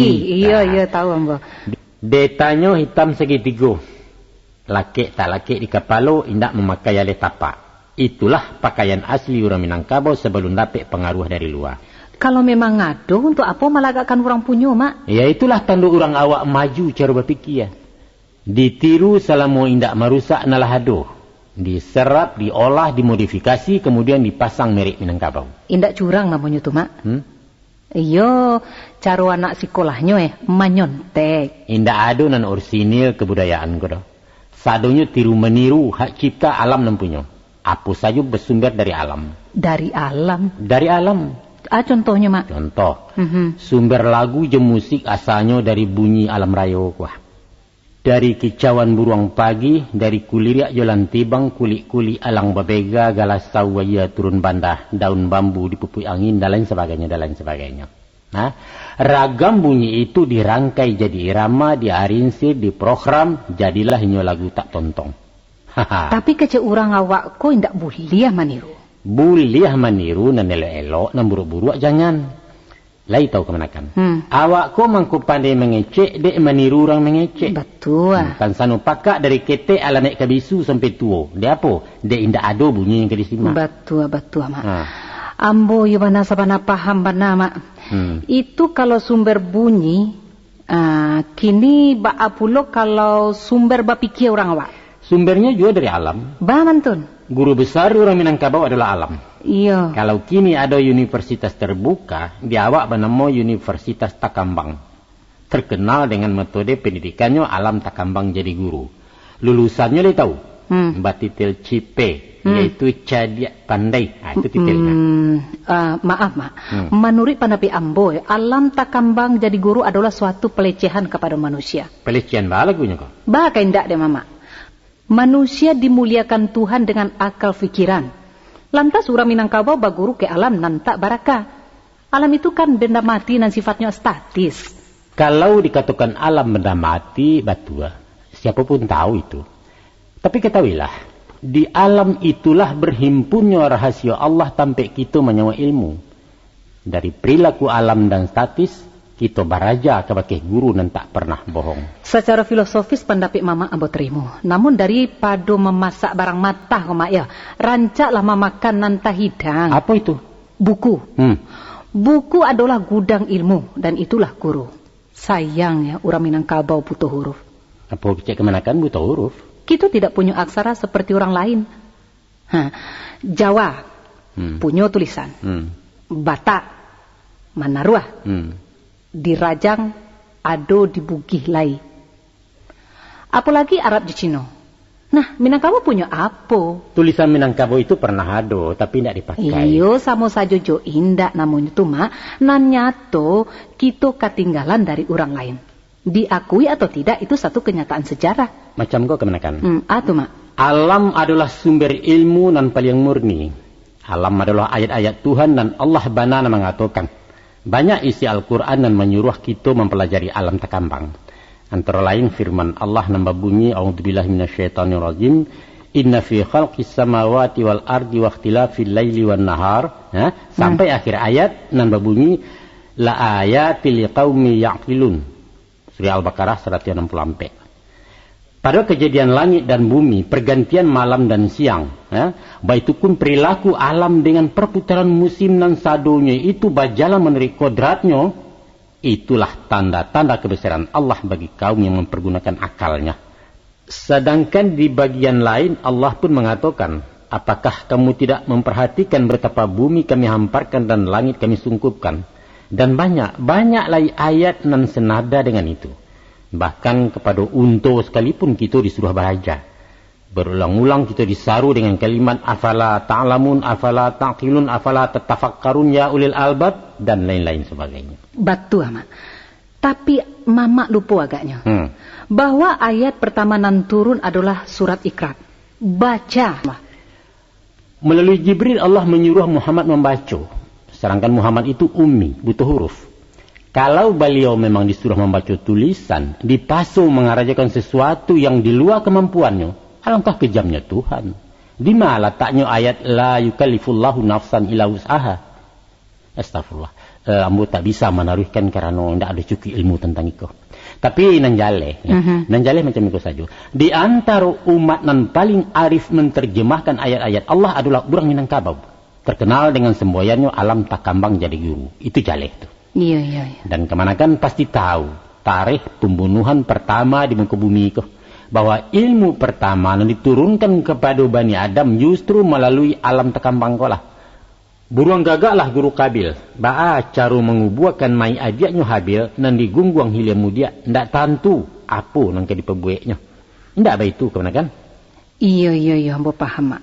Iyo, Nah. iyo, tahu ambo. Detanyo hitam sagitigo. Lakek tak lakek di kapalo, indak mamakai aleh tapak. Itulah pakaian asli urang Minangkabau sabalun dapek pangaruah dari lua. Kalau memang ado, untuk apo malagakkan urang punyo, Mak? Ya, itulah tando urang awak maju caro bapikia. Ditiru salamo indak marusak nan lah ado. Diserap, diolah, dimodifikasi, kamudian dipasang merek Minangkabau. Indak curang namonyo tu, Mak. Hmm? Iyo, caro anak sikolahnyo, eh, manyontek. Indak ado nan orisinil kabudayaan ko doh. Sadonyo tiru maniru, hak cipta alam nan punyo. Apo sajo basumber dari alam. Dari alam? Dari alam. Ah, contohnyo, Mak? Contoh, Mhm. sumber lagu jo musik asalnyo dari bunyi alam rayo ko, ah. Dari kicauan buruang pagi, dari kuliriak jo lantibang, kulik-kulik alang babega, galasau aia turun bandah, daun bambu dipupuik angin, dan lain sabagainyo, dan lain sabagainyo. Nah, ragam bunyi itu dirangkai jadi irama, diarinsir, diprogram, jadilah inyo lagu tak tontong. Tapi kecek urang awak ko indak buliah maniru. Buliah maniru nan elok-elok, nan buruak-buruak jangan. Lai tahu kamanakan. Hmm. Awak ko mangko pandai mangecek, dek maniru urang mangecek. Batua. Hmm, kan sano pakak dari ketek alah naik ka bisu sampai tuo. Dek apo? Dek indak ado bunyi nan ka disimak. Batua, batua, Mak. Ha. Ambo iyo bana sabana paham bana, Mak. Hmm. Itu kalau sumber bunyi, ah, kini baa pulo kalau sumber bapikia urang awak? Sumbernyo juo dari alam. Ba mantun. Guru besar urang Minangkabau adolah alam. Iyo. Kalau kini ado universitas terbuka, di awak banamo Universitas Takambang. Terkenal dengan metode pendidikannyo alam takambang jadi guru. Lulusannyo lai tahu? Hmm. Batitel C P, Hmm. yaitu cadiak pandai. Ah, itu titelnyo. Hmm, ah, maaf, Mak. Hmm. Manuruik pandapek ambo, alam takambang jadi guru adolah suatu pelecehan kapado manusia. Pelecehan baa lagunyo ko? Ba ka indak dek Mamak. Manusia dimuliakan Tuhan dengan akal fikiran. Lantas urang Minangkabau baguru ka alam nan tak baraka. Alam itu kan benda mati nan sifatnyo statis. Kalau dikatokan alam benda mati, batua. Siapo pun tahu itu. Tapi katahuilah, di alam itulah berhimpunnyo rahasio Allah tampek kito manyawa ilmu. Dari perilaku alam dan statis, kito baraja kabakeh guru nan tak pernah bohong. Sacaro filosofis pandapek Mamak ambo tarimo. Namun daripado mamasak barang matah ko, Mak, yo, rancaklah mamakan nan tahidang. Apo itu? Buku. Hmm. Buku adolah gudang ilmu, dan itulah guru. Sayang yo, urang Minangkabau buto huruf. Apo kecek kamanakan buto huruf? Kito tidak punyo aksara seperti urang lain. Ha, Jawa, Hmm. punyo tulisan. Hmm. Batak, manaruah. Hmm. Di Rajang, ado di Bugih lai. Apolagi Arab jo Cino. Nah, Minangkabau punyo apo? Tulisan Minangkabau itu pernah ado, tapi indak dipakai. Iyo, samo sajo jo indak namonyo tu, Mak. Nan nyato, kito katinggalan dari urang lain. Diakui atau tidak, itu satu kenyataan sejarah. Macam ko kamanakan. Hmm, a tu, Mak. Alam adolah sumber ilmu nan paliang murni. Alam adolah ayat-ayat Tuhan nan Allah bana nan mangatokan. Banyak isi Al-Quran nan manyuruah kito mampalajari alam takambang. Antaro lain firman Allah nan babunyi, "A'udzubillahi minasyaitonirrajim. Inna fi khalqis samawati wal ardi wakhtilafil laili wan nahar." Ha? Sampai akhir ayat nan babunyi, "La ayatil liqaumi ya'qilun." Surah Al-Baqarah saratus anam puluh ampek. Pada kajadian langit dan bumi, pergantian malam dan siang, ya, baitu pun perilaku alam dengan perputaran musim nan sadonyo itu bajalan manuruik kodratnyo, itulah tanda-tanda kebesaran Allah bagi kaum yang mempergunakan akalnya. Sadangkan di bagian lain, Allah pun mangatokan, "Apakah kamu tidak memperhatikan betapa bumi Kami hamparkan dan langit Kami sungkupkan? Dan banyak, banyak lai ayat nan senada dengan itu. Bahkan kapado unto sakalipun kito disuruah baraja. Berulang-ulang kito disaru dengan kalimat, 'Afala ta'lamun, afala ta'qilun, afala tatafakkarun, ya ulil albab,' dan lain-lain sebagainya." Batua, Mak. Tapi, Mamak lupo agaknyo. Hmm. Bahwa ayat pertama nan turun adolah surat Iqra. Baca. Malalui Jibril, Allah manyuruah Muhammad mambaco, sadangkan Muhammad itu ummi, buto huruf. Kalau baliau memang disuruah mambaco tulisan, dipaso mangarajokan sasuatu yang di lua kamampuannyo, alangkah kejamnyo Tuhan. Di ma lataknyo ayat, "La yukallifullahu nafsan illa wus'aha"? Astagfirullah. Eh, ambo tak bisa manaruihkan karano indak ado cukuik ilmu tantang iko. Tapi nan jaleh, ya. Mhm. Nan jaleh macam iko sajo. Di antaro umat nan paling arif menterjemahkan ayat-ayat Allah adolah urang Minangkabau. Terkenal dengan semboyannyo alam takambang jadi guru. Itu jaleh tu. Iya, iya, iya. Dan kamanakan pasti tahu tarikh pembunuhan pertama di muko bumi ko, bahwa ilmu pertama nan diturunkan kapado Bani Adam justru malalui alam takambang ko lah. Buruang gagaklah Guru Kabil, baa caro mangubuakan mayik adiaknyo Habil nan digungguang hilia mudiak, ndak tantu apo nan ka dipabuweknyo. Indak baitu, kamanakan? Iyo, iyo, iyo, ambo paham, Mak.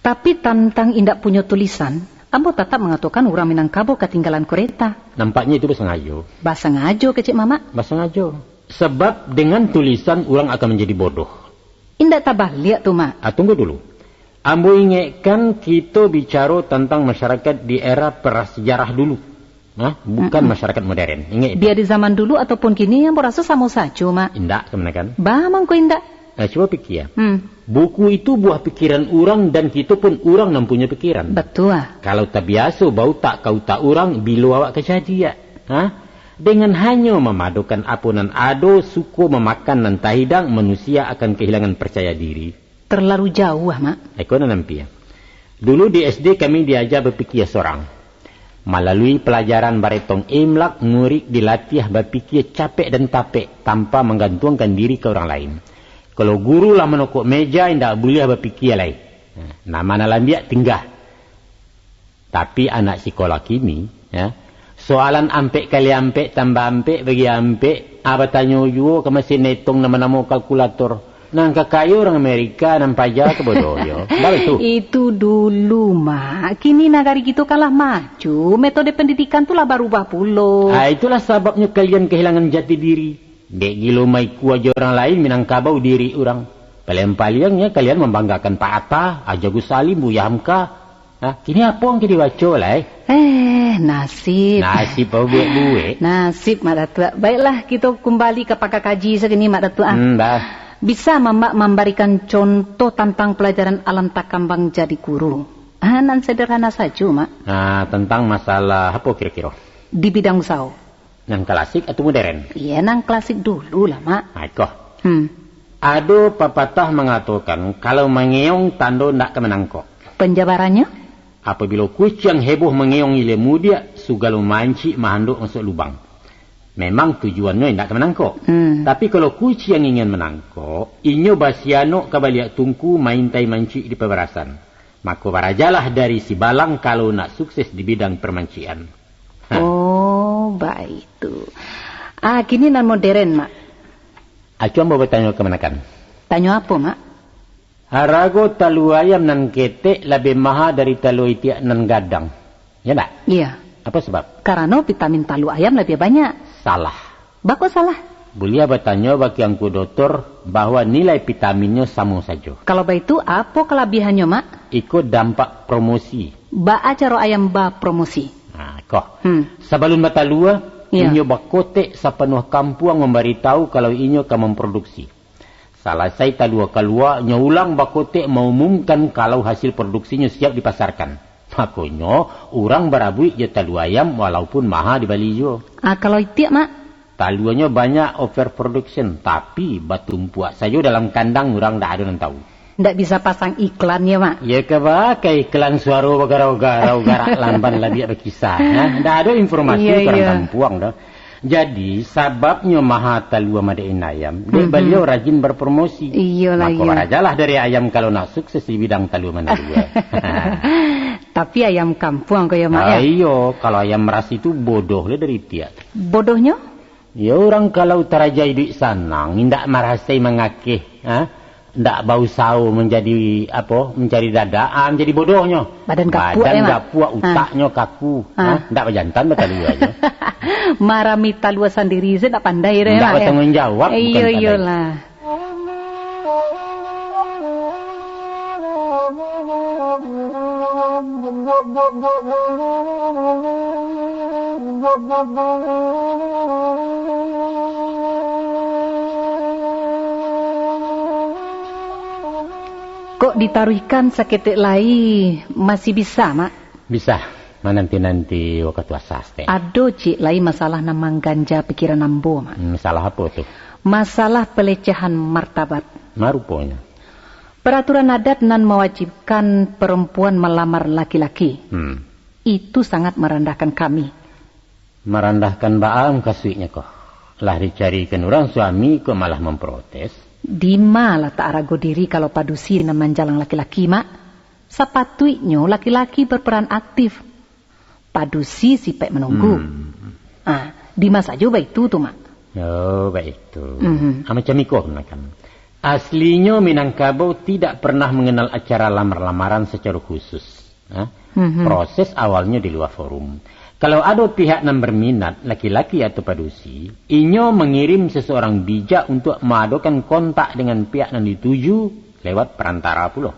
Tapi tantang indak punyo tulisan, ambo tatap mangatokan urang Minangkabau katinggalan kureta. Nampaknyo itu basangajo. Basangajo, kecek Mamak? Basangajo. Sabab dengan tulisan urang akan manjadi bodoh. Indak tabaliak tu, Mak. Ah, tunggu dulu. Ambo ingekkan kito bicaro tantang masyarakat di era prasejarah dulu. Nah, bukan masyarakat modern. Ingek itu. Bia di zaman dulu ataupun kini, ambo raso samo sajo, Mak. Indak, kamanakan? Baa mangko indak? Eh, cubo pikia. Hmm. Buku itu buah pikiran urang dan kito pun urang nan punyo pikiran. Batua. Kalau tabiaso bautak ka utak urang, bilo awak ka cadiak? Ha? Dengan hanyo mamadokan apo nan ado, suko mamakan nan tahidang, manusia akan kahilangan parcaya diri. Terlalu jauah, Mak. Iko nan ampia. Dulu di S D kami diaja bapikia sorang. Malalui palajaran baretong imlak, murik dilatiah bapikia capek dan tapek, tanpa manggantuangkan diri ka urang lain. Kalau guru lah manokok meja, indak buliah bapikia lai. Nah, nama nan lambiak tinggah. Tapi anak sikolah kini, ya, soalan ampek kali ampek tambah ampek bagi ampek, ah, batanyo juo ka masin etong nan banamo kalkulator. Nan kakayo urang Amerika, nan paja tu bodoh yo. Ndak baitu? Itu dulu, Mak. Kini nagari kito kan lah maju, metode pendidikan tu lah barubah pulo. Ah, itulah sababnyo kalian kahilangan jati diri. Dek gilo maikua jo urang lain, Minangkabau diri urang. Paliang-paliang nyo kalian mambanggakan Pak Atta, Haji Agus Salim, Buya Hamka. Ha, kini apo nan ka dibaco lai? Eh, nasib. Nasib apo buek-buek? Nasib, Mak Datuak. Baiklah, kito kumbali ka pakak kaji sakini, Mak Datuak, ah. Hmm, bah. Bisa Mamak mambarikan contoh tantang palajaran alam takambang jadi guru? Ah, nan sederhana sajo, Mak. Nah, tantang masalah apo kiro-kiro? Di bidang usaho. Nan klasik atau modern? Iya, nan klasik dulu lah, Mak. Ah, iko. Hmm. Ado papatah mangatokan, kalau mangeong tando ndak ka manangkok. Penjabarannyo? Apabilo kuciang heboh mangeong ilia mudiak, sugalo mancik mahandok masuak lubang. Memang tujuannyo indak ka manangkok. Hmm. Tapi kalau kuciang ingin manangkok, inyo basianok ka baliak tungku maintai mancik di pabarasan. Mako barajalah dari sibalang kalau nak sukses di bidang permancikan. Ha. Oh, baitu. Ah, kini nan modern, Mak. Acuang batanyo kamanakan? Tanyo apo, Mak? Harago talua ayam nan ketek labiah maha dari talua itiak nan gadang. Ya ndak? Iya. Apa sabab? Karano vitamin talua ayam labiah banyak. Salah. Bako salah? Buliah batanyo bak Angku Dotor bahwa nilai vitaminnyo samo sajo. Kalau baitu, apo kalabihannyo, Mak? Iko dampak promosi. Baa caro ayam bapromosi? Nah, ko. Hmm. Sabalun batalua, Iya. inyo bakotek sapanuah kampuang mambaritahu kalau inyo ka mamproduksi. Salasai talua kalua, nyo ulang bakotek maumumkan kalau hasil produksinyo siap dipasarkan. Makonyo, urang barabuik jo talua ayam walaupun maha dibali juo. Ah, kalau itiak, Mak? Taluanyo banyak overproduction, tapi batumpuak sajo dalam kandang, urang ndak ado nan tahu. Ndak bisa pasang iklan ya, Mak? Ya, ka baa ka iklan suaro bagarau-garau, garak lamban labiak bakisah, ha? Ndak ado informasi Iya, ka urang iya. kampuang doh. Jadi, sababnyo maha talua madein ayam, dek Mhm. baliau rajin berpromosi. Iyolah, Mako, iya. barajalah dari ayam kalau nak sukses di bidang talua manalua. Tapi ayam kampuang ko ya, Mak, Ah, ya? iyo, kalau ayam ras itu bodoh lah dari itiak. Bodohnyo? Ya, urang kalau taraja iduik sanang, indak marasai mangakeh, ha? Ndak bausaho manjadi, apo, mancari dadak, ah, manjadi bodohnyo. Badan gapuak, Badan ya, Mak? gapuak, Ah. utaknyo kaku, Ah. ha? Ndak bajantan batalua nyo. Marami talua sandiri se ndak pandai doh, ya, Ndak Mak, ya? batangguang jawab, bukan Iyo, pandai. iyolah. Kok ditaruihkan saketek lai, masih bisa, Mak? Bisa, mananti-nanti wakatu asa, Steh. Ado ciek lai masalah nan mangganja pikiran ambo, Mak. Hmm, masalah apo tu? Masalah pelecehan martabat. Ma ruponyo? Peraturan adat nan mawajibkan perempuan malamar laki-laki. Hmm. Itu sangat merendahkan kami. Marandahkan baa mukasuiknyo ko? Lah dicarikan urang suami kok malah mamprotes? Dima latak arago diri kalau padusi nan manjalang laki-laki, Mak? Sapatuiknyo laki-laki berperan aktif. Padusi sipaik manunggu. Hmm. Ah, dima sajo baitu tu, Mak? Oh, baitu. Mhm. Ah, macam iko, Mak, kan. Aslinyo Minangkabau tidak pernah mengenal acara lamar-lamaran secara khusus. Ha? Mhm. Proses awalnyo di lua forum. Kalau ado pihak nan berminat, laki-laki atau padusi, inyo mangirim seseorang bijak untuak maadokan kontak dengan pihak nan dituju lewat perantara pulo.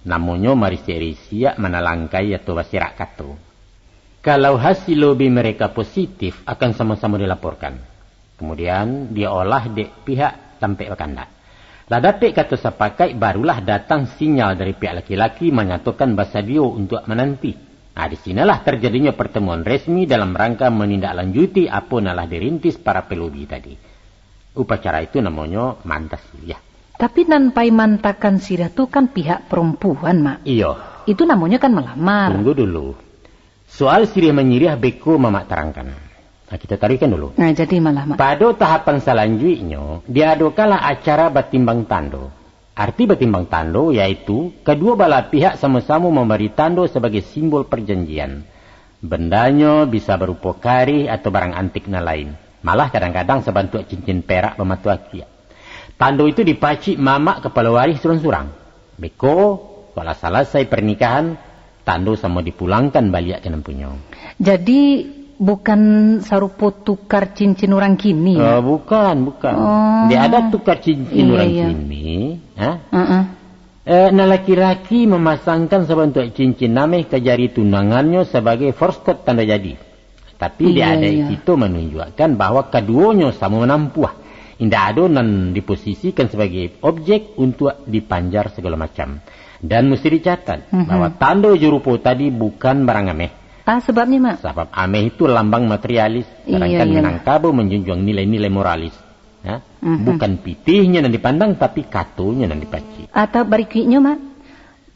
Namonyo marisik-risiak, manalangkai atau basirak kato. Kalau hasil lobi mereka positif, akan samo-samo dilaporkan. Kemudian, diolah dek pihak tampek bakandak. Lah dapek kato sapakaik, barulah datang sinyal dari pihak laki-laki manyatokan basadio untuak mananti. Nah, di sinolah tarjadinyo partamuan resmi dalam rangka manindaklanjuti apo nan lah dirintis para pelobi tadi. Upacara itu namonyo maanta siriah. Tapi nan pai maantakan siriah tu kan pihak perempuan, Mak. Iyo. Itu namonyo kan malamar. Tunggu dulu. Soal siriah manyiriah beko Mamak tarangkan. Nah, kita taruihkan dulu. Nah, jadi malah, Mak. Pado tahapan salanjuiknyo, diadokanlah acara batimbang tando. Arti batimbang tando yaitu, kaduo balah pihak samo-samo mambari tando sabagai simbol parjanjian. Bandanyo bisa barupo karih atau barang antik nan lain. Malah kadang-kadang sabantuak cincin perak bamato akiak. Tando itu dipacik mamak kapalo warih surang-surang. Beko, kok lah salasai parnikahan, tando samo dipulangkan baliak ka nan punyo. Jadi, bukan sarupo tukar cincin urang kini, ya? Eh, bukan, bukan. Oh. Ndak ada tukar cincin Iya, urang iya. kini, ha? Heeh. Eh, nan laki-laki mamasangkan sabantuak cincin ameh ka jari tunangannyo sabagai forskot tando jadi. Tapi, Iya, diadai iya. kito manunjuakkan bahwa kaduonyo samo manampuah. Indak ado nan diposisikan sabagai objek untuak dipanjar sagalo macam. Dan musti dicatat Mhm. bahwa tando jo rupo tadi bukan barang ameh. Ah, sababnyo, Mak? Sabab ameh itu lambang materialis, Iya, sadangkan iya. Minangkabau manjunjuang nilai-nilai moralis. Ya? Mhm. Bukan pitihnyo nan dipandang, tapi katonyo nan dipacik. Atau barikuiknyo, Mak?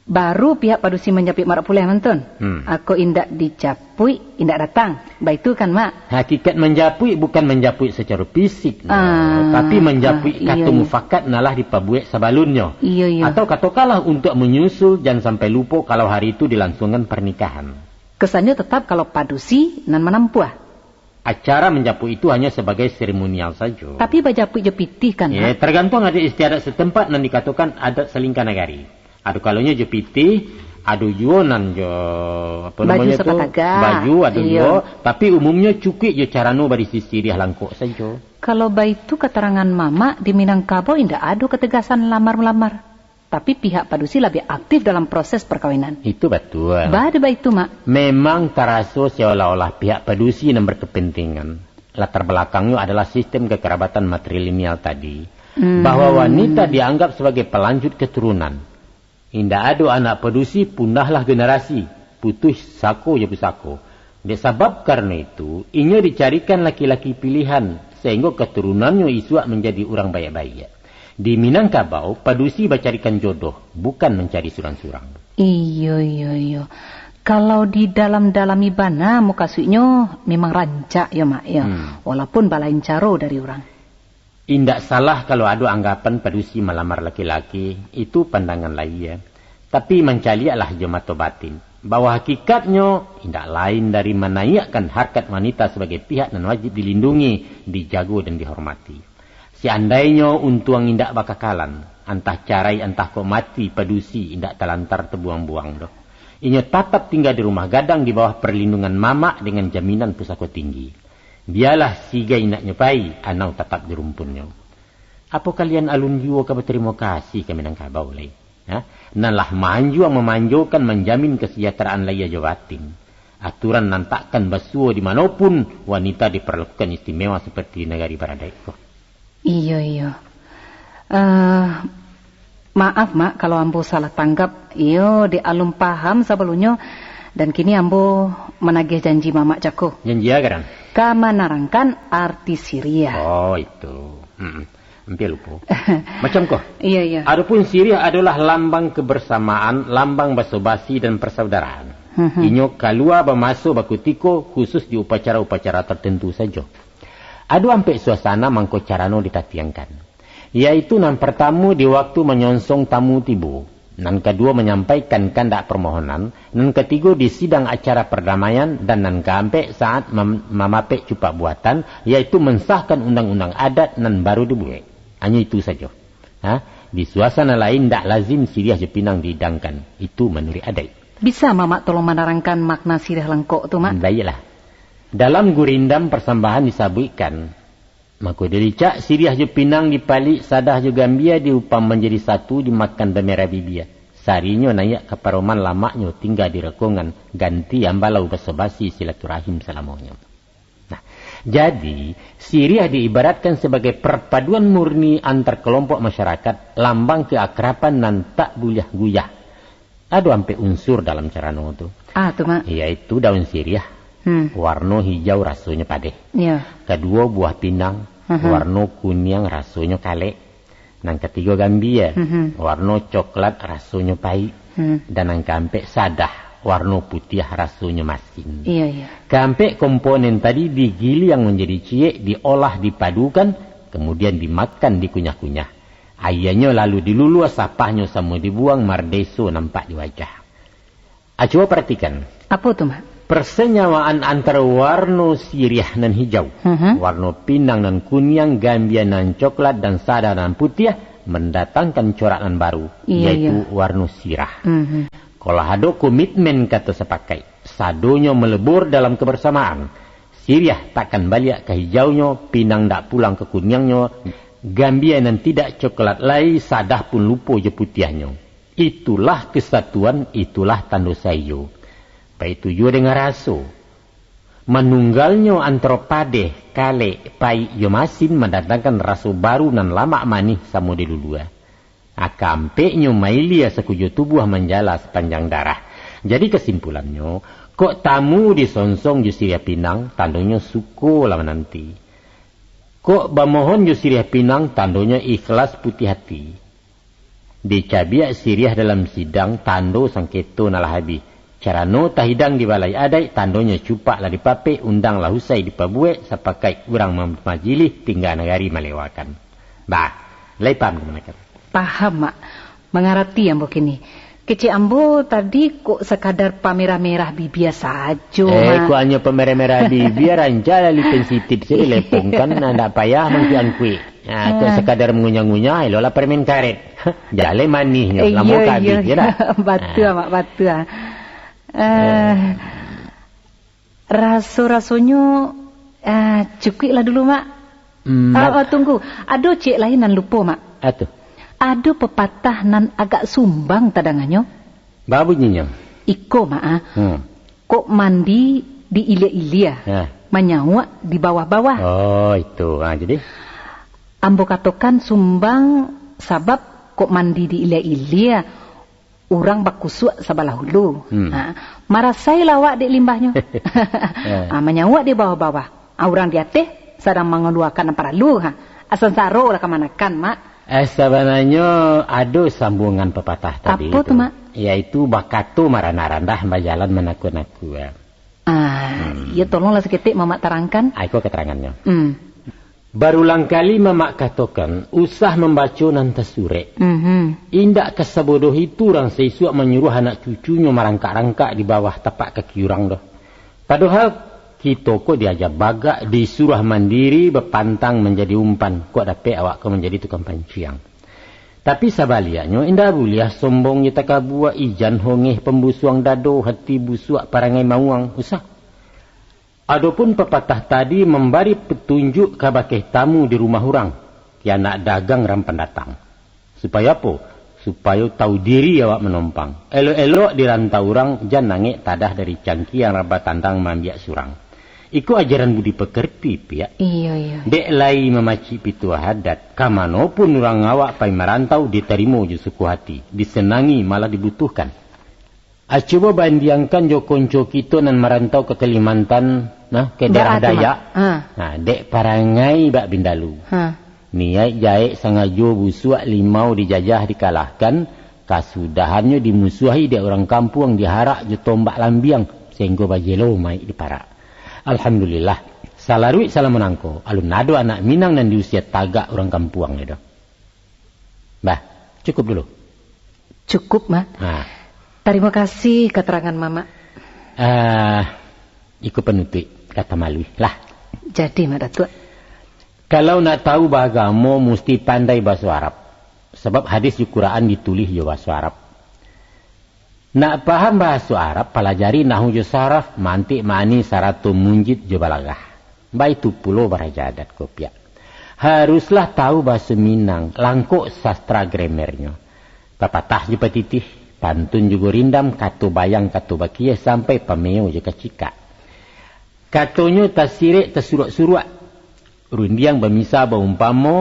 Baru pihak padusi manjapuik marak pulai mantun. Hmm. Ako indak dijapuik, indak datang. Baitu kan, Mak? Hakikat manjapuik bukan manjapuik sacaro fisik, Ah, tapi manjapuik ah, iyo, kato iyo. mufakat nan lah dipabuek sabalunnyo. Iyo, iyo. Atau katokanlah untuak manyusul, jan sampai lupo kalau hari itu dilansuangkan parnikahan. Kesannyo tetap kalau padusi nan manampuah. Acara manjapuik itu hanyo sabagai seremonial sajo. Tapi bajapuik jo pitih kan, Mak? Tergantuang adat istiadat setempat nan dikatokan adat salingka nagari. Ado kalonyo jo pitih, ado juo nan jo, apo namonyo tu, baju, ado juo, tapi umumnyo cukuik jo carano barisi siriah langkok sajo. Kalau baitu katarangan Mamak, di Minangkabau indak ado kategasan lamar-malamar. Tapi pihak padusi labiah aktif dalam proses parkawinan. Itu batua. Baa dek baitu, Mak? Memang taraso seolah-olah pihak padusi nan berkepentingan, latar balakangnyo adalah sistem kekerabatan matrilineal tadi, bahwa wanita dianggap sebagai pelanjut keturunan. Indak ado anak padusi, punahlah generasi, putuih sako jo pusako. Dek sabab karano itu, inyo dicarikan laki-laki pilihan, sahinggo katurunannyo isuak manjadi urang baiak-baiak. Di Minangkabau, padusi bacarikan jodoh, bukan mancari surang-surang. Iyo, iyo, iyo. Kalau didalam-dalami bana, mukasuiknyo memang rancak yo, Mak, yo. Hmm. Walaupun balain caro dari urang. Indak salah kalau ado anggapan padusi malamar laki-laki, itu pandangan lahia. Tapi mancaliaklah jo mato batin, bahwa hakikatnyo indak lain dari manaiakkan harkat wanita sabagai pihak nan wajib dilindungi, dijago, dan dihormati. Seandainyo untuang indak bakakalan, antah carai antah kok mati, padusi indak talantar tabuang-buang doh. Inyo tatap tingga di rumah gadang di bawah parlindungan mamak dengan jaminan pusako tinggi. Bialah sigai naknyo pai, anau tatap di rumpunnyo. Apo kalian alun juo ka batarimo kasih ka Minangkabau lai? Ha? Nan lah maanjuang mamanjokan manjamin kasajahteraan lahia jo batin. Aturan nan takkan basuo di mano pun wanita diparlakukan istimewa saparti di nagari baradaik ko. Iyo, iyo. Eh, maaf, Mak, kalau ambo salah tanggap. Iyo, dek alun paham sabalunnyo, dan kini ambo managih janji Mamak cako. Janji a, Garang? Ka manarangkan arti siriah. Oh, itu. Mm-mm. Ampia lupo. Macam ko. Iyo, iyo. Adopun siriah adolah lambang kebersamaan, lambang baso-basi dan persaudaraan. Mhm. Inyo kalua bamaso bakutiko, khusus di upacara-upacara tertentu sajo. Ado ampek suasana mangko carano ditatiangkan, yaitu nan partamo di waktu manyonsong tamu tibo, nan kaduo manyampaikan kandak parmohonan, nan katigo di sidang acara pardamaian, dan nan kaampek saat mam-, mamapek cupak buatan, yaitu mansahkan undang-undang adat nan baru dibuek. Hanyo itu sajo. Ha? Di suasana lain ndak lazim siriah jo pinang dihidangkan. Itu manuruik adaik. Bisa Mamak tolong manarangkan makna siriah langkok tu, Mak? Baiklah. Dalam gurindam parsambahan disabuikkan, mako dilicak siriah jo pinang dipalik, sadah jo gambia diupam manjadi satu, dimakan bamerah bibia. Sarinyo naiak ka paroman, lamaknyo tingga di rokongan, ganti ambalau baso-basi silaturahim salamonyo. Nah, jadi, siriah diibaratkan sabagai parpaduan murni antar kalompok masyarakat, lambang keakraban nan tak buliah guyah. Ado ampek unsur dalam carano tu. Ah, tu, Mak. Yaitu daun siriah, Hmm. warno hijau rasonyo padeh. Iyo. Kaduo, buah pinang, Aha. warno kuniang rasonyo kalek. Nan katigo gambia, Mhm. warno coklat rasonyo paik. Hmm. Dan nan kaampek sadah, warno putiah rasonyo masin. Iyo, iyo. Kaampek komponen tadi digiliang manjadi ciek, diolah, dipadukan, kamudian dimakan, dikunyah-kunyah. Aianyo lalu diluluah, sapahnyo samo dibuang, mardeso nampak di wajah. A, cubo paratikan. Apo tu, Mak? Parsenyawaan antaro warno siriah nan hijau, Mhm. warno pinang nan kuniang, gambia nan coklat, dan sadah nan putiah mandatangkan corak nan baru, Iyo, yaitu iyo. warno sirah. Mhm. Kalau ado komitmen kato sapakaik, sadonyo malebur dalam kabarsamaan. Siriah takkan baliak ka hijaunyo, pinang ndak pulang ka kuniangnyo, gambia nan tidak coklat lai, sadah pun lupo jo putiahnyo. Itulah kesatuan, itulah tando saiyo. Baitu juo dengan raso. Manunggalnyo antaro padeh, kalek, paik, jo masin mandatangkan raso baru nan lamak manih samo dilulua. Kaampeknyo mailia sakujo tubuah, manjala sapanjang darah. Jadi kasimpulannyo, kok tamu disonsong jo siriah pinang, tandonyo suko lah mananti. Kok bamohon jo siriah pinang, tandonyo ikhlas putiah ati. Dicabiak siriah dalam sidang, tando sangketo nan lah abih. Carano tahidang di balai adaik, tandonyo cupak lah dipapek, undang lah usai dipabuek, sapakaik urang mam-, majilih, tingga nagari malewakan. Bah, lai paham kamanakan? Paham, Mak. Mangarati ambo kini. Kecek ambo tadi kok sakadar pamerah-merah bibia sajo, Eh, Mak. Kok hanyo pamerah-merah bibia, rancak lah lipin sitip sajo dilepongkan, nah, ndak payah mangkuik-angkuik. Ah, kok Ah. sakadar mangunyah-ngunyah, eloklah permen karet. Jaleh manihnyo, Eh, lamo iyo, kabih iyo. je dah. Batua, Ah. Mak, batua. Eh, Eh. Raso-rasonyo, ah, cukuiklah dulu, Mak. Hmm, Ah, Mak. ah, tunggu. Ado ciek lai nan lupo, Mak. Apo tu? Ado pepatah nan agak sumbang tadanganyo. Baa bunyinyo? Iko, Mak, ah. Hmm. Kok mandi di ilia-ilia, Ha. manyauak di bawah-bawah. Oh, itu. Ha, jadi? Ambo katokan sumbang sabab kok mandi di ilia-ilia, urang bakusuak sabalah ulu. Hmm. Ha, marasailah awak dek limbahnyo. Ya. Ha, manyauak di bawah-bawah. Ha, urang di ateh sadang mangaluakan nan paralu. Ha, sansaro lah kamanakan, Mak. Eh, sabananyo ado sambuangan pepatah tadi Apo tu, tu, Mak? yaitu bakato marandah-randah, bajalan manakua-nakua. Ah, Hmm. iyo, tolonglah saketek Mamak tarangkan. Ah, iko keterangannyo. Hmm. Barulang kali Mamak katokan, usah mambaco nan tasurek. Mhm. Indak ka sabodoh itu urang saisuak manyuruah anak cucunyo marangkak-rangkak di bawah tapak kaki urang doh. Padohal, kito ko diaja bagak, disuruah mandiri, bapantang manjadi umpan, kok dapek awak ko manjadi tukang panciang. Tapi sabaliaknyo, indak buliah sombong jo takabua, ijan hongeh pambusuang dado, hati busuak parangai mauang, usah. Adopun papatah tadi mambari patunjuak kabake tamu di rumah urang, ki anak dagang rang pandatang. Supayo apo? Supayo tahu diri awak manompang. Elok-elok di rantau urang, jan angek tadah dari cangkia nan batandang maambiak surang. Iko ajaran budi pekerti, Piak. Iyo, iyo. Dek lai mamacik pituah adat, ka mano pun urang awak pai marantau, ditarimo jo suko hati, disenangi, malah dibutuhkan. Ah, cubo bandiangkan jo konco kito nan marantau ka Kalimantan, nah, ka Baa daerah tu, Mak? Dayak. Ha. Nah, dek parangai bak bindalu. Ha. Niaik jahek sangajo busuak, limau dijajah dikalahkan, kasudahannyo dimusuahi dek urang kampuang, diharak jo tombak lambiang, sainggo bajelo maik diparak. Alhamdulillah, salaruik salamo nangko, alun ado anak Minang nan diusia tagak urang kampuang lai doh. Bah, cukup dulu. Cukup, Mak. Ha. Tarimo kasih katerangan Mamak. Ah, iko panutuik, kato maluih lah. Jadi, Mak Datuak. Kalau nak tahu baagamo, musti pandai bahaso Arab. Sabab hadis jo Quran ditulih jo bahaso Arab. Nak paham bahaso Arab, palajari nahwu jo saraf, mantik ma'ani, sarato munjid jo balaghah. Baitu pulo baraja adat ko, Piak. Haruslah tahu bahaso Minang, langkok sastra grammarnyo. Papatah jo patitih, pantun jo gurindam, kato bayang, kato bakia, sampai pameo jo kacikak. Katonyo tasirek tasuruak-suruak, rundiang bamisa baumpamo,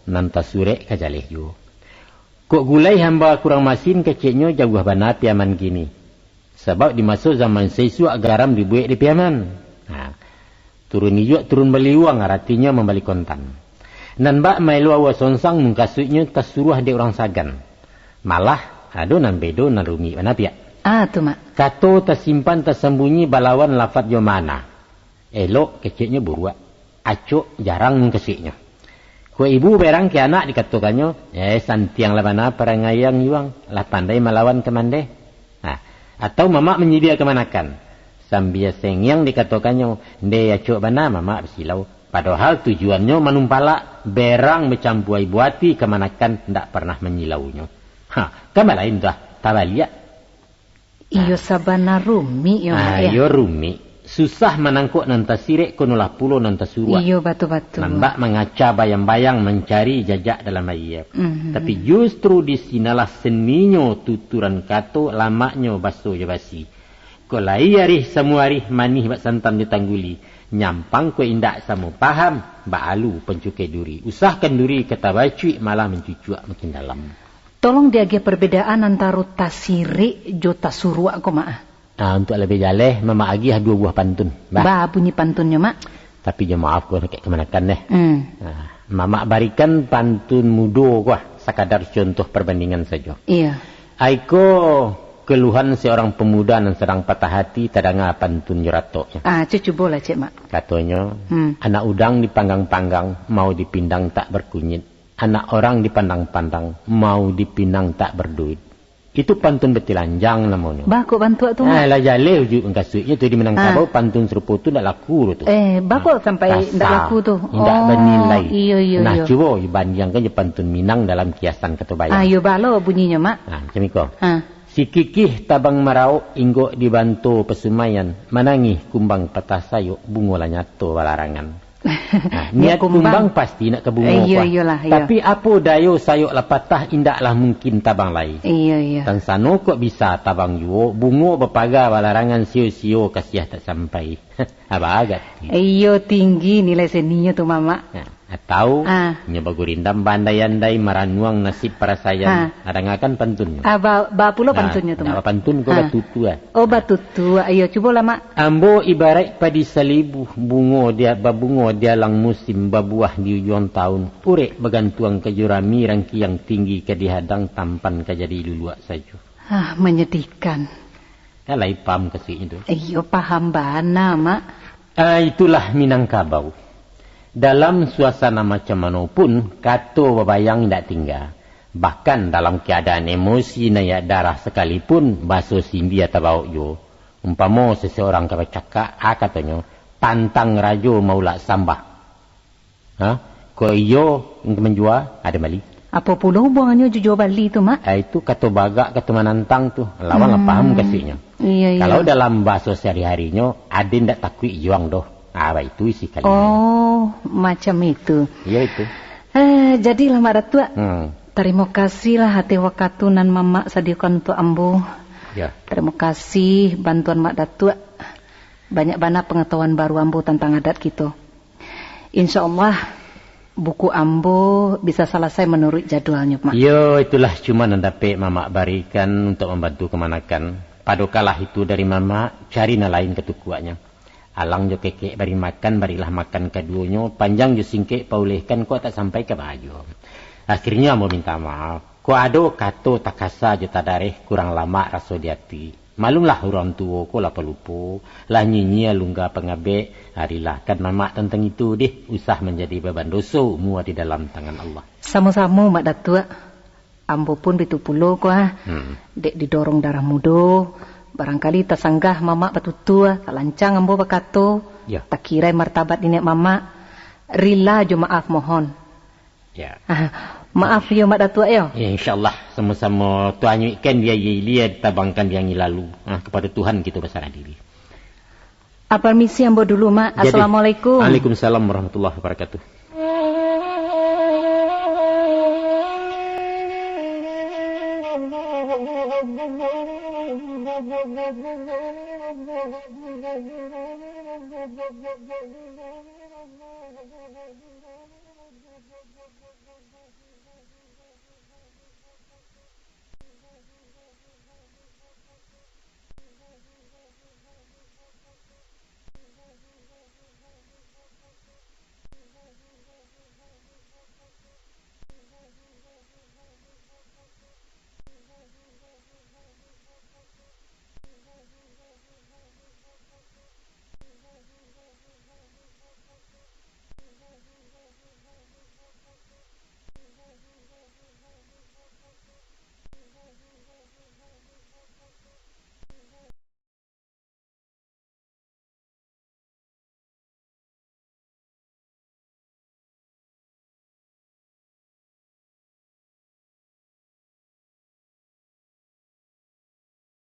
nan tasurek ka jaleh juo. Kok gulai hamba kurang masin, keceknyo jauah bana Piaman kini. Sabab di maso zaman saisuak garam dibuek di Piaman. Ha. Turun ijuak, turun baliuang, aratinyo mambali kontan. Nan bak maelo aua songsang, mukasuiknyo tasuruah dek urang sagan. Malah, ado nan bedo, nan rumik bana, Piak. Ah, tu, Mak. Kato tasimpan tasambunyi balawan lafat jo maana. Elok keceknyo buruak, acok jarang mukasuiknyo. Kok ibu berang ka anak dikatokannyo, "Eh, santianglah bana parangai ang juo, lah pandai malawan kamande." Nah, atau mamak manyidia kamanakan, sambia sengiang dikatokannyo, "Ndeh, acok bana mamak basilau." Padohal tujuannyo manumpalak, berang bacampua ibu ati, kamanakan ndak parnah manyilaunyo. Ha, kan balain tu ah, tabaliak. Iyo, sabana rumik yo, Mak, Ah, yo? Iyo rumik. Susah manangkok nan tasirek, konolah pulo nan tasuruak. Iyo, batua-batua. Nan bak mangaca bayang-bayang mancari jajak dalam aia. Mhm. Tapi justru di sinalah seninyo tuturan kato, lamaknyo baso jo basi. Kok lai arih samuarih, manih bak santan jo tangguli. Nyampang kok indak samo paham, baalu pancukai duri. Usahkan duri ka tabacuik, malah mancucuak makin dalam. Tolong diagiah perbedaan antaro tasirek jo tasuruak ko, Mak, ah. Ah, untuak labiah jaleh, Mamak agiah duo buah pantun. Bah. Bah, bunyi pantunnyo, Mak. Tapi jo maaf ko, kek kamanakan deh. Hmm. Ah, Mamak barikan pantun mudo ko, ah, sakadar contoh perbandingan sajo. Iya. Aiko keluhan seorang pemuda nan sadang patah hati, tadanga pantun jo ratoknyo. Ah, cu-, cubolah cek, Mak. Katonyo, Hmm. anak udang dipanggang-panggang, mau dipindang tak berkunyit. Anak orang dipandang-pandang, mau dipinang tak berduit. Itu pantun batilanjang namonyo. Baa kok bantuak tu, Mak? Ah, lah jaleh ujuik mangkasuiknyo tu, di Minangkabau pantun sarupo tu ndak laku doh tu. Eh, baa kok sampai ndak laku tu? Indak banilai. Iyo, iyo, nah, iyo. Cubo bandiangkan jo pantun Minang dalam kiasan kato bayang. Ah, iyo, baa lo bunyinyo, Mak? Ah, macam iko. Ah. Sikikih tabang marauk inggok di banto pasumayan, manangih kumbang patah sayok, bungo lah nyato balarangan. Nah, niat kumbang pasti nak ka bungo. Iyo, iyolah, iyo. Tapi apo dayo sayok lah patah, indaklah mungkin tabang lai. Iyo, iyo. Tansano kok bisa tabang juo, bungo bapaga balarangan, sio-sio kasiah tak sampai. Aba agak. Iyo, tinggi nilai seninyo tu, Mamak. Nah, atau nyo bagurindam baandai-andai, maranuang nasib parasaian. Ah, dangakan pantunnyo. Ah, ba-, ba pulo pantunnyo tu, Mak? Nah, pantun ko batutua. Oh, batutua. Iyo, cubolah, Mak. Ambo ibaraik padi salibu, bungo dia, babungo di alang musim, babuah di ujuang taun, urek bagantuang ka jurami, rangkiang tinggi ka dihadang, tampan ka jadi luluak sajo. Ah, manyadihkan. Kan lai paham kasuiknyo tu? Iyo, paham bana, Mak. Ah, itulah Minangkabau. Dalam suasana macam mano pun, kato babayang indak tingga. Bahkan dalam keadaan emosi naiak darah sakalipun, baso sindia tabaok juo. Umpamo seseorang ka bacakak, a katonyo, "Pantang rajo maulak sambah." Ha? Kok iyo, manjua, ado bali. Apo pulo hubuangannyo jo jua bali tu, Mak? Ah, itu kato bagak, kato manantang tu. Lawan lah paham kasuiknyo. Iyo, iyo. Kalau dalam bahaso sehari-harinyo, ado indak takuik juang doh. Ah, baitu isi kalimahnyo. Oh, macam itu. Iyo, itu. Eh, jadilah, Mak Datuak. Hmm. Tarimo kasihlah ateh wakatu nan Mamak sadiokan untuak ambo. Ya. Tarimo kasih bantuan Mak Datuak. Banyak bana pangatahuan baru ambo tantang adat kito. Insya Allah, buku ambo bisa salasai manuruik jadualnyo, Mak. Iyo, itulah cuma nan dapek Mamak barikan untuak mambantu kamanakan. Padokalah itu dari Mamak, cari nan lain katukuaknyo. Alang jo kekek bari makan, barilah makan kaduonyo, panjang jo singkek paulehkan, kok tak sampai ka baa juo. Akhirnyo ambo minta maaf. Kok ado kato takasa jo tadareh, kurang lamak raso di ati. Maklumlah, urang tuo ko lah palupo, lah nyinyia lungga pangabek, ah, rilahkan Mamak tantang itu deh, usah manjadi baban doso, umua di dalam tangan Allah. Samo-samo, Mak Datuak. Ambo pun bitu pulo ko, ah. Hmm. Dek didorong darah mudo, barangkali tasanggah Mamak batutua, talancang ambo bakato, ya, takirai martabat niniak Mamak. Rila jo maaf mohon. Ya. Ah, maaf yo, Mak Datuak, yo. Ya, insya Allah, samo-samo tanyuikkan di aia ilia, ditabangkan di angin lalu. Ah, kapado Tuhan kito basarah diri. Ah, permisi ambo dulu, Mak. Jadi, assalamualaikum. Waalaikumsalam warahmatullahi wabarakatuh.